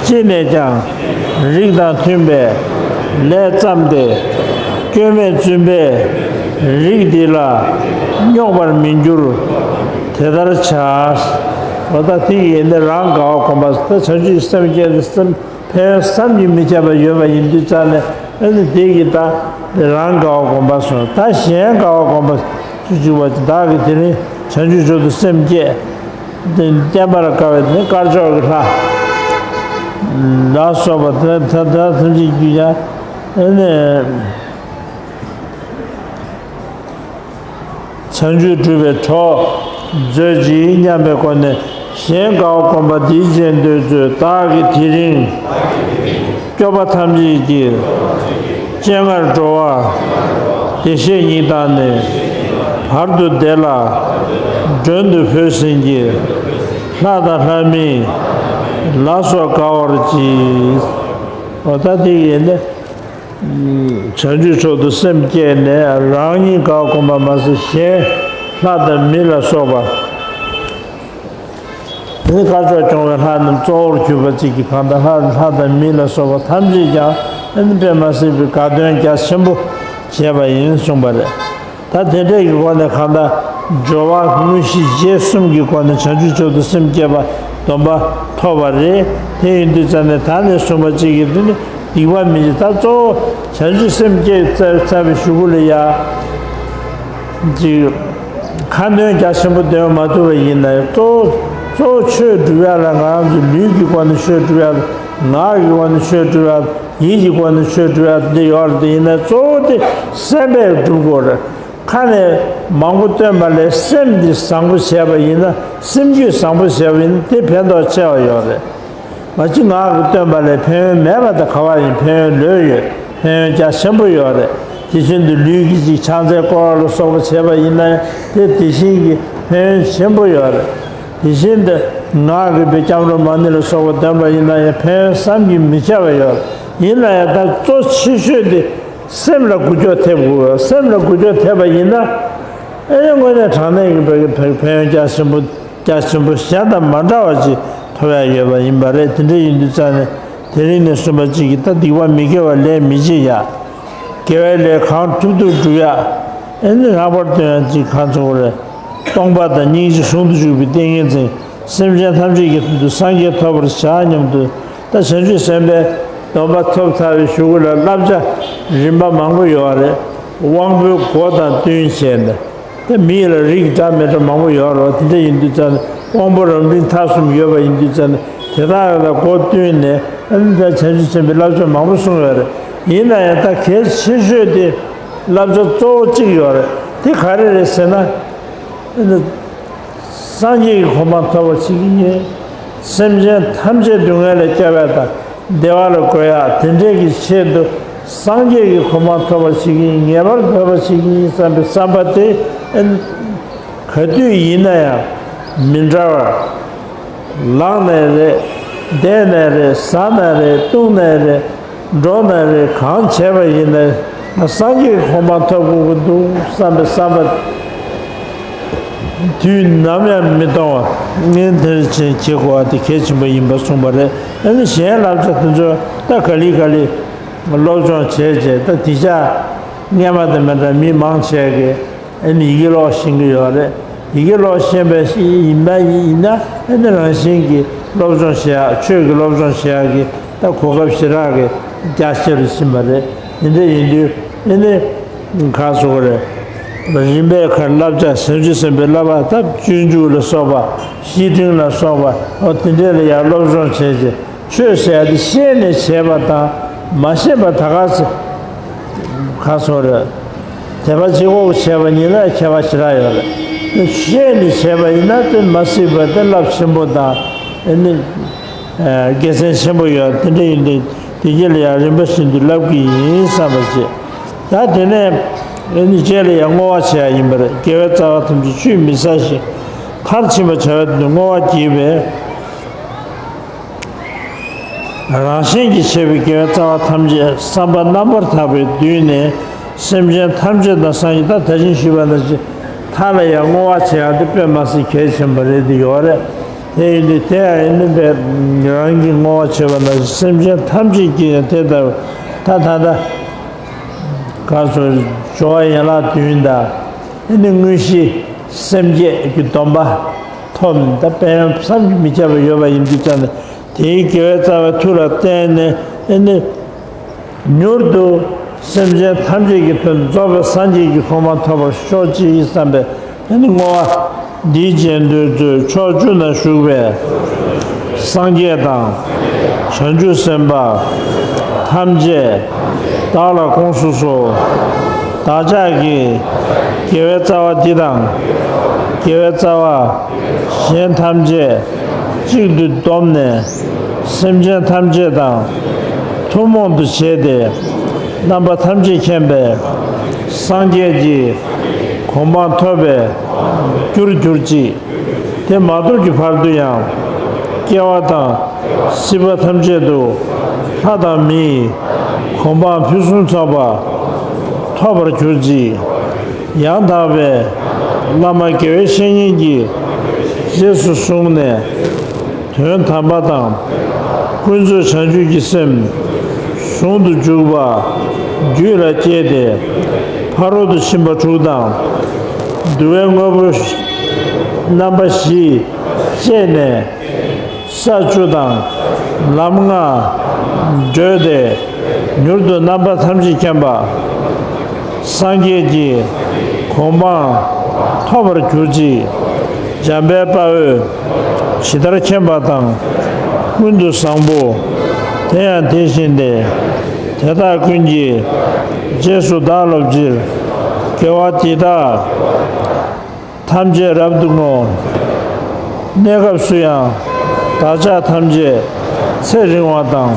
ཅི་ནས་ཀྱང་རིགས་དང་མཐུན་པའི་ལས་བརྩམས་ཏེ། སྐྱོན་མེད་བཙུན་པས་རིགས་འདི་ལ་རྙོག་པར་མི་འགྱུར་དེ་ལྟར་བྱ། འོ་ད་དེ་ཡིན་ན་རང་དགའ་བ་བསྒོམ་པ་ད་བྱང་ཆུབ་སེམས་བསྐྱེད་དེ་སེམས། ཕན་ཡོན་བསམ་གྱིས་མི་ཁྱབ་པ་ཡོད་པ་ཡིན་དུས་ཙང་ནས་ཨ་ནི་དེ་གི་ད་རང་དགའ་བ་བསྒོམ་པ་སོང་། ད་གཞན་དགའ་བ་བསྒོམ་པ་སུ་གཅིག་པ་བདག་གིས་དེ་རིང་བྱང་ཆུབ་མཆོག་ཏུ་སེམས་བསྐྱེད། དེ་བསྟན་པར་དཀའ་བའི་དེ་ནི་དཀར་ཕྱོགས་ཀྱི་ལྷ་ལ་སོགས་པ་དེ་ད་ད་ཐམས་ཅད་ཀྱིས་ཀྱང་ཨ་ནི། བྱང་ཆུབ་སྒྲུབ་པའི་གྲོགས་མཛོད་ཅིག་སྙམ་པའི་སྒོ་ནས་གཞན་དགའ་བ་བསྒོམ་པ་འདིའི་རྗེས་ཟློས་མཛོད། བདག་གིས་དེ་རིང་སྐྱོབ་པ་ཐམས་ཅད་ཀྱི་སྤྱན་སྔར་འགྲོ་བ་བདེ་གཤེགས་ཉིད་དང་ནི་བར་དུ་བདེ་ལ་མགྲོན་དུ་བོས་ཟིན་གྱི་ལྷ་དང་ལྷ་མིན་ལ་སོགས་དགའ་བར་གྱིས། འོ་ད་དེ་ཡིན་ནི། བྱང་ཆུབ་མཆོག་ཏུ་སེམས་བསྐྱེད་ནས་རང་ཉིད་དགའ་བསྒོམ་པ་མ་ཟད་གཞན་ལྷ་དང་མི་ལ་སོགས་པ། དེ་ནི་དཀར་ཕྱོགས་སྐྱོང་བའི་ལྷ་རྣམས་གཙོ་བོར་གྱུར་པ་གཅིག་གིས་གང་དག་ལྷ་ལྷ་དང་མི་ལ་སོགས་པ་ཐམས་ཅད་ཀྱང་ཨ་ནི་དཔེ་མ་སྲིད་པའི་དགའ་སྟོན་རྒྱ་ཆེན་པོ་བྱས་པ་ཡིན་གསུངས་པ་རེད། ད་དེ་འདྲའི་གི་སྒོ་ནས་གང་ལྟར་ སྦྱོར་བ་དངོས་གཞི་རྗེས་གསུམ་གྱི་སྒོ་ནས་བྱང་ཆུབ་མཆོག་ཏུ་སེམས་བསྐྱེད་པ་སྡོམ་པ་ཐོབ་པ་རེད། དེ་ཡིན་དུས་ཙམ་ནས་ད་ནས་བཟུང་པ་གཅིག་གིས་དེ་ནི་སྡིག་པ་མི་བྱེད། ད་གཙོ་བོ་བྱང་ཆུབ་སེམས་བསྐྱེད་ཚར་བའི་གཞུག་གུ་ལ་ཡ་ཅིག་ཁ་འདོན་རྒྱ་ཆེན་པོ་འདོན་མ་ཐུབ་པ་ཡིན་ན་ཡང་གཙོ་བོ་གཙོ་བོ་ཆོས་སྒྲུབ་ཡ་ལ་ང་རང་ཚོ་ལུས་ཀྱི་སྒོ་ནས་ཆོས་སྒྲུབ་ཡ། ངག་གི་སྒོ་ནས་ཆོས་སྒྲུབ་ཡ། ཡིད་ཀྱི་སྒོ་ནས་ཆོས་སྒྲུབ་ཡ་དེ་ཡོད་རེད། དེ་ཡིན་ན་གཙོ་བོ་དེ་སེམས་པས་སྒྲུབ་དགོས་རེད། ཁ་ནས་མང་པོ་བཏོན་པ་ལས་སེམས་འདི་བཟང་པོ་བྱས་པ་ཡིན་ན། སེམས་རྒྱུད་བཟང་པོ་བྱས་པ་ཡིན་ན་དེ་ཕན་ཐོགས་ཆེ་བ་ཡོད་རེད། མ་གཞི་ངག་གིས་བཏོན་པ་ལས་ཕན་ཡོན་མེད་པ་དང་ག་བ་ཡིན། ཕན་ཡོན་ལོས་ཡོད། ཕན་ཡོན་རྒྱ་ཆེན་པོ་ཡོད་རེད། དེ་བཞིན་དུ་ལུས་ཀྱི་ཅིག་ཕྱག་འཚལ་བསྐོར་བ་ལ་སོགས་པ་བྱས་པ་ཡིན་ན་ཡང་དེ་དེ་བཞིན་གྱི་ཕན་ཡོན་ཆེན་པོ་ཡོད་རེད། དེ་བཞིན་དུ་ངག་གིས་དཔེ་སྐྱབས་འགྲོ་མ་ཎི་ལ་སོགས་པ་འདོན་པ་ཡིན་ན་ཡང་ཕན་ཡོན་བསམ་གྱིས་མི་ཁྱབ་པ་ཡོད་རེད། ཡིན་ན་ཡང་ད་གཙོ་ཆེ་ཤོས་དེ་སེམས་ལ་འགུལ་སྐྱོད་ཐེབས་དགོས། སེམས་ལ་འགུལ་སྐྱོད་ཐེབས་པ་ཡིན་ན། ཨེ་ནི་དངོས་གནས་དྲང་གནས་ཀྱི་བོད་ཀྱི་ཕན་ཕན་ཡོན་རྒྱ་ཆེན་པོ་རྒྱ་ཆེན་པོ་གཞན་དང་མ་འདྲ་བ་ཅིག་ཐོབ་ཡ་ཡོད་པ་ཡིན་པ་རེད། དེ་འདྲ་ཡིན་དུས་ཙང་ནས་དེ་རིང་ནས་བཟུང་པ་ཅིག་གིས་ད་སྡིག་པ་མི་དགེ་བ་ལས་མི་བྱེད་ཡ། དགེ་བའི་ལས་གང་ཐུབ་ཐུབ་སྒྲུབ་ཡ། ཨེ་ནི་ལྷག་པར་དུ་ཡང་ཅིག་གང་ཚོགས་རེད། སྟོང་པ་དང་སྙིང་རྗེ་ཟུང་དུ་འཇུག་པའི་ཏིང་ངེ་འཛིན། སེམས་ཅན་ཐམས་ཅད་ཀྱི་དོན་དུ་སངས་རྒྱས་ཐོབ་པར་བྱ་སྙམ་དུ། ད་བྱང་ཆུབ་སེམས་དཔའི་སྡོམ་པ་ཐོབ་ཚར་བའི་གཞུག་གུ་ལ་བསླབ་བྱ་རིམ་པ་མང་པོ་ཡོད་རེད། དབང་པོའི་སྒོ་དང་བསྟུན་བྱས་ནས། ད་མི་ལ་རིགས་འདྲ་མི་འདྲ་མང་པོ་ཡོད་རེད། དེ་འདྲ་ཡིན་དུས་ཙང་ནས་དབང་པོ་རབ་འབྲིང་ཐ་གསུམ་ཡོད་པ་ཡིན་དུས་ཙང་ནས་དེ་དག་ལ་སྒོ་བསྟུན་ནས། ཨ་ནི་ད་བྱང་ཆུབ་སེམས་དཔའི་བསླབ་བྱ་མང་པོ་གསུངས་ཡོད་རེད། ཡིན་ན་ཡང་ད་གལ་ཆེ་ཤོས་དེ་བསླབ་བྱ་གཙོ་བོ་གཅིག་ཡོད་རེད། དེ་ག་རེ་རེད་ཟེར་ན། ཨ་ནི་སངས་རྒྱས་ཀྱི་གོ་འཕང་ཐོབ་པར་བྱེད་ཀྱི་ཡིན། སེམས་ཅན་ཐམས་ཅད་སྡུག་བསྔལ་ལས་སྐྱོབ་ཡ་དང་བདེ་བ་ལ་འགོད་ཡ། དེ་འདྲའི་གི་ཆེད་དུ་སངས་རྒྱས་ཀྱི་གོ་འཕང་ཐོབ་པར་བྱེད་ཀྱི་ཡིན། ངེས་པར་འབད་པར་བྱེད་ཀྱི་ཡིན་བསམ་པའི་བསམ་པ་དེ། ཨ་ནི་ག་དུས་ཡིན་ན་ཡང་མི་འདྲ་བར། ལངས་ནས་རེད། བསྡད་ནས་རེད། ཟ་ནས་རེད། བཏུང་ནས་རེད། འགྲོ་ནས་རེད། གང་བྱས་པ་ཡིན་ནའི་ང་སངས་རྒྱས་ཀྱི་གོ་འཕང་ཐོབ་དགོས་ཀྱི་འདུག་བསམ་པའི་བསམ་པ་དུས་ནམ་ཡང་མི་གཏོང་བ། ངས་དེར་ཕྱིན་བྱེད་དགོས་པ་དེ་གལ་ཆེན་པོ་ཡིན་པ་གསུངས་པ་རེད། ཨ་ནི་གཞན་བསླབ་བྱ་དེ་ཚོ་ད་ག་ལེ་ག་ལེ་སློབ་སྦྱོང་བྱས་བྱས། ད་དེ་ཆ་སྔས་མ་དང་མི་འདྲ་མི་མང་ཆེ་གིས་ཨ་ནི་ཡི་གེ་ཀློག་ཤེས་ཀྱི་ཡོད་རེད། ཡི་གེ་ཀློག་ཤེས་པའི་ཡིན་པ་ཡིན་ན། ཨ་ནི་རང་བཞིན་གྱིས་སློབ་སྦྱོང་བྱེད་ཡག་ཆོས་ཀྱི་སློབ་སྦྱོང་བྱེད་ཡག་གི་ད་གོ་སྐབས་ཞེ་དྲག་གི་རྒྱ་ཆེ་རུ་ཕྱིན་པ་རེད། དེ་འདྲ་ཡིན་དུས་ཨ་ནི་ག་ཟེར་དགོས་རེད། རིམ་པས་ཁར་བསླབ་བྱ། བྱང་ཆུབ་སེམས་དཔའི་བསླབ་པ་ད་སྤྱོད་འཇུག་ལ་སོགས་པ། བཤེས་སྤྲིང་ལ་སོགས་པ། འོ་དེ་འདྲ་ལ་ཡང་སློབ་སྦྱོང་བྱས་རྗེས། ཆོས་ཟེར་ཡ་དེ་ཤེས་ནས་བྱས་པ་དང་མ་ཤེས་པ་ད་ག་ཚོད་ག་ཚོད་རེད། དད་པ་གཅིག་པོ་བྱས་པ་གཉིས་ལ་ཁྱད་པར་ཞེ་དྲག་ཡོད་རེད། ཤེས་ནས་བྱས་པ་ཡིན་ན་དེ་མ་སྲིད་པ་དེ་རླབས་ཆེན་པོ་དང་། ཨ་ནི་དགེ་མཚན་ཆེན་པོ་ཡོད། དེ་འདྲ་ཡིན་དུས་དེ་རྗེས་ལ་ཡང་རིམ་པ་བཞིན་དུ་བསླབ་ཀྱི་ཡིན་བསམ་པ་བྱེད། ད་དེ་ནས་ཨ་ནི་རྗེས་ལ་ཡང་བསྔོ་བ་བྱེད་ཡ་ཡིན་པ་རེད། དགེ་བའི་རྩ་བ་ཐམས་ཅད་ཆུད་མི་ཟ་ཞིང་མཐར་ཕྱིན་པར་བྱ་བའི་དོན་དུ་བསྔོ་བ་བགྱིས་པས། རང་གཞན་གྱིས་བྱས་པའི་དགེ་བའི་རྩ་བ་ཐམས་ཅད་བསམ་པ་རྣམ་པར་དག་པས་བསྡུས་ནས། སེམས་ཅན་ཐམས་ཅད་དང་སངས་རྒྱས། ད་ད་ཅི་ཞུས་པ་ནང་བཞིན་མཐའ་ལ་ཡང་བསྔོ་བ་བྱེད་ཡག་དེ་དཔེ་མ་སྲིད་གལ་ཆེན་པོ་རེད་དེ་ཡོད་རེད། དེ་ཡིན་དུས་དེ་ཡང་ཨ་ནི་དཔེ་རང་གིས་བསྔོ་བ་བྱས་པ་ནང་བཞིན་སེམས་ཅན་ཐམས་ཅད་ཀྱིས་ཡང་དེ་ལྟར་ད་ད་ལྟ་ག་ཚོད་སྦྱོར་བ་ཡན་ལག་བདུན་དང་། ཨ་ནི་དངོས་གཞི་སེམས་བསྐྱེད་ཀྱི་སྡོམ་པ་ཐོབ་ནས། ད་དཔལ་ཡོན་བསམ་གྱིས་མི་ཁྱབ་པ་ཡོད་པ་ཡིན་དུས་ཙང་ནས། དེའི་དགེ་བའི་རྩ་བའི་མཐུ་ལ་བརྟེན་ནས། ཨ་ནི་མྱུར་དུ་སེམས་ཅན་ཐམས་ཅད་ཀྱི་དོན་རྫོགས་པའི་སངས་རྒྱས་ཀྱི་གོ་འཕང་ཐོབ་པར་ཤོག་ཅིག་བསམ་པའི་ཨ་ནི་བསྔོ་བ་འདིའི་རྗེས་ཟློས་མཛོད་ཕྱོགས་བཅུ་ན་བཞུགས་པའི་སངས་རྒྱས་དང་། བྱང་ཆུབ་སེམས་དཔའ་ཐམས་ཅད་བདག་ལ་དགོངས་སུ་གསོལ། བདག་ཅག་གི་དགེ་བའི་རྩ་བ་འདི་དང་། དགེ་བའི་རྩ་བ་གཞན་ཐམས་ཅད་གཅིག་ཏུ་བསྡོམས་ནས། སེམས་ཅན་ཐམས་ཅད་དང་ཐུན་མོང་དུ་བྱས་ཏེ། རྣམ་པ་ཐམས་ཅད་མཁྱེན་པའི་སངས་རྒྱས་ཀྱི་གོ་འཕང་ཐོབ་པའི་རྒྱུར་གྱུར་ཅིག། དེ་མ་ཐོབ་ཀྱི་བར་དུ་ཡང་། སྐྱེ་བ་དང་སྲིད་པ་ཐམས་ཅད་དུ། ལྷ་དང་མིའི་གོ་འཕང་ཕུན་སུམ་ཚོགས་པ་ཐོབ་པར་གྱུར་ཅིག། ཡང་དག་པའི་བླ་མ་དགེ་བའི་བཤེས་གཉེན་གྱིས་རྗེས་སུ་བཟུང་ནས། དོན་དམ་པ་དང་། ཀུན་རྫོབ་བྱང་ཆུབ་ཀྱི་སེམས་ཟུང་དུ་འཇུག་པ་རྒྱུད་ལ་སྐྱེས་ཏེ། ཕ་རོལ་ཏུ་ཕྱིན་པ་དྲུག་དང་ འདུལ་བའི་དངོས་པོ་རྣམ་པ་བཞི་བཅས་ནས། ས་བཅུ་དང་ལམ་ལྔ་བགྲོད་དེ། མྱུར་དུ་རྣམ་པ་ཐམས་ཅད་མཁྱེན་པ། སངས་རྒྱས་ཀྱི་གོ་འཕང་ཐོབ་པར་གྱུར་ཅིག། འཇམ་དཔལ་དཔའ་བོས་ཇི་ལྟར་མཁྱེན་པ་དང་། ཀུན་ཏུ་བཟང་པོ་དེ་ཡང་དེ་བཞིན་ཏེ། དེ་དག་ཀུན་གྱི་རྗེས་སུ་བདག་སློབ་ཕྱིར། དགེ་བ་འདི་དག་ཐམས་ཅད་རབ་ཏུ་བསྔོ། གནས་སྐབས་སུ་ཡང་བདག་ཅག་ཐམས་ཅད་ཚེ་རིང་བ་དང་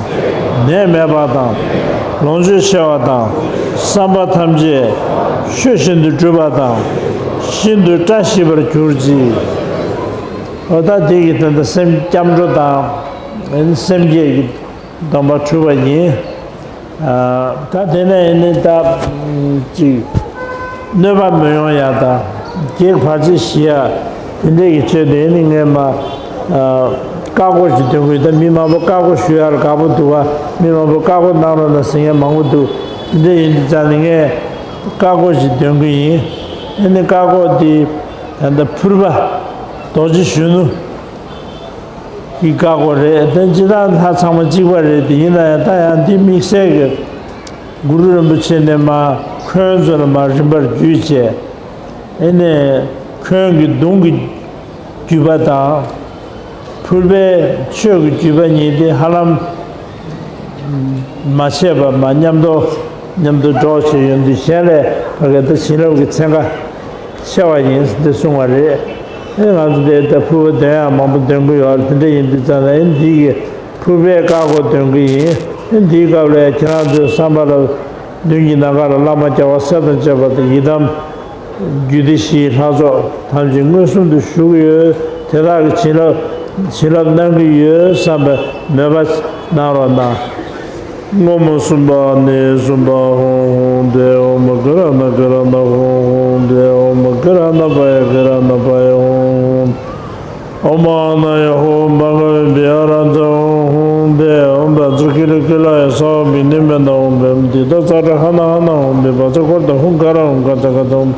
ནད་མེད་པ་དང་ལོངས་སྤྱོད་ཆེ་བ་དང་བསམ་པ་ཐམས་ཅད་ཆོས་བཞིན་དུ་འགྲུབ་པ་དང་ཤིན་ཏུ་བཀྲ་ཤིས་པར་གྱུར་ཅིག། འོ་ད་དེ་གི་དོན་དུ་སེམས་སྐྱབས་འགྲོ་དང་སེམས་བསྐྱེད་ཀྱི་སྡོམ་པ་གྲུབ་པ་ཡིན། ད་དེ་ནས་ནི་ད་ཅིག་གནོད་པ་མི་ཡོང་ཡ་ད་གེགས་བར་ཆད་ཞི་ཡ་དེ་འདྲས་ཀྱི་ཆེད་དུ་ནི་ངས་མ་བཀའ་བསྒོ་ཞིག་འདོན་གི་ཡོད། ད་མི་མང་པོ་བཀའ་བསྒོ་ཞུ་ཡ་ལ་དགའ་པོ་འདུག་བ། མི་མང་པོ་བཀའ་བསྒོ་གནང་རོགས་གནང་ཟེར་མཁན་མང་པོ་འདུག། དེ་འདྲས་ཡིན་དུས་ཙང་ནི་ངས་བཀའ་བསྒོ་ཞིག་འདོན་གི་ཡིན། ཨ་ནི་བཀའ་བསྒོ་དེ་ད་ལྟ་ཕུར་པ་རྡོ་རྗེ་གཞོན་ནུ། གི་བཀའ་བསྒོ་རེད། དེ་སྤྱིར་བཏང་ལྷ་ཚང་མ་གཅིག་པ་རེད། དེ་ཡིན་ན་ཡང་ད་ཡང་འདི་དམིགས་བསལ་གྱི་གུ་རུ་རིན་པོ་ཆེ་ནས་མ་འཁོན་ཚོ་ལ་མ་རིམ་པར་བརྒྱུད་བྱས། ཨེ་ནས་འཁོན་གྱི་གདུང་གི་བརྒྱུད་པ་དང་། ཕུར་པའི་ཆོས་ཀྱི་བརྒྱུད་པ་གཉིས་དེ་ཧ་ལམ་མ་ཆད་པ་མ་མཉམ་དུ་མཉམ་དུ་འགྲོགས་བྱས་ཡོང་དུས་གཞན་ལས་ཕ་གི་ད་བྱིན་རླབས་ཀྱི་ཚན་ཁ་ཆེ་བ་ཡིན་འདི་གསུང་བ་རེད། ཨེ་ང་ཚོ་དེ་ལྟ་ཕུར་པ་འདོན་ཡག་མང་པོ་འདོན་གི་ཡོད་རེད། དེ་འདྲ་ཡིན་དུས་ཙང་ལ་ཨེ་འདི་གི་ཕུར་པའི་བཀའ་བསྒོ་འདོན་གི་ཡིན། ཨེ་འདིའི་སྐབས་ལ་ཁྱེད་རང་ཚོའི་བསམ་པ་ལ་མདུན་གྱི་ནམ་མཁའ་ལ་བླ་མ་རྒྱལ་བ་སྲས་དང་བཅས་པ་དང་ཡི་དམ་རྒྱུད་སྡེ་བཞིའི་ལྷ་ཚོགས་ཐམས་ཅད་མངོན་སུམ་དུ་བཞུགས་ཡོད། དེ་དག་གི་བྱིན་རླབས་བྱིན་རླབས་གནང་གི་ཡོད་བསམ་པའི་མོས་པ་གནང་རོགས་གནང་། སྔོན་མོ་གསུམ་པ་ནི་གསུམ་པ་ཧཱུྃ་ཧཱུྃ་དེ། ཨོཾ་གྷི་ར་ཎ་གྷི་ར་ཎ་ཧཱུྃ་ཧཱུྃ་དེ། ཨོཾ་གྷི་ར་ཎ་པ་ཡ་གྷི་ར་ཎ་པ་ཡ་ཧཱུྃ་ཧཱུྃ། ཨོཾ་ཨ་ན་ཡ་ཧཱུྃ། བྷ་ག་བི་བི་ཨ་ར་ཛ་ཧཱུྃ་ཧཱུྃ་དེ། ཨོཾ་བཛྲ་ཀི་ལི་ཀི་ལ་ཡ་སྭ་བྷཱ་བི་ནི་མེ་ན་ཧཱུྃ་བྷེ་ཧཱུྃ་དི་ཏ་ཙ་ཏྲ་ཧ་ན་ཧ་ན་ཧཱུྃ་བྷེ། བཛྲ་ཀོ་ཏ་ཧཱུྃ་ཀ་ར་ཧཱུྃ་ཀ་ཙ་ཀ་ཙ་ཧཱུྃ།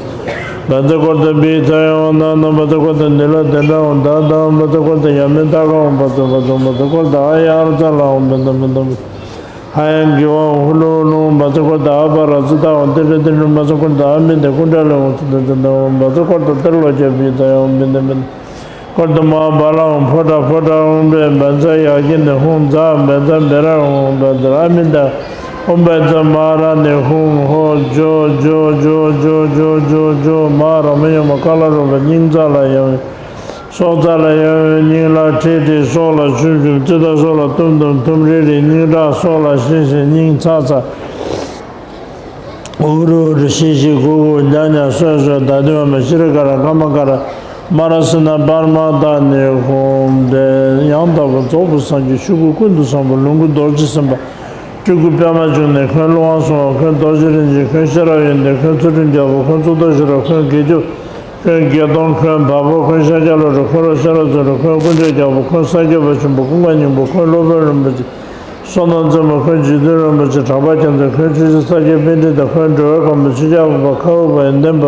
བཛྲ་ཀོ་ཏ་བི་ཙ་ཡ་ཧཱུྃ་ན་ན། བཛྲ་ཀོ་ཏ་ནི་ལ་དན་ཏྲ་ཧཱུྃ་ད་ད། བཛྲ་ཀོ་ཏ་ཡ་མི་ཏ་ག་ཧཱུྃ་བཛྲ་བཛྲ། བཛྲ་ཀོ་ཏ་ཨ་ཡ་ཨ་ར་ཙ་ལ་ཧཱུྃ་བྷེ་ད་མི་ད་མི། ཧ་ཡང་གི་ཝ་ཧུ་ལུ་ལུང་། བཛྲ་ཀོ་ཏ་ཨ་པ་ར་ཙི་ཏ་ཧཱུྃ་ཏི་རི་ཏི་རུ། བཛྲ་ཀོ་ཏ་ཨ་མི་ཏ་ཀུན་ཏ་ལི་ཧཱུྃ་ཙི་ཏ་ཙི་ཏ་ཧཱུྃ། བཛྲ་ཀོ་ཏ་ཏི་ལོ་ཀྱ་བི་ཙ་ཡ་ཧཱུྃ་བི་ཏ་མི་ཏ། ཀོ་ཏ་མ་བ་ལ་ཧཱུྃ་ཕོ་ཏ་ཕོ་ཏ་ཧཱུྃ་བྷེ། བཛྲ་ཡ་གི་ནི་ཧཱུྃ་ཛ། བཛྲ་བེ་ར་ཧཱུྃ་བཛྲ་ཨ་མི་ཏ། ཨོཾ་བཛྲ་མ་ར་ནི་ཧཱུྃ་ཧོ་ཇོ་ཇོ་ཇོ་ཇོ་ཇོ་ཇོ། མ་ར་མ་ཡ་མ་ཀ་ལ་རུ་པ། སྙིང་རྩ་ལ་ཡ་ཝི། སྲོག་རྩ་ལ་ཡ་ཝི། སྙིང་ལ་ཁྲི་ཁྲི། སྲོག་ལ་ཆུམ་ཆུམ། ཙི་ཏ་སྲོག་ལ་ཏུམ་ཏུམ། ཐུམ་རི་རི། སྙིང་ཁྲག་སྲོག་ལ་ཤིང་ཤིང་། སྙིང་ཚ་ཚ། ཨུ་རུ་ཨུ་རུ། ཤི་ཤི། གུ་གུ། ཉ་ཉ། སོ་སོ། ད་དུ་མ་མ། ཤི་རི་ཀ་ར། ཀ་མ་ཀ་ར། མ་ར་སི་ན་པར་མ་ཏ་ནི་ཧཱུྃ་བྷེ། ཡང་དག་པར་རྫོགས་པའི་སངས་རྒྱས། ཆོས་སྐུ་ཀུན་ཏུ་བཟང་པོ། ལོངས་སྐུ་རྡོ་རྗེ་སེམས་དཔའ། སྤྲུལ་སྐུ་པདྨ་འབྱུང་གནས། འཁོན་ཀླུ་དབང་བཟང་པོ། འཁོན་རྡོ་རྗེ་རིན་ཆེན། འཁོན་ཤེས་རབ་ཡོན་ཏན། འཁོན་ཚུལ་ཁྲིམས་རྒྱལ་པོ། འཁོན་གཙུག་ཏོར་ཤེས་རབ། འཁོན་དགེ་ཆོས། འཁོན་བརྒྱད་སྟོང་། འཁོན་བལ་པོ། འཁོན་ཤཱཀྱ་བློ་གྲོས། འཁོན་རོག་ཤ་རོག་བཙུན་རོག། འཁོན་དཀོན་མཆོག་རྒྱལ་པོ། འཁོན་ས་སྐྱ་པ་ཆེན་པོ། ཀུན་དགའ་སྙིང་པོ། འཁོན་སློབ་དཔོན་རིན་པོ་ཆེ། བསོད་ནམས་རྩེ་མོ། འཁོན་རྗེ་བཙུན་རིན་པོ་ཆེ། གྲགས་པ་རྒྱལ་མཚན། འཁོན་ཆོས་རྗེ་ས་སྐྱའི་པཎྜི་ཏ། འཁོན་འགྲོ་བའི་མགོན་པོ། ཆོས་རྒྱལ་འཕགས་པ། ཁ་འུ་པ། ཡོན་ཏན་པ།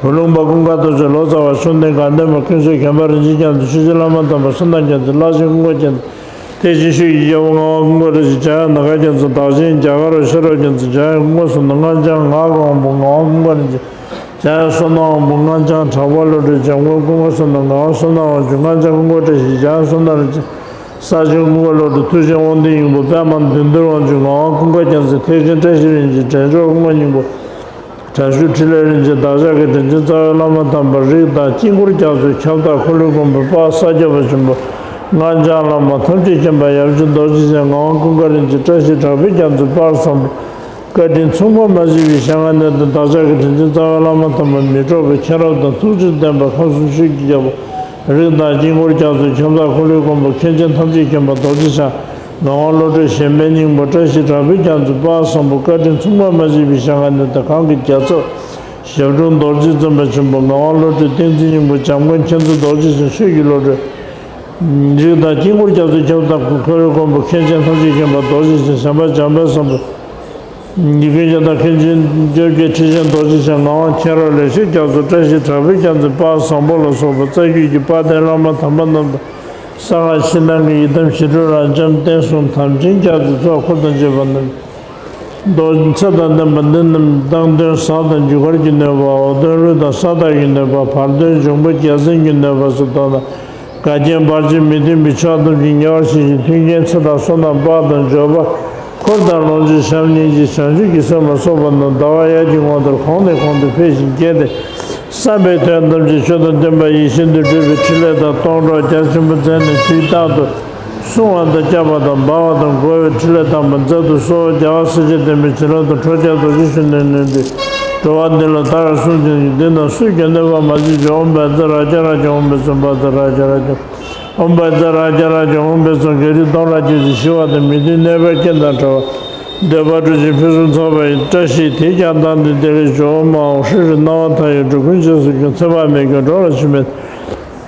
བུ་ལོན་པ། ཀུན་དགའ་རྡོ་རྗེ། ལོ་ཙཱ་བ། ཤུགས་ལྡན་དགའ་ལྡན་པ། ཀུན་གསལ་མཁྱེན་པ། རིན་ཆེན་རྒྱ་མཚོ། ཆོས་རྗེ་བླ་མ་དམ་པ། བསོད་ནམས་རྒྱ་མཚོ། བླ་ཆེན་ཀུན་དགའ་རྒྱ་མཚོ། ཐེག་ཆེན་ཆོས་ཀྱི་རྒྱལ་པོ་ངག་དབང་ཀུན་དགའ་རིན་ཆེན། འཇམ་དབྱངས་ནམ་མཁའི་རྒྱ་མཚོ། བདག་ཆེན་རྒྱ་གར་བ་ཤེས་རབ་རྒྱ་མཚོ། འཇམ་དབྱངས་ཀུན་དགའ་བསོད་ནམས། སྔགས་འཆང་ངག་དབང་པོ། ངག་དབང་ཀུན་དགའ་རིན་ཆེན། འཇམ་དབྱངས་བསོད་ནམས་དབང་པོ། སྔགས་འཆང་གྲགས་པ་བློ་གྲོས། འཇམ་མགོན་ཀུན་དགའ་བསོད་ནམས། ངག་དབང་བསོད་ནམས་དབང་ཕྱུག། སྔགས་འཆང་ཀུན་དགའ་བཀྲ་ཤིས། འཇམ་དབྱངས་བསོད་ནམས་རིན་ཆེན། ས་ཆེན་ཀུན་དགའ་བློ་གྲོས། མཐུ་ཆེན་དབང་ལྡན་སྙིང་པོ། པདྨ་བདུད་འདུལ་དབང་ཕྱུག། ངག་དབང་ཀུན་དགའ་རྒྱ་མཚོ། ཐེག་ཆེན་བཀྲ་ཤིས་རིན་ཆེན། དྲན་མཆོག་ཀུན་དགའ་སྙིང་པོ། དྲག་ཤུལ་ཕྲིན་ལས་རིན་ཆེན། བདག་ཅག་གི་དྲིན་ཅན་རྩ་བའི་བླ་མ་དམ་པ། རིགས་དང་དཀྱིལ་འཁོར་རྒྱ་མཚོའི་ཁྱབ་བདག། འཁོར་ལོའི་མགོན་པོ་དཔལ་ས་སྐྱ་པ་ཆེན་པོ། སྔགས་འཆང་བླ་མ་ཐམས་ཅད་མཁྱེན་པ། ཡབ་ཆེན་རྡོ་རྗེ་འཆང་། ངག་དབང་ཀུན་དགའ་རིན་ཆེན། བཀྲ་ཤིས་གྲགས་པའི་རྒྱ་མཚོ། དཔལ་བཟང་པོ། བཀའ་དྲིན་མཚུངས་པ་མ་མཆིས་པའི་ཞལ་སྔ་ནས་བདག་ཅག་གི་དྲིན་ཅན་རྩ་བའི་བླ་མ་དམ་པ། མི་འཕྲོགས་པའི་མཁྱེན་རབ་དང་ཐུགས་རྗེས་ལྡན་པ། ཁམས་གསུམ་ཆོས་ཀྱི་རྒྱལ་པོ། རིགས་དང་དཀྱིལ་འཁོར་རྒྱ་མཚོའི་ཁྱབ་བདག། འཁོར་ལོའི་མགོན་པོ། མཁན་ཆེན་ཐམས་ཅད་མཁྱེན་པ་རྡོ་རྗེ་འཆང་། ངག་དབང་བློ་གྲོས། གཞན་ཕན་སྙིང་པོ། བཀྲ་ཤིས་གྲགས་པའི་རྒྱ་མཚོ། དཔལ་བཟང་པོ། བཀའ་དྲིན་མཚུངས་པ་མ་མཆིས་པའི་ཞལ་སྔ་ནས་བདག། གང་གི་རྒྱལ་ཚབ་ཞབས་དྲུང་རྡོ་རྗེ་འཛིན་པ་ཆེན་པོ། ངག་དབང་བློ་གྲོས། བསྟན་འཛིན་སྙིང་པོ། འཇམ་མགོན་མཁྱེན་བརྩེ་རྡོ་རྗེ་འཆང་། ཆོས་ཀྱི་བློ་གྲོས། རིགས་དང་དཀྱིལ་འཁོར་རྒྱ་མཚོའི་ཁྱབ་བདག། འཁོར་ལོའི་མགོན་པོ། མཁན་ཆེན་ཐམས་ཅད་མཁྱེན་པ་རྡོ་རྗེ་འཆང་། བྱམས་པ་འཇམ་དཔལ་བཟང་པོ། ཉིད་ཀུན་ཀྱང་དང་མཁན་ཆེན་བཅོ་བརྒྱད་ཁྲི་ཆེན་རྡོ་རྗེ་འཆང་ངག་དབང་མཁྱེན་རབ་ལེགས་བཤད་རྒྱ་མཚོ་བཀྲ་ཤིས་གྲགས་པའི་རྒྱ་མཚོ་དཔལ་བཟང་པོ་ལ་སོགས་པ་རྩ་རྒྱུད་ཀྱི་དཔལ་ལྡན་བླ་མ་དམ་པ་རྣམས་དང་། གསང་སྔགས་ཕྱི་ནང་གི་ཡི་དམ་ཞི་ཁྲོ་རབ་འབྱམས་བསྟན་སྲུང་དམ་ཅན་རྒྱ་མཚོའི་ཚོགས་འཁོར་དང་བཅས་པ་རྣམས། མདོ་ཚེ་དང་ལྡན་པ་འདི་རྣམས་བཏང་དོན་ཟག་དང་རྒྱུ་སྐར་གྱི་གནོད་པ། འོག་གདོན་རུས་དང་ས་བདག་གི་གནོད་པ། བར་གདོན་འབྱུང་པོ་རྒྱལ་བཙན་གྱི་གནོད་པ་སོགས་དག་དང་། འགལ་རྐྱེན་བར་ཆད་མི་མཐུན་པའི་ཕྱོགས་ཐམས་ཅད་ཉེ་བར་ཞི་ཞིང་། མཐུན་རྐྱེན་ཚེ་དང་བསོད་ནམས་དཔལ་དང་འབྱོར་པ། འཁོར་དང་ལོངས་སྤྱོད་བྱམས་སྙིང་རྗེ་བྱང་ཆུབ་ཀྱི་སེམས་ལ་སོགས་པ་རྣམས་ཟླ་བ་དབྱར་གྱི་ངོ་ལྟར་གོང་ནས་གོང་དུ་འཕེལ་ཞིང་རྒྱས་ཏེ། བསམ་པའི་དོན་ཐམས་ཅད་ཆོས་དང་མཐུན་པ་ཡིད་བཞིན་དུ་འགྲུབ་པའི་ཕྲིན་ལས་དང་སྡོང་གྲོགས་རྒྱ་ཆེན་པོ་མཛད་ནས་དུས་རྟག་ཏུ་སྲུང་བ་དང་སྐྱོབ་པ་དང་སྦ་བ་དང་འགོག་པའི་ཕྲིན་ལས་དམ་པ་མཛད་དུ་གསོལ། རྒྱལ་བ་སྲས་བཅས་བསྟན་པའི་བྱིན་རླབས་དང་ཁྲོ་རྒྱལ་རྡོ་རྗེ་གཞོན་ནུའི་ནུས་མཐུས་འགྲོ་བ་འདི་ལ་བདག་གིས་སྲུང་བརྩོན་ཅིང་། འདི་ན་སུ་ཀྱང་གནོད་པར་མ་བྱེད་ཅིག། ཨོཾ་བཛྲ་ཨ་ཛྲ་ཨ་ཛྱ། ཨོཾ་བཛྲ་ཨ་ཛྲ་ཨ་ཛྲ་ཨ་ཛྱ། ཨོཾ་བཛྲ་ཨ་ཛྲ་ཨ་ཛྱ། ཨོཾ་བཛྲ་ཨ་ཛྲ་ཨ་ཛྱ། བགེགས་རིགས་སྟོང་ཕྲག་བཅས་ཀྱང་ཞི་བ་དང་། མི་མཐུན་གནོད་པའི་རྐྱེན་དང་བྲལ་བ། འདོད་པ་འགྲུབ་ཅིང་ཕུན་སུམ་ཚོགས་པ་ཡི། བཀྲ་ཤིས་དེས་ཀྱང་དེང་འདིར་བདེ་ལེགས་ཤོག། ཨོཾ་ཨཱཿཧྲཱིཿ་ཧྲཱིཿ་སྣང་བ་མཐའ་ཡས་འགྲོ་ཀུན་རྗེས་སུ་སྐྱོང་། ཚེ་དཔག་མེད་ཀྱང་འགྲོ་ལ་ཞེན་པའི་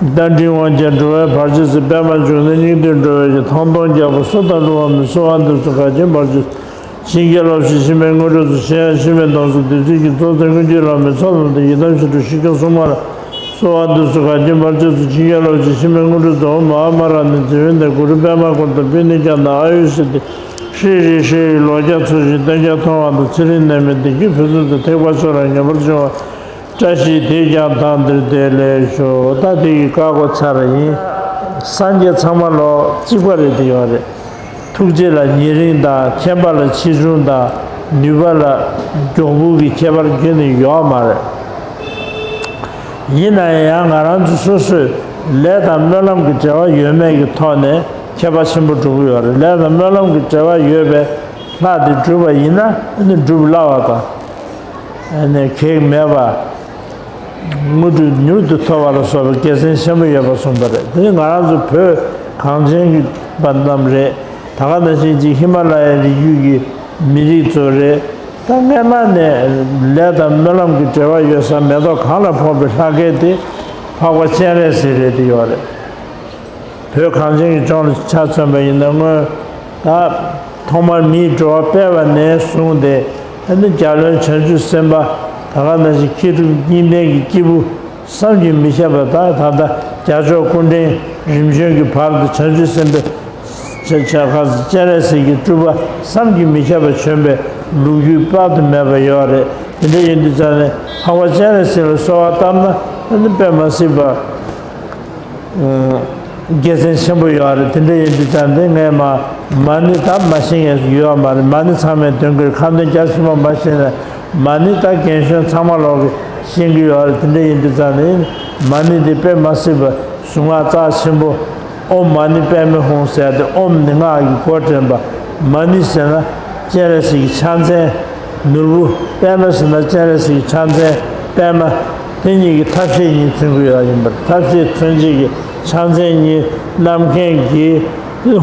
དགྲ། འབྲིང་དབང་ཆེན་འགྲོ་བའི་བར་ཆད་སེལ། པདྨ་འབྱུང་གནས་སྙིགས་དུས་འགྲོ་བའི་གཞི། ཐང་སྟོང་རྒྱལ་པོ་གསོད་དང་བཀྲུ་བ་མེད། གསོལ་བ་འདེབས་སོ་བདག་གིས་བྱིན་པར་བྱའོ། བྱིན་གྱིས་རློབ་ཤིག་འཆི་མེད་དངོས་གྲུབ་སྩོལ། འཆི་ཡང་འཆི་མེད་སྡོམ་སོ་བདུད་རྩིའི་གིས། རྫོགས་སངས་ཀུན་གྱི་བླ་མའི་ཚོགས་རྣམས་དང་། ཡི་དམ་ཞི་ཁྲོ་ཞི་སྐྱོང་སྲུང་མ་རྣམས། གསོལ་བ་འདེབས་སོ་བདག་གིས་བྱིན་པར་བྱའོ། བྱིན་གྱིས་རློབ་ཤིག་འཆི་མེད་དངོས་གྲུབ་སྩོལ། ཨོཾ་ཨ་མ་ར་ཎི་ཛི་ཝནྟ་གུ་རུ་པདྨ་གུ་རུ་ཏམ་པི་ཎི་ཛྙཱ་ན་ཨཱ་ཡུ་སིདྡྷི། ཧྲཱིཿ་ཧྲཱིཿ་ཧྲཱིཿ་ལོ་བརྒྱ་འཚོ་ཞིང་ལྟོ་འཆར་མཐོང་བ་དང་། ཚེ་རིང་ནད་མེད་བདེ་སྐྱིད་ཕུན་སུམ་ཚོགས། ཐེག་པ་ཆོས་ལ་ངེས་པར་འབྱུང་བ། བཀྲ་ཤིས་དེས་ཀྱང་དེང་འདིར་བདེ་ལེགས་ཤོག། ད་དེ་ཡི་བཀའ་བསྒོ་ཚར་བ་ཡིན། སངས་རྒྱས་ཚང་མ་ལོ་གཅིག་པ་རེད། དེ་ཡོད་རེད། ཐུགས་རྗེ་ལ་ཉེ་རིང་དང་། མཁྱེན་པ་ལ་ཆེ་ཆུང་དང་། ནུས་པ་ལ་མགྱོགས་སྤུ་གི་ཁྱད་པར་ཁྱོན་ནས་ཡོད་མ་རེད། ཡིན་ན་ཡང་ང་རང་ཚོ་སོ་སོའི་ལས་དང་སྨོན་ལམ་གྱི་འབྲེལ་བ་ཡོད་མེད་ཀྱི་ཐོག་ནས་ཁྱད་པར་ཆེན་པོ་འགྲོ་གི་ཡོད་རེད། ལས་དང་སྨོན་ལམ་གྱི་འབྲེལ་བ་ཡོད་པའི་ལྷ་དེ་བསྒྲུབས་པ་ཡིན་ན་ཨ་ནི་སྒྲུབ་སླ་བ་དང་། ཨ་ནི་གེགས་མེད་པ། དངོས་གྲུབ་མྱུར་དུ་ཐོབ་པ་ལ་སོགས་པའི་དགེ་མཚན་ཆེན་པོ་ཡོད་པ་གསུངས་པ་རེད། དེ་ནི་ང་རང་ཚོ་བོད་གངས་ཅན་གྱི་པ་རྣམས་རེད། ད་ག་ནང་བཞིན་གྱི་ཧི་མ་ལ་ཡའི་རི་རྒྱུད་ཀྱི་མི་རིགས་ཚོ་རེད། ད་སྔས་མ་ནས་ལས་དང་སྨོན་ལམ་གྱི་འབྲེལ་བ་ཡོད་ས་མེ་ཏོག་གང་ལ་ཕོག་པའི་ལྷ་སྐལ་དེ་འཕགས་པ་སྤྱན་རས་གཟིགས་རེད། དེ་ཡོད་རེད། བོད་གངས་ཅན་གྱི་ལྗོངས་ལ་ཆ་མཚོན་པ་ཡིན་ན། སྔོན་ད་ཐོག་མར་མིའི་འགྲོ་བ་སྤེལ་བ་ནས་བཟུང་སྟེ། ཨ་ནི་རྒྱལ་བློན་བྱང་ཆུབ་སེམས་དཔའ་ད་ག་ནང་བཞིན་མཁས་གྲུབ་གཉིས་ལྡན་གྱི་སྐྱེས་བུ་བསམ་གྱིས་མི་ཁྱབ་པ་དང་། ད་ལྟ་རྒྱ་ཕྱོགས་སྐུ་ཕྲེང་རིམ་བྱོན་གྱི་བར་དུ་བྱང་ཆུབ་སེམས་དཔའི་ཆ་ཆ་ཁ་སྤྱན་རས་གཟིགས་ཀྱི་སྤྲུལ་པ་བསམ་གྱིས་མི་ཁྱབ་པ་བྱོན་པའི་ལོ་རྒྱུས་དཔག་ཏུ་མེད་པ་ཡོད་རེད། དེ་འདྲ་ཡིན་དུས་ཙང་ནས་འཕགས་པ་སྤྱན་རས་གཟིགས་ལ་གསོལ་བ་བཏབ་ན་ཨ་ནི་དཔེ་མ་སྲིད་པ། དགེ་མཚན་ཆེན་པོ་ཡོད་རེད། དེ་འདྲ་ཡིན་དུས་ཙང་ནས་ངས་མ་མ་ཎི་ད་མ་ཤེས་མཁན་ཞིག་ཡོད་མ་རེད། མ་ཎི་ཚང་མས་འདོན་གྱི་རེད། ཁ་འདོན་རྒྱ་ཆེན་པོ་མ་ཤེས་ན། མ་ཎི་ད་རྒན་གཞོན་ཚང་མ་ལོག་གིས་ཤེས་ཀྱི་ཡོད་རེད། དེ་འདྲ་ཡིན་དུས་ཙང་ནས་མ་ཎི་དེ་དཔེ་མ་སྲིད་པ་གཟུངས་སྔགས་རྩ་ཆེན་པོ། ཨོཾ་མ་ཎི་པདྨེ་ཧཱུྃ་ཟེར་ཏེ། ཨོཾ་ནི་སྔགས་ཀྱི་འགོ་འདྲེན་པ། མ་ཎི་ཟེར་ན་སྤྱན་རས་གཟིགས་ཀྱི་ཕྱག་མཚན། ནོར་བུ། པདྨ་ཟེར་ན་སྤྱན་རས་གཟིགས་ཀྱི་ཕྱག་མཚན། པདྨ། དེ་གཉིས་ཀྱི་ཐབས་ཤེས་གཉིས་མཚོན་གྱི་ཡོད་ཡིན་པར། ཐབས་ཤེས་མཚོན་བྱེད་ཀྱི་ཕྱག་མཚན་གཉིས་རྣམ་མཁྱེན་གྱི།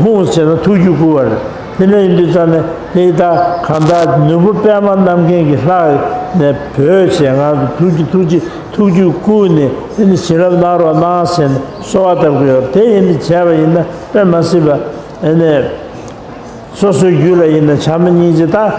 ཧཱུྃ་ཟེར་ན་ཐུགས་རྒྱུད་བསྐུལ་བ་རེད། དེ་འདྲ་ཡིན་དུས་ཙང་ནས་དེ་ད་གང་ལྟར་ནོར་བུ་པདྨ་རྣམ་མཁྱེན་གྱི་ལྷ་ནས་བོས་བྱས། ང་ཚོ་ཐུགས་རྒྱུད་ཐུགས་རྒྱུད་ཐུགས་རྒྱུད་བསྐུལ་ནས། དེ་ནི་བྱིན་རླབས་གནང་རོགས་གནང་ཟེར་ནས་གསོལ་བ་བཏབ་ཀྱི་ཡོད། དེ་ཡིན་དུས་བྱས་པ་ཡིན་ན་དཔེ་མ་སྲིད་པ། ཨ་ནི། སོ་སོའི་རྒྱུད་ལ་ཡིན་ན་བྱམས་པ་སྙིང་རྗེ་དང་།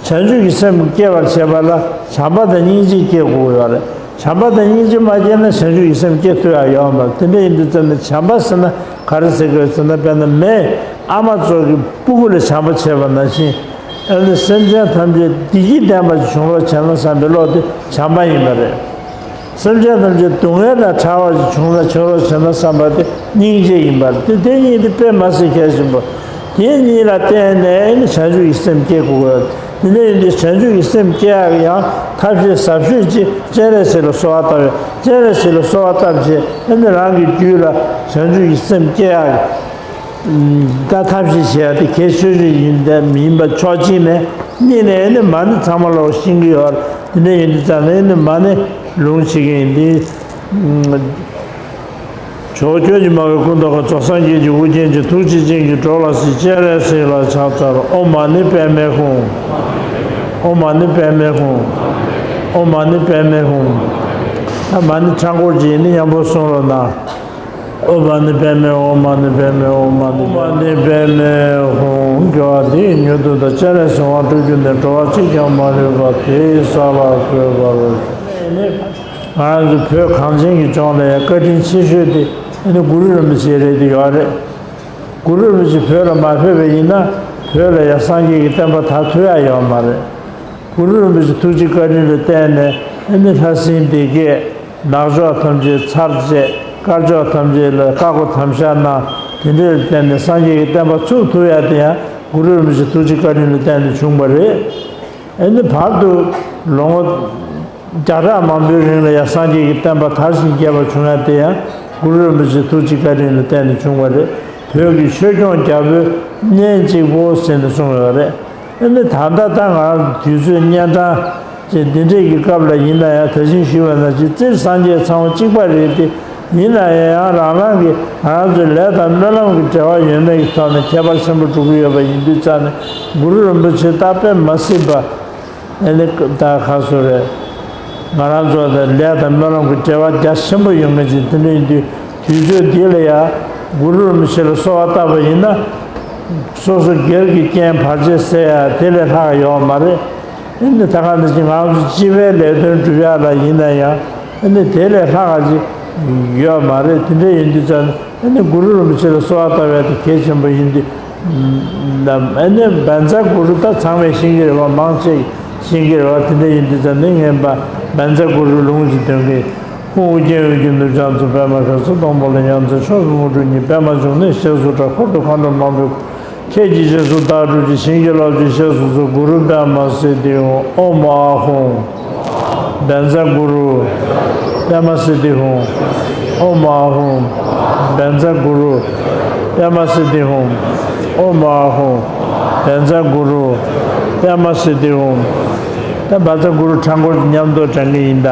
བྱང་ཆུབ་ཀྱི་སེམས་སྐྱེ་བར་བྱེད་པ་ལ་བྱམས་པ་དང་སྙིང་རྗེ་སྐྱེ་དགོས་ཡོད་རེད། བྱམས་པ་དང་སྙིང་རྗེ་མ་སྐྱེས་ན་བྱང་ཆུབ་ཀྱི་སེམས་སྐྱེ་ཐུབ་ཡ་ཡོད་མ་རེད། དེ་འདྲ་ཡིན་དུས་ཙམ་ནས་བྱམས་པ་ཟེར་ན་ག་རེ་ཟེར་དགོས་ཟེར་ན། དཔེར་ན་མས་ཨ་མ་ཚོ་གི་སྤུ་གུ་ལ་བྱམས་པ་བྱས་པ་ནང་བཞིན། ཨ་ནི་སེམས་ཅན་ཐམས་ཅད་བདེ་སྐྱིད་ལྡན་པ་ཞིག་བྱུང་རོགས་བྱས་ན་བསམ་པའི་བློ་དེ་བྱམས་པ་ཡིན་པ་རེད། སེམས་ཅན་ཐམས་ཅད་སྡུག་བསྔལ་དང་བྲལ་བ་ཞིག་བྱུང་ན། བྱུང་རོགས་བྱས་ན་བསམ་པ་དེ་སྙིང་རྗེ་ཡིན་པ་རེད། དེ་དེ་གཉིས་དེ་དཔེ་མ་སྲིད་གལ་ཆེན་པོ། དེ་གཉིས་ལ་བརྟེན་ནས་ནི་བྱང་ཆུབ་ཀྱི་སེམས་སྐྱེ་དགོས། དེ་འདྲ་ཡིན་དུས་བྱང་ཆུབ་ཀྱི་སེམས་སྐྱེ་ཡག་གི་ཡང་ཐབས་ཤེས་ཟབ་ཤོས་ཅིག་སྤྱན་རས་གཟིགས་ལ་གསོལ་བ་བཏབ་ཡོད། སྤྱན་རས་གཟིགས་ལ་གསོལ་བ་བཏབ་བྱས་ཨ་ནི་རང་གི་རྒྱུད་ལ་བྱང་ཆུབ་ཀྱི་སེམས་སྐྱེ་ཡག་གི། ད་ཐབས་ཤེས་བྱེད་ཡ་དེ་གལ་ཆེ་ཤོས་ཡིན། དེ་མིན་པ་ཕྱོགས་གཅིག་ནས་གཉིས་ནས་ནི་མ་ཎི་ཚང་མ་ལོག་ཤེས་ཀྱི་ཡོད། དེ་འདྲ་ཡིན་དུས་ཙང་ནས་ནི་མ་ཎི་ལུང་བྱེད་ཀྱི་ཡིན་ཏེ། ཇོ་བོ་ཁྱོད་ཀྱི་མ་འོངས་ཀུན་ཏུ་དགའ། རྫོགས་སངས་རྒྱས་ཀྱི་དབུ་རྒྱན་གྱི། ཐུགས་རྗེ་ཅན་གྱིས་འགྲོ་ལ་གཟིགས། སྤྱན་རས་གཟིགས་ལ་ཕྱག་འཚལ་ལོ། ཨོཾ་མ་ཎི་པདྨེ་ཧཱུྃ། ཨོཾ་མ་ཎི་པདྨེ་ཧཱུྃ། ཨོཾ་མ་ཎི་པདྨེ་ཧཱུྃ། ད་མ་ཎི་ཕྲེང་སྐོར་གྱིས་ནི་མཉམ་པོ་གསུང་རོགས་གནང་། ཨོཾ་མ་ཎི་པདྨེ་ཧཱུྃ། མ་ཎི་པདྨེ་ཧཱུྃ། མ་ཎི་པདྨེ་ཧཱུྃ། མ་ཎི་པདྨེ་ཧཱུྃ། དགེ་བ་འདི་ཡིས་མྱུར་དུ་བདག་སྤྱན་རས་གཟིགས་དབང་སྤྲུལ་སྐུ་འདི་འགྲོ་བ་གཅིག་ཀྱང་མ་ལུས་པ་དེ་ཡི་ས་ལ་འགོད་པར་ཤོག་ང་རང་ཚོ་བོད་གངས་ཅན་གྱི་ལྗོངས་ལ་ཡང་བཀའ་དྲིན་ཆེ་ཤོས་དེ་ཨ་ནི་གུ་རུ་རིན་པོ་ཆེ་རེད་དེ་ཡོད་རེད། གུ་རུ་རིན་པོ་ཆེ་བོད་ལ་མ་ཕེབས་པ་ཡིན་ན་བོད་ལ་ཡང་སངས་རྒྱས་ཀྱི་བསྟན་པ་དར་ཐུབ་ཡ་ཡོད་མ་རེད། གུ་རུ་རིན་པོ་ཆེ་ཐུགས་རྗེ་བཀའ་དྲིན་ལ་བརྟེན་ནས་ཨ་ནི་ལྷ་སྲིན་སྡེ་བརྒྱད། ནག་ཕྱོགས་ཐམས་ཅད་ཚར་བཅད། དཀར་ཕྱོགས་ཐམས་ཅད་ལ་བཀའ་བསྒོ་དམ་བཞག་གནང་། དེ་འདྲའི་བརྟེན་ནས་སངས་རྒྱས་ཀྱི་བསྟན་པ་ཚུགས་ཐུབ་ཡ་དེ་ཡང་གུ་རུ་རིན་པོ་ཆེ་ཐུགས་རྗེ་བཀའ་དྲིན་ལ་བརྟེན་ནས་བྱུང་བ་རེད། ཨ་ནི་བར་དུ་ལོ་ངོ་བརྒྱ་ཕྲག་མང་པོའི་རིང་ལ་ཡང་སངས་རྒྱས་ཀྱི་བསྟན་པ་དར་ཞིང་རྒྱས་པ་བྱུང་ཡ་དེ་ཡང་གུ་རུ་རིན་པོ་ཆེ་ཐུགས་རྗེ་བཀའ་དྲིན་ལ་བརྟེན་ནས་བྱུང་བ་རེད། བོད་ཀྱི་ཆོས་སྐྱོང་རྒྱལ་པོའི་གཉེན་གཅིག་པོ་ཟེར་ནས་གསུངས་ཡོད་རེད། ཨ་ནི་ད་ལྟ་ད་ང་རང་དུས་ཚོད་གཉན་འཕྲང་ཅན་འདི་འདྲས་ཀྱི་སྐབས་ལ་ཡིན་ན་ཡང་ད་གིན་ཞུས་པ་ནང་བཞིན་སྤྱིར་སངས་རྒྱས་ཚང་མ་གཅིག་པ་རེད་དེ། ཡིན་ན་ཡང་ཡང་རང་རང་གི་ང་རང་ཚོའི་ལས་དང་སྨོན་ལམ་གྱི་འབྲེལ་བ་ཡོད་མེད་ཀྱི་ཐོག་ནས་ཁྱད་པར་ཆེན་པོ་འགྲོ་གི་ཡོད་པ་ཡིན་དུས་ཙང་ནས་གུ་རུ་རིན་པོ་ཆེ་ད་དཔེ་མ་སྲིད་པ། ཨ་ནི་ད་ག་སོ་རེད། ང་རང་ཚོ་དང་ལས་དང་སྨོན་ལམ་གྱི་འབྲེལ་བ་རྒྱ་ཆེན་པོ་ཡོད་མཁན་ཅིག་དེ་འདྲ་ཡིན་དུས་དུས་ཚོད་འདི་ལ་ཡང་གུ་རུ་རིན་པོ་ཆེ་ལ་གསོལ་བ་བཏབ་པ་ཡིན་ན། སོ་སོ་སྒེར་གྱི་རྐྱེན་བར་ཆད་སེལ་ཡ་དེ་ལས་ལྷག་ཡོད་མ་རེད། ཨ་ནི་ད་ག་ནང་བཞིན་ང་ཚོ་སྤྱི་པའི་ལས་དོན་སྒྲུབ་ཡ་ལ་ཡིན་ན་ཡང་ཨ་ནི་དེ་ལས་ལྷག་ཅིག་ཡོད་མ་རེད། དེ་འདྲ་ཡིན་དུས་ཙང་ཨ་ནི་གུ་རུ་རིན་པོ་ཆེ་ལ་གསོལ་བ་བཏབ་ཡ་དེ་གལ་ཆེན་པོ་ཡིན་དུས། ཨ་ནི་བཛྲ་གུ་རུ་ད་ཚང་མས་ཤེས་ཀྱི་རེད་བ། མང་ཆེ་ཤེས་ཀྱི་རེད་བ། དེ་འདྲ་ཡིན་དུས་ཙང་ནི་ངས་བཛྲ་གུ་རུ་ལུང་ཅིག་འདོན་གི། ཧཱུྃ། ཨོ་རྒྱན་ཨོ་རྒྱན་ནུབ་བྱང་མཛོད། པདྨ་གར་སོགས་སྡོང་པོ་ལ། ཡང་མཛོད་ཕྱོགས་བཅུ་དངོས་གྲུབ་བརྙེས། པདྨ་འབྱུང་གནས་ཞེས་སུ་གྲགས། འཁོར་དུ་མཁའ་འགྲོ་མང་པོས་བསྐོར། ཁྱེད་ཀྱི་རྗེས་སུ་བདག་སྒྲུབ་ཅིང་། བྱིན་གྱིས་རློབ་ཅིང་གཤེགས་སུ་གསོལ། གུ་རུ་པདྨ་སིདྡྷི་ཧཱུྃ། ཨོཾ་ཨཱཿཧཱུྃ། བཛྲ་གུ་རུ་པདྨ་སིདྡྷི་ཧཱུྃ། ཨོཾ་ཨཱཿཧཱུྃ། བཛྲ་གུ་རུ་པདྨ་སིདྡྷི་ཧཱུྃ། ཨོཾ་ཨཱཿཧཱུྃ། བཛྲ་གུ་རུ་པདྨ་སིདྡྷི་ཧཱུྃ། ད་བཛྲ་གུ་རུ་འཕྲང་སྐོར་མཉམ་དུ་བགྲང་གི་ཡིན་ད།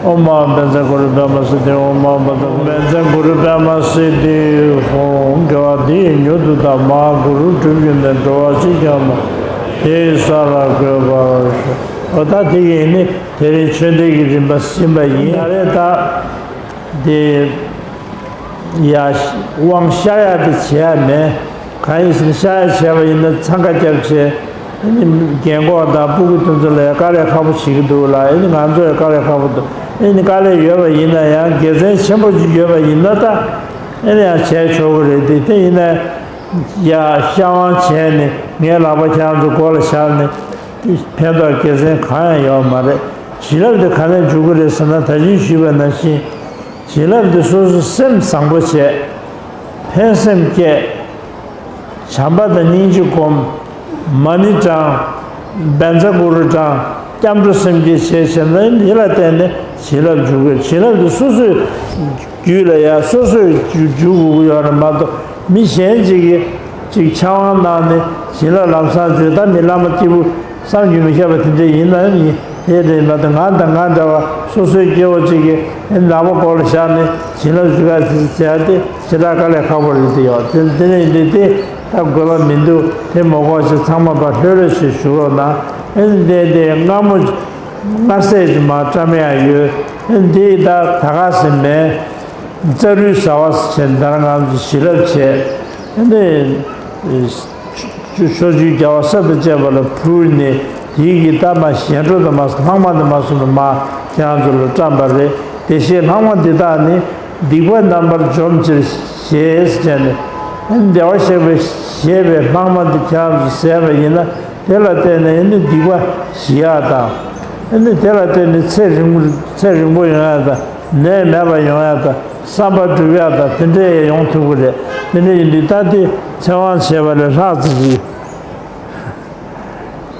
ཨོཾ་ཨཱཿཧཱུྃ། བཛྲ་གུ་རུ་པདྨ་སིདྡྷི་ཧཱུྃ། ཨོཾ་ཨཱཿཧཱུྃ། བཛྲ་གུ་རུ་པདྨ་སིདྡྷི་ཧཱུྃ། དགེ་བ་འདི་ཡིས་མྱུར་དུ་བདག་མ་གུ་རུ་སྒྲུབ་ཀྱིས་ནི། འགྲོ་བ་གཅིག་ཀྱང་མ། དེ་ཡི་ས་ལ་འགོད་པར་ཤོག་འོ་ད་དེ་ཡིན་ནི་དེ་རིང་ཆོས་འབྲེལ་གྱི་རིམ་པ་ཟིན་པ་ཡིན། ད་རེས་ད་དེ་ཡ་དབང་ཤར་ཡ་དེ་བྱེད་ཡ་མེད། གང་ཡིན་ཟེར་ན་ཤར་ཡ་བྱས་པ་ཡིན་ན་འཚང་ཁ་རྒྱབ་བྱས། ཨ་ནི་རྒན་གོག་དང་སྤུ་གུ་དེ་ཚོ་ལ་ཡ་དཀའ་ལས་ཁག་པོ་བྱེད་ཀྱི་འདུག་ལ། ཨ་ནི་ང་ཚོ་ཡ་དཀའ་ལས་ཁག་པོ་འདུག་ཨ་ནི་དཀའ་ལས་ཡོད་པ་ཡིན་ན་ཡང་དགེ་མཚན་ཆེན་པོ་ཅིག་ཡོད་པ་ཡིན་ན་ད་ཨ་ནི་ཡང་བྱས་ཆོག་གི་རེད་དེ། དེ་ཡིན་ན་ཡ་ཤར་དབང་བྱས་ནས་ངའི་ལག་པ་ཁྱེད་རང་ཚོ་མགོ་ལ་བཞག་ནས་ཕན་ཐོགས་དགེ་མཚན་གང་ཡང་ཡོད་མ་རེད། བྱིན་རླབས་དེ་ག་ནས་འཇུག་གི་རེད་ཟེར་ན་ད་གིན་ཞུས་པ་ནང་བཞིན། བྱིན་རླབས་འདི་སོ་སོ་སེམས་བཟང་པོ་བྱས། ཕན་སེམས་བསྐྱེད། བྱམས་པ་དང་སྙིང་རྗེ་སྒོམ། མ་ཎི་བགྲང་། བཛྲ་གུ་རུ་བགྲང་། སྐྱབས་འགྲོ་སེམས་བསྐྱེད་བྱས་བྱས་ན་འདི་ལ་བརྟེན་ནས་བྱིན་རླབས་འཇུག་དགོས། བྱིན་རླབས་འདི་སོ་སོའི་རྒྱུད་ལ་ཡང་སོ་སོས་འཇུག་འཇུག་དགོས་ཀྱི་ཡོད་རེད་མ་གཏོགས་མི་གཞན་ཅིག་གིས་ཅིག་ཕྱག་དབང་གནང་ནས་བྱིན་རླབས་ལམ་སང་འཇུག་ད་མི་བླ་མ་སྐྱེས་བུ། བསམ་གྱིས་མི་ཁྱབ་པ་དེ་འདྲ་ཡིན་ན་ཡིན། དེ་འདྲ་ཡིན་པ་དང་ང་དང་ང་འདྲ་བ་སོ་སོའི་སྐྱེ་བོ་གཅིག་གིས་ཨེ་ནག་པོ་སྐོར་ལ་བཞག་ནས་བྱིན་རླབས་ཞུ་ག་ཟེར་བྱས་ཏེ་ཞེ་དྲག་དཀའ་ལས་ཁག་པོ་རེད་དེ་ཡོད། དེ་དེ་ནས་འདི་དེ་ད་དགོས་པ་མི་འདུག་དེ་མ་དགོས་ཞེས་ཚང་མ་ཕར་ལྷོད་ལྷོད་ཞིག་བཞུགས་རོགས་གནང་། ཨེ་ནི་དེ་དེ་སྔ་མོ་སྔ་སེ་ཅིག་མ་བཀྲམ་ཡག་ཡོད། ཨེ་ནི་དེ་ད་ད་ག་ཟེ་མེད། རྩ་རུས་ཟ་བ་ཟེར་བྱས་ནས་ད་ང་ཚོ་བྱིན་རླབས་བྱས། ཨེ་ནི། ཕྱོགས་བཅུའི་རྒྱལ་བ་སྲས་དང་བཅས་པ་ལ་ཕུལ་ནས་དེའི་གི་ད་མ་ཞལ་འགྲོ་དང་མ་སོང་ལྷག་མ་དང་མ་སོང་བ་མ་ཁྱེད་རང་ཚོ་ལ་བཀྲམ་པ་རེད། བདེ་གཤེགས་ལྷག་མ་འདི་དག་ནི་སྡིག་པ་རྣམ་པར་འཇོམས་ཕྱིར་ཞེས་བྱས་ནས་བདེ་བར་གཤེགས་པའི་བཞེས་པའི་ལྷག་མ་འདི་ཁྱེད་རང་ཚོ་ཟས་པ་ཡིན་ན་དེ་ལ་བརྟེན་ནས་ཨེ་ནི་སྡིག་པ་ཞི་ཡག་དང་། ཨེ་ནི་དེ་ལ་བརྟེན་ནས་ཚེ་རིང་ཚེ་རིང་པོ་ཡོང་ཡག་དང་ནད་མེད་པ་ཡོང་ཡག་དང་། བསམ་པ་འགྲུབ་ཡག་དང་དེ་འདྲ་ཡང་ཡོང་ཐུབ་ཀྱི་རེད། དེ་འདྲ་ཡིན་དུས་ད་དེ་ཚེ་དབང་བྱས་པ་ལས་ལྷག་ཙམ་ཅིག་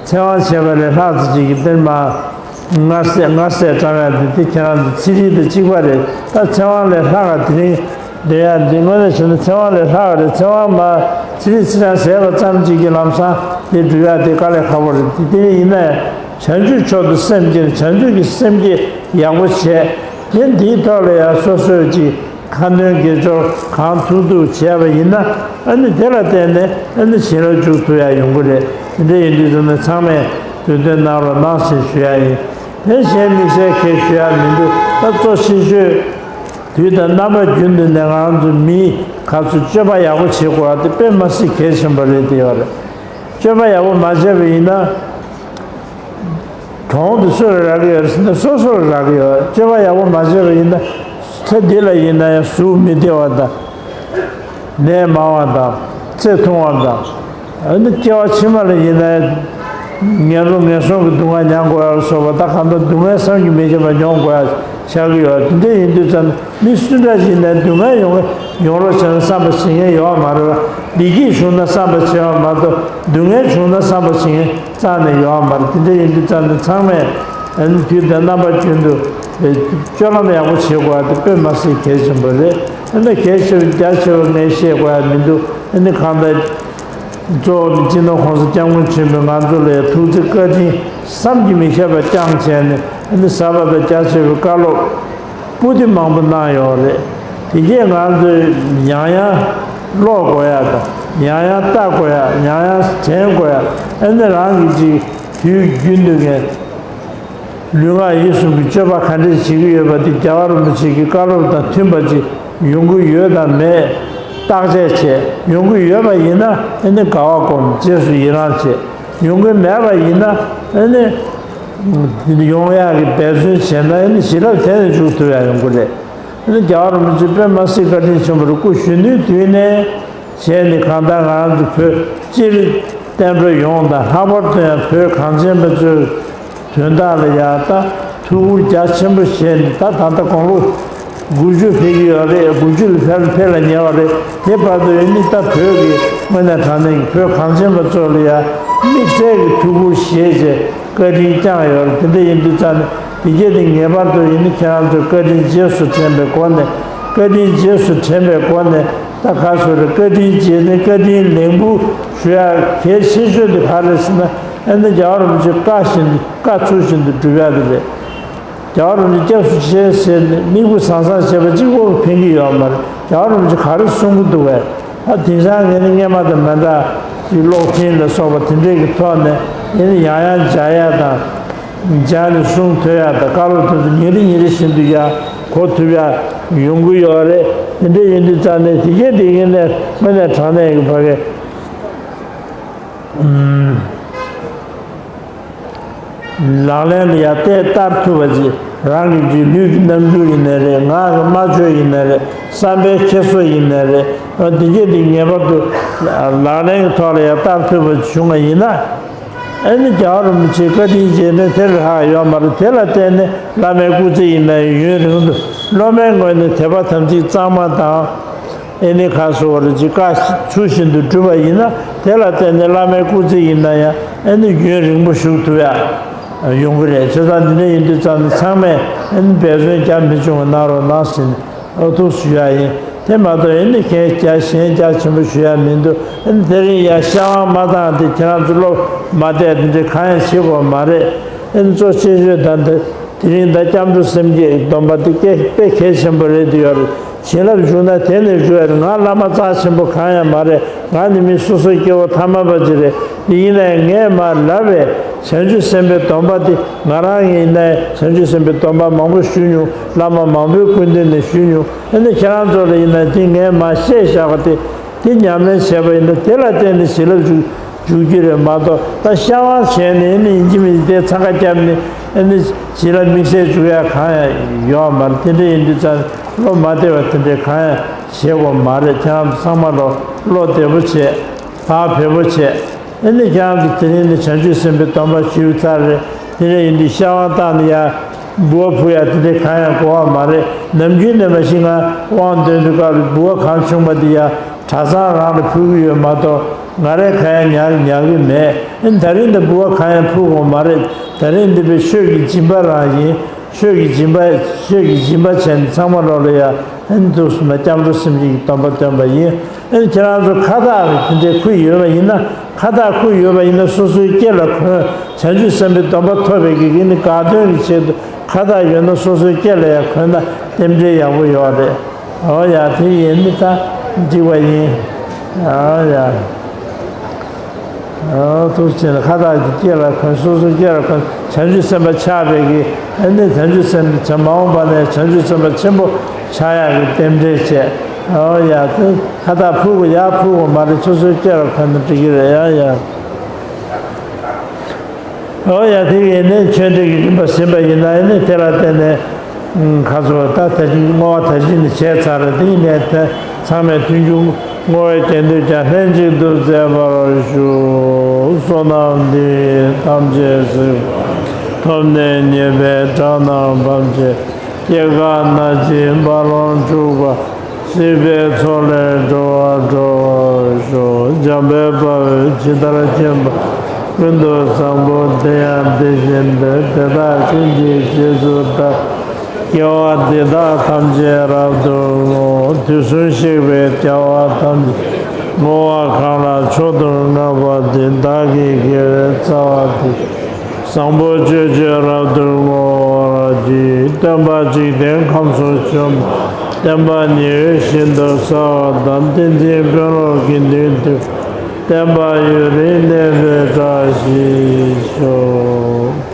ཚེ་དབང་བྱས་པ་ལས་ལྷག་ཙམ་ཅིག་གི་དེར་མ་སྔར་སྲས་སྔར་སྲས་བཀྲམ་ཡག་དེ་དེ་ཁྱེད་རང་ཚོ་ཚེ་རིལ་དང་གཅིག་པ་རེད། ད་ཚེ་དབང་ལས་ལྷག་ག་དེ་རིང་འདོན་ཡག་འདི་དངོས་གནས་བྱས་ན་ཚེ་དབང་ལས་ལྷག་ག་རེད། ཚེ་དབང་མ་ཚེ་རིལ་ཚེ་ཆང་ཟས་པ་ཙམ་ཅིག་གིས་ལམ་སང་དེ་འགྲུབ་ཡག་དེ་དཀའ་ལས་ཁག་པོ་རེད། དེ་དེ་ཡིན་ན་ཡང་བྱང་ཆུབ་མཆོག་ཏུ་སེམས་བསྐྱེད་ནས་བྱང་ཆུབ་ཀྱི་སེམས་བསྐྱེད་ཡག་པོ་བྱས། དེ་འདིའི་ཐོག་ལ་ཡང་སོ་སོས་ཀྱི་ཁ་འདོན་དགེ་སྦྱོར་གང་ཐུབ་ཐུབ་བྱས་པ་ཡིན་ན་ཨ་ནི་དེ་ལ་བརྟེན་ནས་ཨ་ནི་བྱིན་རླབས་འཇུག་ཐུབ་ཡག་ཡོང་གི་རེད། དེ་འདྲ་ཡིན་དུས་ཙམ་ནས་ཚང་མས་དུས་འདོན་གནང་རོགས་གནང་ཞེས་ཞུ་ཡག་ཡིན། དེ་གཞན་དམིགས་བསལ་གྱི་ཞུ་ཡག་མི་འདུག་ད་གཙོ་ཆེ་ཤོས་ དུས་དང་རྣམ་པ་རྒྱུན་དུ་ནས་ང་ཚོ་མི་ཁ་ཚོ་སྤྱོད་པ་ཡག་པོ་བྱེད་དགོས་པ་དེ་དཔེ་མ་སྲིད་གལ་ཆེན་པོ་རེད་དེ་ཡོད་རེད། སྤྱོད་པ་ཡག་པོ་མ་བྱས་པ་ཡིན་ན། གྲོང་དུ་སུ་ལ་རག་གི་ཡོད་ཟེར་ན་སོ་སོ་ལ་རག་གི་ཡོད། སྤྱོད་པ་ཡག་པོ་མ་བྱས་པ་ཡིན་ན་ཚེ་འདི་ལ་ཡིན་ན་ཡང་གཟུགས་མི་བདེ་བ་དང་། ནད་མང་བ་དང་། ཚེ་ཐུང་བ་དང་། ཨ་ནི་སྐྱེ་བ་ཕྱི་མ་ལ་ཡིན་ན་ཡང་ངན་འགྲོ་ངན་སོང་གི་སྡུག་བསྔལ་མྱང་དགོས་ཡ་ལ་སོགས་པ་ད་གང་ལྟར་སྡུག་བསྔལ་བསམ་གྱིས་མི་ཁྱབ་པ་མྱོང་དགོས་ཡ་ཆགས་ཀྱི་ཡོད། དེ་འདྲ་ཡིན་དུས་ཙམ་ནས་མི་སུ་འདྲ་ཞིག་ནས་སྡུག་བསྔལ་ཡོང་ཡོང་རོགས་བྱས་ན་བསམ་པ་བྱེད་མཁན་ཡོད་མ་རེད་བ། བདེ་སྐྱིད་བྱུང་ན་བསམ་པ་བྱེད་པ་མ་གཏོགས་སྡུག་བསྔལ་བྱུང་ན་བསམ་པ་བྱེད་མཁན་རྩ་ནས་ཡོད་མ་རེད། དེ་འདྲ་ཡིན་དུས་ཙམ་ནས་ཚང་མས་ཨ་ནི་དུས་དང་རྣམ་པ་ཀུན་ཏུ་སྤྱོད་ལམ་ཡག་པོ་བྱེད་དགོས་པ་དེ་དཔེ་མ་སྲིད་གལ་ཆེན་པོ་རེད། ཨ་ནི་གལ་ཆེ་བ་རྒྱ་ཆེ་བ་ངས་བཤད་དགོས་ཡ་མི་འདུག་ཨ་ནི་གང་ལྟར་གཙོ་བོ་ནི་སྤྱི་ནོར་༸གོང་ས་༸སྐྱབས་མགོན་ཆེན་པོས་ང་ཚོ་ལ་ཐུགས་བརྩེ་བཀའ་དྲིན་བསམ་གྱིས་མི་ཁྱབ་པ་བསྐྱངས་བྱས་ནས་ཨ་ནི་ཟབ་པ་དང་རྒྱ་ཆེ་བའི་བཀའ་སློབ་པོ་ཏི་མང་པོ་གནང་ཡོད་རེད། དེ་རྗེས་ང་ཚོས་ཡང་ཡང་ཀློག་དགོས་ཡ་དང་ཡང་ཡང་ལྟ་དགོས་ཡ་ཡང་ཡང་དྲན་དགོས་ཡ་ཨ་ནི་རང་གི་ཅིག་དུས་རྒྱུན་དུ་ངས་ལུས་ངག་ཡིད་གསུམ་གྱི་སྤྱོད་པ་ག་འདྲས་བྱེད་ཀྱི་ཡོད་པ་དེ་རྒྱལ་བ་རིན་པོ་ཆེ་གི་བཀའ་སློབ་དང་མཐུན་པ་ཅིག་ཡོང་གི་ཡོད་དམ་མེད་བརྟག་དཔྱད་བྱས། ཡོང་གི་ཡོད་པ་ཡིན་ན་ཨ་ནི་དགའ་བ་སྒོམ་རྗེས་སུ་ཡི་རང་བྱེད། ཡོང་གི་མེད་པ་ཡིན་ན་ཨ་ནི་ཡོང་ཡག་གི་འབད་བརྩོན་བྱས་ན་ཨ་ནི་བྱིན་རླབས་དེ་ནས་འཇུག་ཐུབ་ཡག་ཡོང་གི་རེད། ཨ་ནི་རྒྱལ་བ་རིན་པོ་ཆེ་དཔེ་མ་སྲིད་བཀའ་དྲིན་ཆེན་པོ་རེད། སྐུ་གཞོན་ནུའི་དུས་ནས་བྱས་ནས་གང་ལྟར་ང་རང་ཚོ་བོད་སྤྱིར་བསྟན་འགྲོ་ཡོངས་དང་ལྷག་པར་དུ་ཡང་བོད་གངས་ཅན་པ་ཚོའི་དོན་དག་ལ་ཡང་ད་ཐུགས་ཁུར་རྒྱ་ཆེན་པོ་བཞེས་ནས་ད་ད་ལྟ་དགུང་ལོ་དགུ་བཅུ་ཕེབས་ཀྱི་ཡོད་རེད། དགུ་བཅུ་ལ་ཕེབས་ཕེབས་ལ་ཉེ་བ་རེད། དེ་བར་དུ་ཡང་ནི་ད་བོད་ཀྱི་དངོས་གནས་དྲང་གནས་ཀྱི་བོད་གངས་ཅན་པ་ཚོ་ལ་ཡང་དམིགས་བསལ་གྱི་ཐུགས་ཁུར་བཞེས་བྱས་བཀའ་དྲིན་བསྐྱངས་ཡོད་རེད། དེ་འདྲ་ཡིན་དུས་ཙང་ནས་དེ་རྗེས་དེ་ངེས་པར་དུ་ཡིན་ནི་ཁྱེད་རང་ཚོས་བཀའ་དྲིན་རྗེས་སུ་དྲན་པའི་སྒོ་ནས་བཀའ་དྲིན་རྗེས་སུ་དྲན་པའི་སྒོ་ནས་ད་ག་སོ་རེ་བཀའ་དྲིན་རྗེས་ནས་བཀའ་དྲིན་ལན་འབུལ་ཞུ་ཡག་གལ་ཆེ་ཤོས་དེ་ག་རེ་ཟེར་ན་ཨ་ནི་རྒྱལ་བ་རིན་པོ་ཆེ་བཀའ་བཞིན་བཀའ་ཚུལ་བཞིན་དུ་སྒྲུབ་ཡག་དེ་རེད། རྒྱལ་བ་རིན་པོ་ཆེ་སྐྱབས་སུ་མཆི་ཟེར་ནས་དམིགས་བུ་བཟང་བཟང་བྱས་པ་གཅིག་པོ་ཕན་གྱི་ཡོད་མ་རེད། རྒྱལ་བ་རིན་པོ་ཆེ་ག་རེ་གསུང་གི་འདུག་བས། ད་དེང་སང་ངས་ནི་སྔས་མ་དང་མི་འདྲ་ཅིག་གློག་འཕྲིན་ལ་སོགས་པ་དེ་འདྲས་ཀྱི་ཐོག་ནས་ཡིན་ན་ཡང་ཡང་མཇལ་ཡ་དང་། མཇལ་ནས་གསུང་ཐོས་ཡ་དང་བཀའ་སློབ་དེ་ཚོ་ཉིན་རེ་ཉིན་རེ་བཞིན་དུ་ཡང་གོ་ཐུབ་ཡ་ཡོང་གི་ཡོད་རེད། དེ་འདྲས་ཡིན་དུས་ཙང་ནས་དེ་གས་དེ་གས་ནས་དངོས་གནས་དྲང་གནས་ཀྱི་ཕ་གི་ཨུམ། ལག་ལེན་ལ་ཡང་དེ་བསྟར་ཐུབ་པ་ཅིག་རང་གི་ཅིག་ལུས་ཀྱི་རྣམ་འགྱུར་ཡིན་ནའི་རེད། ངག་གི་སྨྲ་བརྗོད་ཡིན་ནའི་རེད། བསམ་པའི་འཁྱེར་སོ་ཡིན་ནའི་རེད། འོ་དེ་གས་དེ་ངེས་པར་དུ་ལག་ལེན་གྱི་ཐོག་ལ་ཡང་བསྟར་ཐུབ་པ་བྱུང་བ་ཡིན་ན། ཨ་ནི་རྒྱལ་བ་རིན་པོ་ཆེའི་བཀའ་དྲིན་རྗེས་དྲན་དེ་ལས་ལྷག་ཡོད་མ་རེད། དེ་ལ་བརྟེན་ནས་བླ་མའི་སྐུ་ཚེ་ཡིན་ན་ཡང་ཡུན་རིང་དུ་སློབ་མའི་ངོས་ནས་དད་པ་དམ་ཚིག་གཙང་མ་དང་། ཨེ་ནི་ཁ་སོ་བར་གྱི་བཀའ་ཚུལ་བཞིན་དུ་སྒྲུབ་པ་ཡིན་ན་དེ་ལ་བརྟེན་ནས་བླ་མའི་སྐུ་ཚེ་ཡིན་ན་ཡང་ཨེ་ནི་རྒྱུན་རིང་པོ་བཞུགས་ཐུབ་ཡ་ཡོང་གི་རེད། བྱས་ཙང་འདི་འདྲ་ཡིན་དུས་ཙམ་ནས་ཚང་མས་ཨེ་ནི་འབད་བརྩོན་རྒྱ་མི་ཆུང་བ་གནང་རོགས་གནང་ཟེར་ནས་ཨོ་ཐུགས་སུ་ཞུ་ཡ་ཡིན། དེ་མ་གཏོགས་ཨེ་ནི་གཞན་རྒྱ་གཞན་རྒྱ་ཆེན་པོ་ཞུ་ཡ་མི་འདུག་ཨེ་ནི་དེ་རིང་ཡ་ཤ་བང་མ་བཏང་དེ་ཁྱེད་རང་ཚོ་སློབ་མ་བསྡད་དེ་འདྲ་གང་ཡང་བྱེད་དགོས་མ་རེད། ཨེ་ནི་གཙོ་ཆེ་ཤོས་ད་འདི། དེ་རིང་ད་སྐྱབས་འགྲོ་སེམས་བསྐྱེད་སྡོམ་པ་དེ་དཔེ་དཔེ་གལ་ཆེན་པོ་རེད་དེ་ཡོད་རེད། བྱིན་རླབས་ཞུགས་ན་དེ་ནས་ཞུ་ཡ་རེད། ང་བླ་མ་རྩ་ཆེན་པོ་གང་ཡང་མ་རེད། ང་ནི་མི་སོ་སོའི་སྐྱེ་བོ་ཐ་མལ་པ་ཅིག་རེད། དེ་ཡིན་ན་ཡང་ངས་མར་ལབ་པའི་བྱང་ཆུབ་སེམས་དཔའི་སྡོམ་པ་དེ་ང་རང་ཡིན་ན་ཡང་བྱང་ཆུབ་སེམས་དཔའི་སྡོམ་པ་མང་པོ་ཞུས་མྱོང་། བླ་མ་མང་པོའི་སྐུ་མདུན་ནས་ཞུས་མྱོང་། ཨ་ནི་ཁྱེད་རང་ཚོ་ལ་ཡིན་ན་དེ་ངས་མར་བཤད་བཞག་པ་དེ། དེ་ཉམས་ལེན་བྱས་པ་ཡིན་ན་དེ་ལ་བརྟེན་ནས་བྱིན་རླབས་འཇུག་འཇུག་རྒྱུ་རེད་མ་གཏོགས། ད་ཤ་བང་བྱས་ནས་ཨེ་ནི་ཡིན་གཅིག་མིན་གཅིག་དེ་འཚང་ཁ་བརྒྱབ་ནས་ཨེ་ནི་བྱིན་རླབས་དམིགས་བསལ་འཇུག་ཡ་གང་ཡང་ཡོད་མ་རེད། དེ་འདྲ་ཡིན་དུས་ཙང་བློ་མ་བདེ་བ་དེ་འདྲ་གང་ཡང་བྱེད་དགོས་མ་རེད། ཁྱེད་རང་ཚོ་ཚང་མ་ལོ་བློ་བདེ་པོ་བྱས། བག་ཕེབས་པོ་བྱས། ཨེ་ནི་ཁྱེད་རང་ཚོ་དེ་རིང་ནས་བྱང་ཆུབ་སེམས་དཔའི་སྡོམ་པ་ཞུས་ཚར་རེད། དེ་འདྲ་ཡིན་དུས་ཤ་བང་བཏང་ནས་ཡ་འབུལ་བ་ཕུལ་ཡ་དེ་འདྲ་གང་ཡང་དགོས་པ་མ་རེད། ནམ་རྒྱུན་ནས་མ་གཞི་ང་དབང་འདོན་དུས་སྐབས་ལ་འབུལ་བ་གང་བྱུང་བ་དེ་ཡ་གྲྭ་ཚང་རང་ལ་ཕུལ་གྱི་ཡོད་མ་གཏོགས་ང་རས་གང་ཡང་ཉར་ཉར་གྱི་མེད། ཨེ་ནི་ད་རིང་འདི་འབུལ་བ་གང་ཡང་ཕུལ་དགོས་མ་རེད། ད་རིང་འདི་པའི་ཆོས་ཀྱི་སྦྱིན་པ་རང་ཡིན། ཆོས་ཀྱི་སྦྱིན་པ་ཆོས་ཀྱི་སྦྱིན་པ་བྱས་ནས་ཚང་མ་ལོག་ལ་ཡ་ཨེ་ནི་འདུག་སེ་མ་སྐྱབས་འགྲོ་སེམས་བསྐྱེད་ཀྱི་སྡོམ་པ་བཏོན་པ་ཡིན། ཨེ་ནི་ཁྱེད་རང་ཚོ་ཁ་བཏགས་རེ་དེ་འདྲའི་ཁུར་ཡོད་པ་ཡིན་ན། ཁ་བཏགས་ཁུར་ཡོད་པ་ཡིན་ན་སོ་སོའི་སྐེ་ལ་གོན། བྱང་ཆུབ་སེམས་དཔའི་སྡོམ་པ་ཐོབ་པའི་གི་གི་ནི་དགའ་སྟོན་གྱི་ཆེད་དུ་ཁ་བཏགས་ཡོད་ན་སོ་སོའི་སྐེ་ལ་ཡང་གོན་ན་རྟེན་འབྲེལ་ཡག་པོ་ཡོད་རེད། ཨོ་ཡ་དེ་ཡིན་ནི་ད་འགྲིག་པ་ཡིན། ཨོ་ཡ། ཨོ་ཐུགས་རྗེ་ཆེ། ཁ་བཏགས་ཀྱི་སྐེ་ལ་གོན། སོ་སོའི་སྐེ་ལ་གོན། བྱང་ཆུབ་སེམས་དཔའ་ཆགས་པའི་གི་ཨེ་ནི་བྱང་ཆུབ་སེམས་དཔའ་མ་འོངས་པ་ནས་བྱང་ཆུབ་སེམས་དཔའ་ཆེན་པོ་ ཆགས་ཡག་གི་རྟེན་འབྲེལ་བྱས། ཨོ་ཡ། དེ་ཁ་བཏགས་ཕུར་བུ་ཡར་ཕུར་བུ་མ་རེད། སོ་སོའི་སྐེ་ལ་གོན་ན་འགྲིག་གི་རེད། ཡ་ཡ། ཨོ་ཡ། དེ་ཡིན་ནས་ཆོས་འབྲེལ་གྱི་རིམ་པ་ཟིན་པ་ཡིན་ན། ཡིན་ནས་དེ་ལ་བརྟེན་ནས་ཁ་སོ་ད་ད་ཅིག་བསྔོ་བ་ད་ཅིག་ནི་བྱས་ཚར་རེད། དེ་ཡིན་ནས་དེ་ཚང་མས་མཐུན་འཇུག་བསྔོ་བའི་རྒྱན་དུ་ཀྱང་། ལྷན་ཅིག་ཏུ་མཛད་པར་ཞུ། བསོད་ནམས་འདི་ཡིས་ཐམས་ཅད་གཟིགས། ཐོབ་ནས་ཉེས་པའི་དགྲ་རྣམས་ཕམ་བྱས། སྐྱེ་རྒ་ན་འཆིའི་རྦ་ཀློང་འཁྲུགས་པ། སྲིད་པའི་མཚོ་ལས་འགྲོ་བ་སྒྲོལ་བར་ཤོག། འཇམ་དཔལ་དཔའ་བོས་ཇི་ལྟར་མཁྱེན་པ་ཀུན་ཏུ་བཟང་པོ། དེ་ཡང་དེ་བཞིན་ཏེ། དེ་དག་ཀུན་གྱི་རྗེས་སུ་བདག། དགེ་བ་འདི་དག་ཐམས་ཅད་རབ་ཏུ་བསྔོ། དུས་གསུམ་གཤེགས་པའི་རྒྱལ་བ་ཐམས་ཅད། བསྔོ་བ་གང་ལ་མཆོག་ཏུ་བསྔགས་པ་འདི། བདག་གི་དགེ་བའི་རྩ་བ་འདི། བཟང་པོ་སྤྱོད་ཕྱིར་རབ་ཏུ་བསྔོ་བར་བགྱི། སྟོན་པ་འཇིག་རྟེན་ཁམས་སུ་བྱོན། བསྟན་པ་ཉི་འོད་བཞིན་དུ་གསལ་བ་དང་། བསྟན་འཛིན་དཔོན་སློབ་དགེ་འདུན་འདུས། བསྟན་པ་ཡུན་རིང་གནས་པའི་བཀྲ་ཤིས་ཤོག།